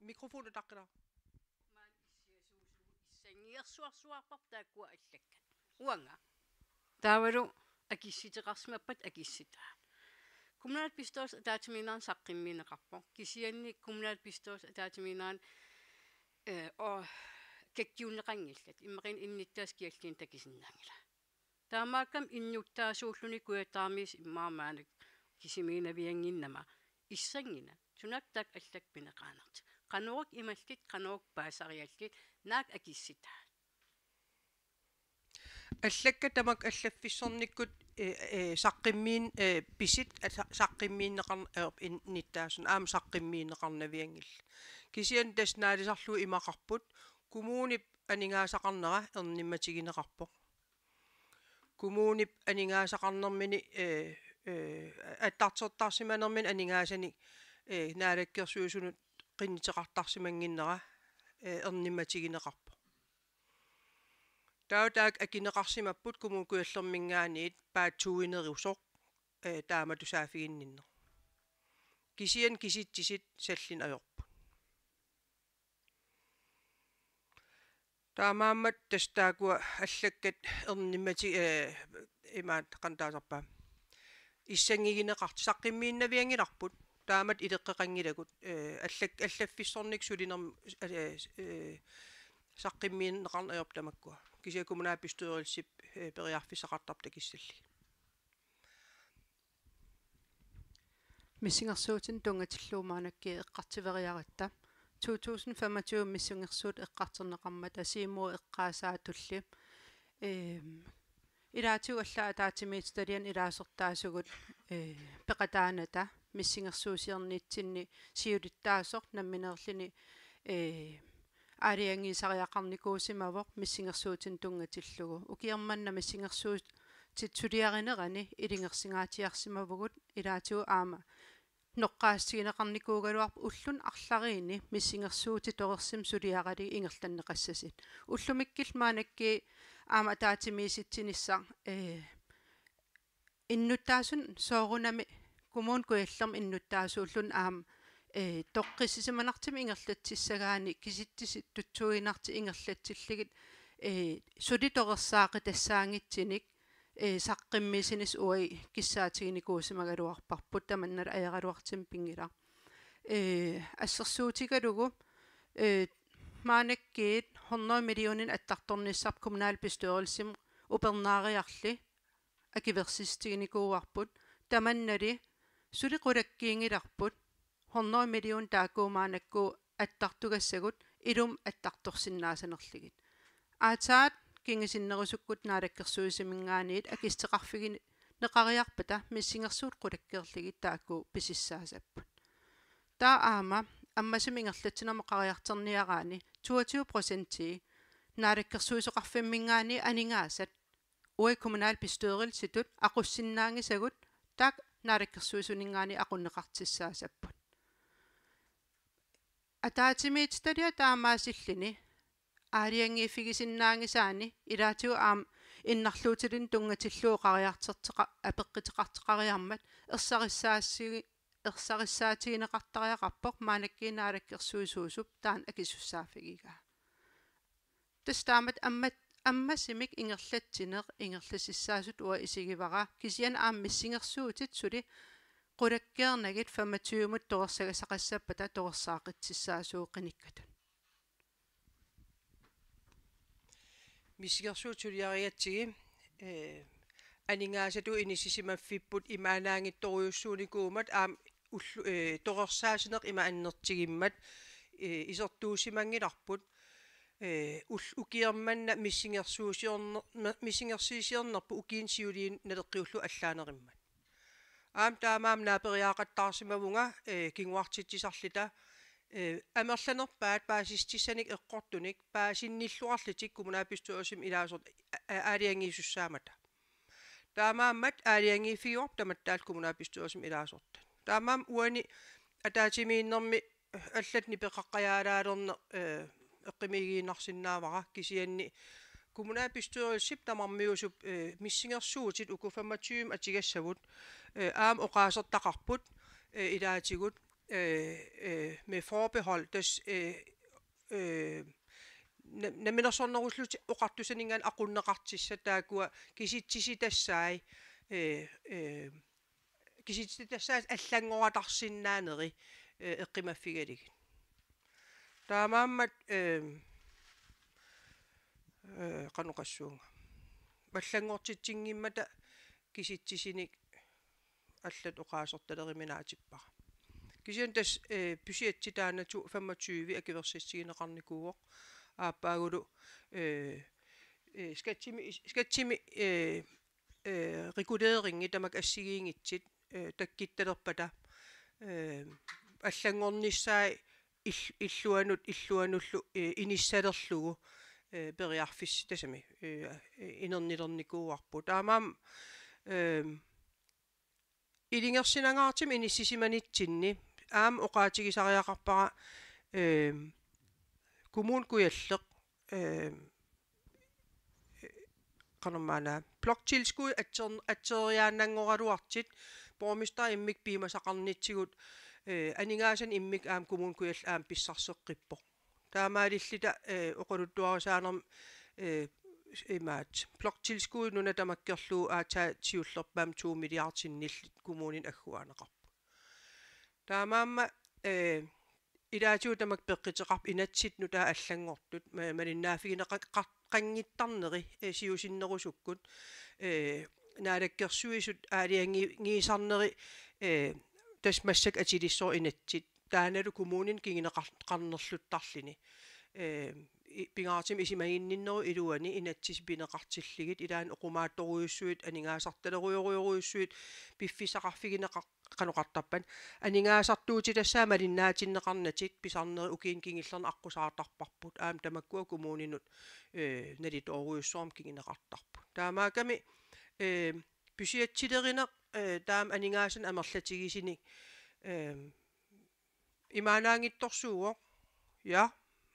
Mikrofon utaqqilaq. Issanngilersuarsuarparput taakkua allakkat. Uanga. Taavalu akissuteqarsimappat akissutaat. Kommunalbestyrelsip ataatsimiinnerani saqqummiunneqarpoq. Kisianni kommunalbestyrelsip ataatsimiinnerani, eh, o-, kakkiunneqanngillat. Imaluunniit innuttaasut kialluunniit takusinnaanngilaat. Taamaakkami innuttaasuulluni Kujattaarmiut immaqa maannakkut kisimiinnaviannginnama issannginnami. Sunaaffa taakku allakkut pineqaannartut. Qanoruk imallit, qanoruk paasariallit, naak akissutaat. Allakkat tamakku allaffissornikkut, eh, eh, saqqummiin-, eh, pisit, eh, sa-, saqqummiunneqarn-, eh, in-, innuttaasunut, aamma saqqummiunneqarnavianngillat. Kisianni tassa naalisarlugu imaqarput, kommunip aningaasaqarnera ernummatigineqarpoq. Kommunip aningaasaqarnermini, eh, eh, attartortarsimanermini aningaasanik, eh, naalakkersuisunut qinnuteqartarsimannginnera, eh, ernummatigineqarpoq. Taava taakku akineqarsimapput Kommune Kujallerminngaanniit paatsuuinerusoq, eh, taamatut saaffiginninneq. Kisianni kisitsisit sallineq ajorput. Taamaammat tassa taakkua allakkat ernummati-, eh, imaat qanoq taasarpaa. Issanngigineqartut saqqummiunnavianngilarput. Taamatut ileqqeqanngilagut, eh, allak-, allaffissornikkut sulinerm-, eh, eh, saqqummiunneqarneq ajorput tamakkua. Kisianni kommunalbestyrelsip, eh, periarfissaqartarput takissallugit. Missingersuutinik tunngatillugu maannakkut eqqartuleriaratta. To tusind femogtyve missingersuut eqqartorneqarmata Siumup eqqaasaatulli. Ehm, ilaatigut allaat ataatsimiititaliani ilaasortaasugut, eh, peqataanata missingersuusiorniitsinni siulittaasoq nammineerluni, eh, aalajangiisariaqarnikuusimavoq missingersuutinik tunngatillugu. Ukioq manna missingersuutit suliarinerani ilungersuutigiarsimavugut ilaatigut aamma noqqaassutigineqarnikuugaluarpoq ulluni arlariinni missingersuutit torersumik suliaralugit ingerlanneqassasut. Ullumikkut maannakkut aamma ataatsimiisitsinissaq, eh, innuttaasunut soorunami Kommune Kujallermi innuttaasuulluni aamma, eh, toqqissisimanartumik ingerlatsissagaanni kisitsisit tutsuiginartut ingerlatsillugit, eh, suli torersaaqatassaanngitsunik, eh, saqqummiissinissaq uagut kissaatiginikuusimagaluarparput tamannalu ajoraluartumik pinngilaq. Eh, assersuutigalugu, eh, maannakkut hundrede millioner attartornissarput kommunalbestyrelsimi upernaariarli akuersissutiginikuuarput, tamannali suli qulakkiinngilarput, hundrede million taakku maannakkut attartugassagut ilumut attartorsinnaasanerlugit. Aatsaat kingusinnerusukkut naalakkersuisuminngaanniit akissuteqarfigineqariarpata missingersuut qulakkeerlugit taakku pisussaasapput. Taava aamma ammasumik ingerlatsinermut oqariartorniaraanni toogtyve procentii naalakkersuisoqarfimminngaanniit aningaasat uagut kommunalbestyrelsitut aqussinnaanngisagut taakku naalakkersuisuninngaanniit aqunneqartussaasapput. Ataatsimiititaliap taamaasilluni aalajangiiffigisinnaanngisaanni ilaatigut aamma innarluutilinnut tunngatillugu oqariartorteqa-, apeqquteqartoqariarmat ersarissaassugi-, ersarissaatigineqartariaqarpoq maannakkut naalakkersuisuusup taanna akisussaaffigigaa. Tassa taamatut amma-, ammasumik ingerlatsineq ingerlassaasut uanga isigivara, kisianni aamma missingersuutit suli qulakkeernagit femogtyvemut torersagasaqassappata torersaaqqissaassuugut qinikkatut. Missingersuutit suliarigatsigit, eh, aningaasatut inissisimaffipput imaannaanngitsorujussuunikuummat aamma ullu-, eh, torersaasineq ima annertugimmat, eh, isertuussimanngilarput, eh, ul-, ukiormanna missingersuusiorner-, ma-, missingersuusiornerput ukiuni siuliini naleqqiullugu allaanerimmat. Aamma taamaammat naaperiaaqattaarsimavunga, eh, kinguartitsisarluta, eh, amerlanerpaat paasissutissanik eqqortunik paasinnilluarlutik kommunalbestyrelsimi ilaasort-, a-, a-, aalajangiisussaammata. Taamaammat aalajangiiffigaarput tamatta kommunalbestyrelsimi ilaasortat. Taamaammat uani ataatsimiinnermi allat nipeqaqqajaalaalerneq, eh, eqqumiigiinnarsinnaavara, kisianni kommunalbestyrelsip tamarmiusup, eh, missingersuutit uku femogtyve atugassavut, eh, aamma oqaasertaqarput, eh, ilaatigut, eh, eh, med forbehold, tassa, eh, eh, na-, namminersornerullutik oqartussaninngaanniit aqunneqartussat taakkua kisitsisitassaat, eh, eh, kisitsisitassaat allanngorartarsinnaaneri, eh, eqqumaffigalugit. Taamaammat, eh, eh, qanoq oqassuunga. Allanngortitsinngimmat kisitsisinik allat oqaasertaleriminaatippara. Kisianni tassa, eh, budgetti taanna to femogtyve akuersissutiginiarnikuuvoq. Aappaagulu, eh, eh, skattimi, skattimi, eh, eh, reguleringi tamakku assigiinngitsut, eh, takkuttalerpata, eh, allanngornissaat ill-, illuanut, illuanullu, eh, inissalerlugu, eh, periarfis-, tassami, eh, inernilernikuuarput. Taamaammat, eh, ilungersunangaartumik inissisimanitsinni aamma oqaatigisariaqarpara, eh, Kommune Kujalleq, eh, qanormaana, bloktilskud atser-, atsereeriaannanngoraluartut, borgmesteri immikkut piumasaqarnitsigut, eh, aningaasanik immikkut aamma Kommune Kujalleq aamma pissarseqqippoq. Taamaalilluta, eh, oqaluttuarisaanermi, eh, imaattoq, bloktilskud nuna tamakkerlugu aatsaat siullerpaamik to milliardinnillu kommuninut agguaaneqarput. Taamaammat, eh, ilaatigut tamakku peqquteqarput inatsit nutaat allanngortut, ma-, malinnaaffigineqa-, qa-, qanngittarneri, eh, siusinnerusukkut, eh, naalakkersuisut aalajangi-, -giisarneri, eh, tassa massakkut atulissaaq inatsit. Taannalu kommuninut kinguneqar-, -qarnerluttarluni. Eh, i-, pingaartumik isumaginninnerup iluani inatsisit pineqartillugit, ilaanni oqimaatsorujussuit, aningaasartalerujorujussuit, piffissaqarfigineqar-, qanoq oqartarpat, aningaasartuutitassaat malinnaatinneqarnatik pisarnerit ukiuni kingullerni aqqusaartarparput, aamma tamakkua kommuninut, eh, nalitoorujussuarmik kinguneqartarput. Taamaakkami, eh, budgettilerineq, eh, taama aningaasanik amerlatigisunik, eh, imaannaanngitsorsuuvoq, ja,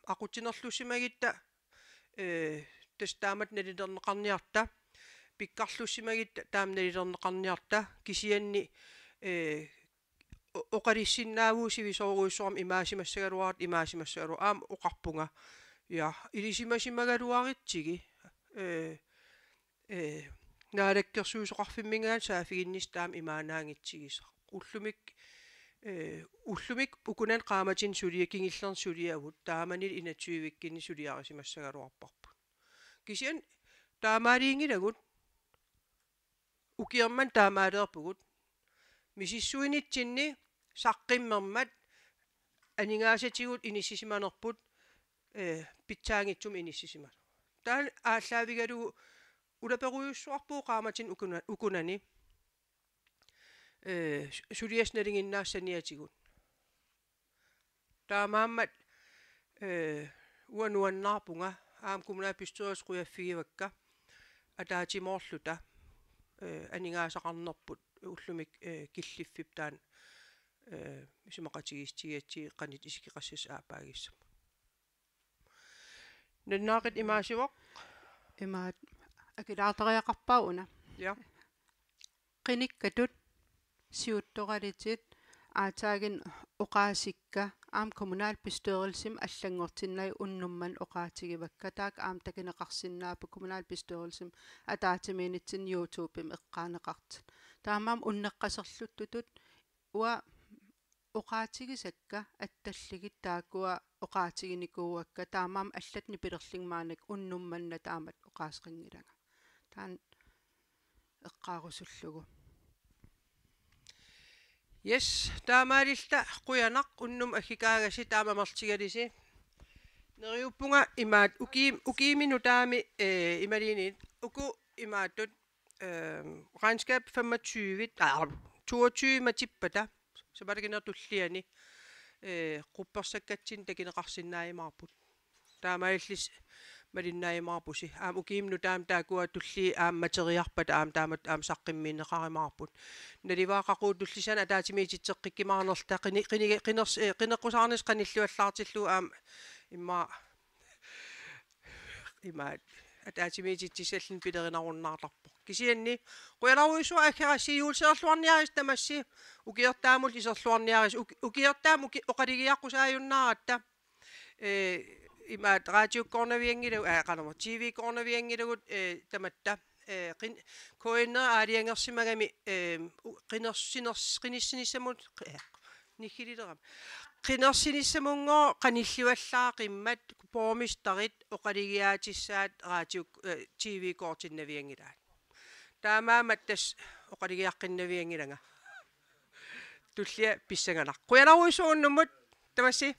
aqutsinerlussimagutta, eh, tassa taamatut nalilerneqarniarta, pikkorlussimagutta taama nalilerneqarniarta, kisianni, eh, o-, oqalussinnaavugut sivisoorujussuarmik imaasimassagaluarutta, imaasimassagaluarutta, aamma oqarpunga, ja, ilisimasimagaluarutsigu, eh, eh, naalakkersuisoqarfimminngaanniit saaffiginnissaq taama imaannaanngitsigisaq. Ullumikkut, eh, ullumikkut ukunani qaammatini sulia-, kingullerni suliavut, taamanilu enogtyvikkunni suliarisimassagaluarparput. Kisianni taamaaliunngilagut, ukiormanna taamaalereerpugut, misissuinitsinni saqqummermat aningaasatigut inissisimanerput, eh, pitsaanngitsumik inissisimasoq. Taanna aallaavigalugu ulaperujussuarpugut qaammatini ukuna-, ukunani, eh, su-, suliassat nalinginnaassat saniatigut. Taamaammat, eh, uanga nuannaarpunga, aamma kommunalbestyrelsip qujaffigivakka, ataatsimoorluta, eh, aningaasaqarnerput ullumikkut, eh, killiffik taanna, eh, isumaqatigiissutigigatsigit qanoq isikkoqassasoq aappaagissammat. Nunaqqat imaasivoq. Imaat, akulaartariaqarpara una. Ja. Qinikkatut siuttoralutit aatsaagin oqaasikka aamma kommunalbestyrelsimi allanngortinnagit unnuk manna oqaatigivakka, taakku aamma takuneqarsinnaapput kommunalbestyrelsimi ataatsimiinnitsinni YouTubemi eqqaaneqartut. Taamaammat unneqqaserluttutut uanga oqaatigisakka attallugit taakkua oqaatiginikuuakka, taamaammat allatut nipilerlunga maannakkut unnuk manna taamatut oqaaseqanngilanga. Taanna eqqaarusullugu. Yes, taamaalilluta qujanaq unnuk aggukaagassi taama amerlatigalusi. Neriuppunga imaattoq ukium-, ukiumi nutaami, eh, imaluunniit uku imaattut, eh, regnskab femogtyve, ah, toogtyve matippata, sapaatip akunnera tulliani, eh, quppersakkatsinnik takuneqarsinnaajumaarput. Taamaalillusi malinnaajumaarpusi. Aamma ukiumi nutaami taakkua tulliit aamma materiarpata aamma taamatut aamma saqqummiunneqarumaarput. Naluara qaqugu tullissaani ataatsimiititseqqikkumaarnerluta qini-, qini-, qiners-, eh, qineqqusaarnissaq qanillivallaartillugu aamma immaqa imaattoq ataatsimiititsissalluni pilerinarunnaartarpoq. Kisianni qujanarujussuaq aggerassi, juullisiorluarniaritsi tamassi, ukiortaamullu isorluarniaritsi, uk-, ukiortaama uki-, oqalugiaqqusaajunnaaratta. Eh, imaattoq raatiukkoornavianngilagut, aa, qanormaa, T V-kkoornavianngilagut, eh, tamatta. Eh, qin-, K N R aalajangersimagami, eh, u-, qinersiners-, qinersinissamut, qi-, eh, nigililerami. Qinersinissamunngooq qanillivallaaqimmat borgmesterit oqalugiaatissaat raatiuk-, eh, T V-kkoortinnavianngilaat. Taamaammat tassa oqalugiaqqinnavianngilanga. Tullia pissanganaq. Qujanarujussuaq unnummut. Tamassi.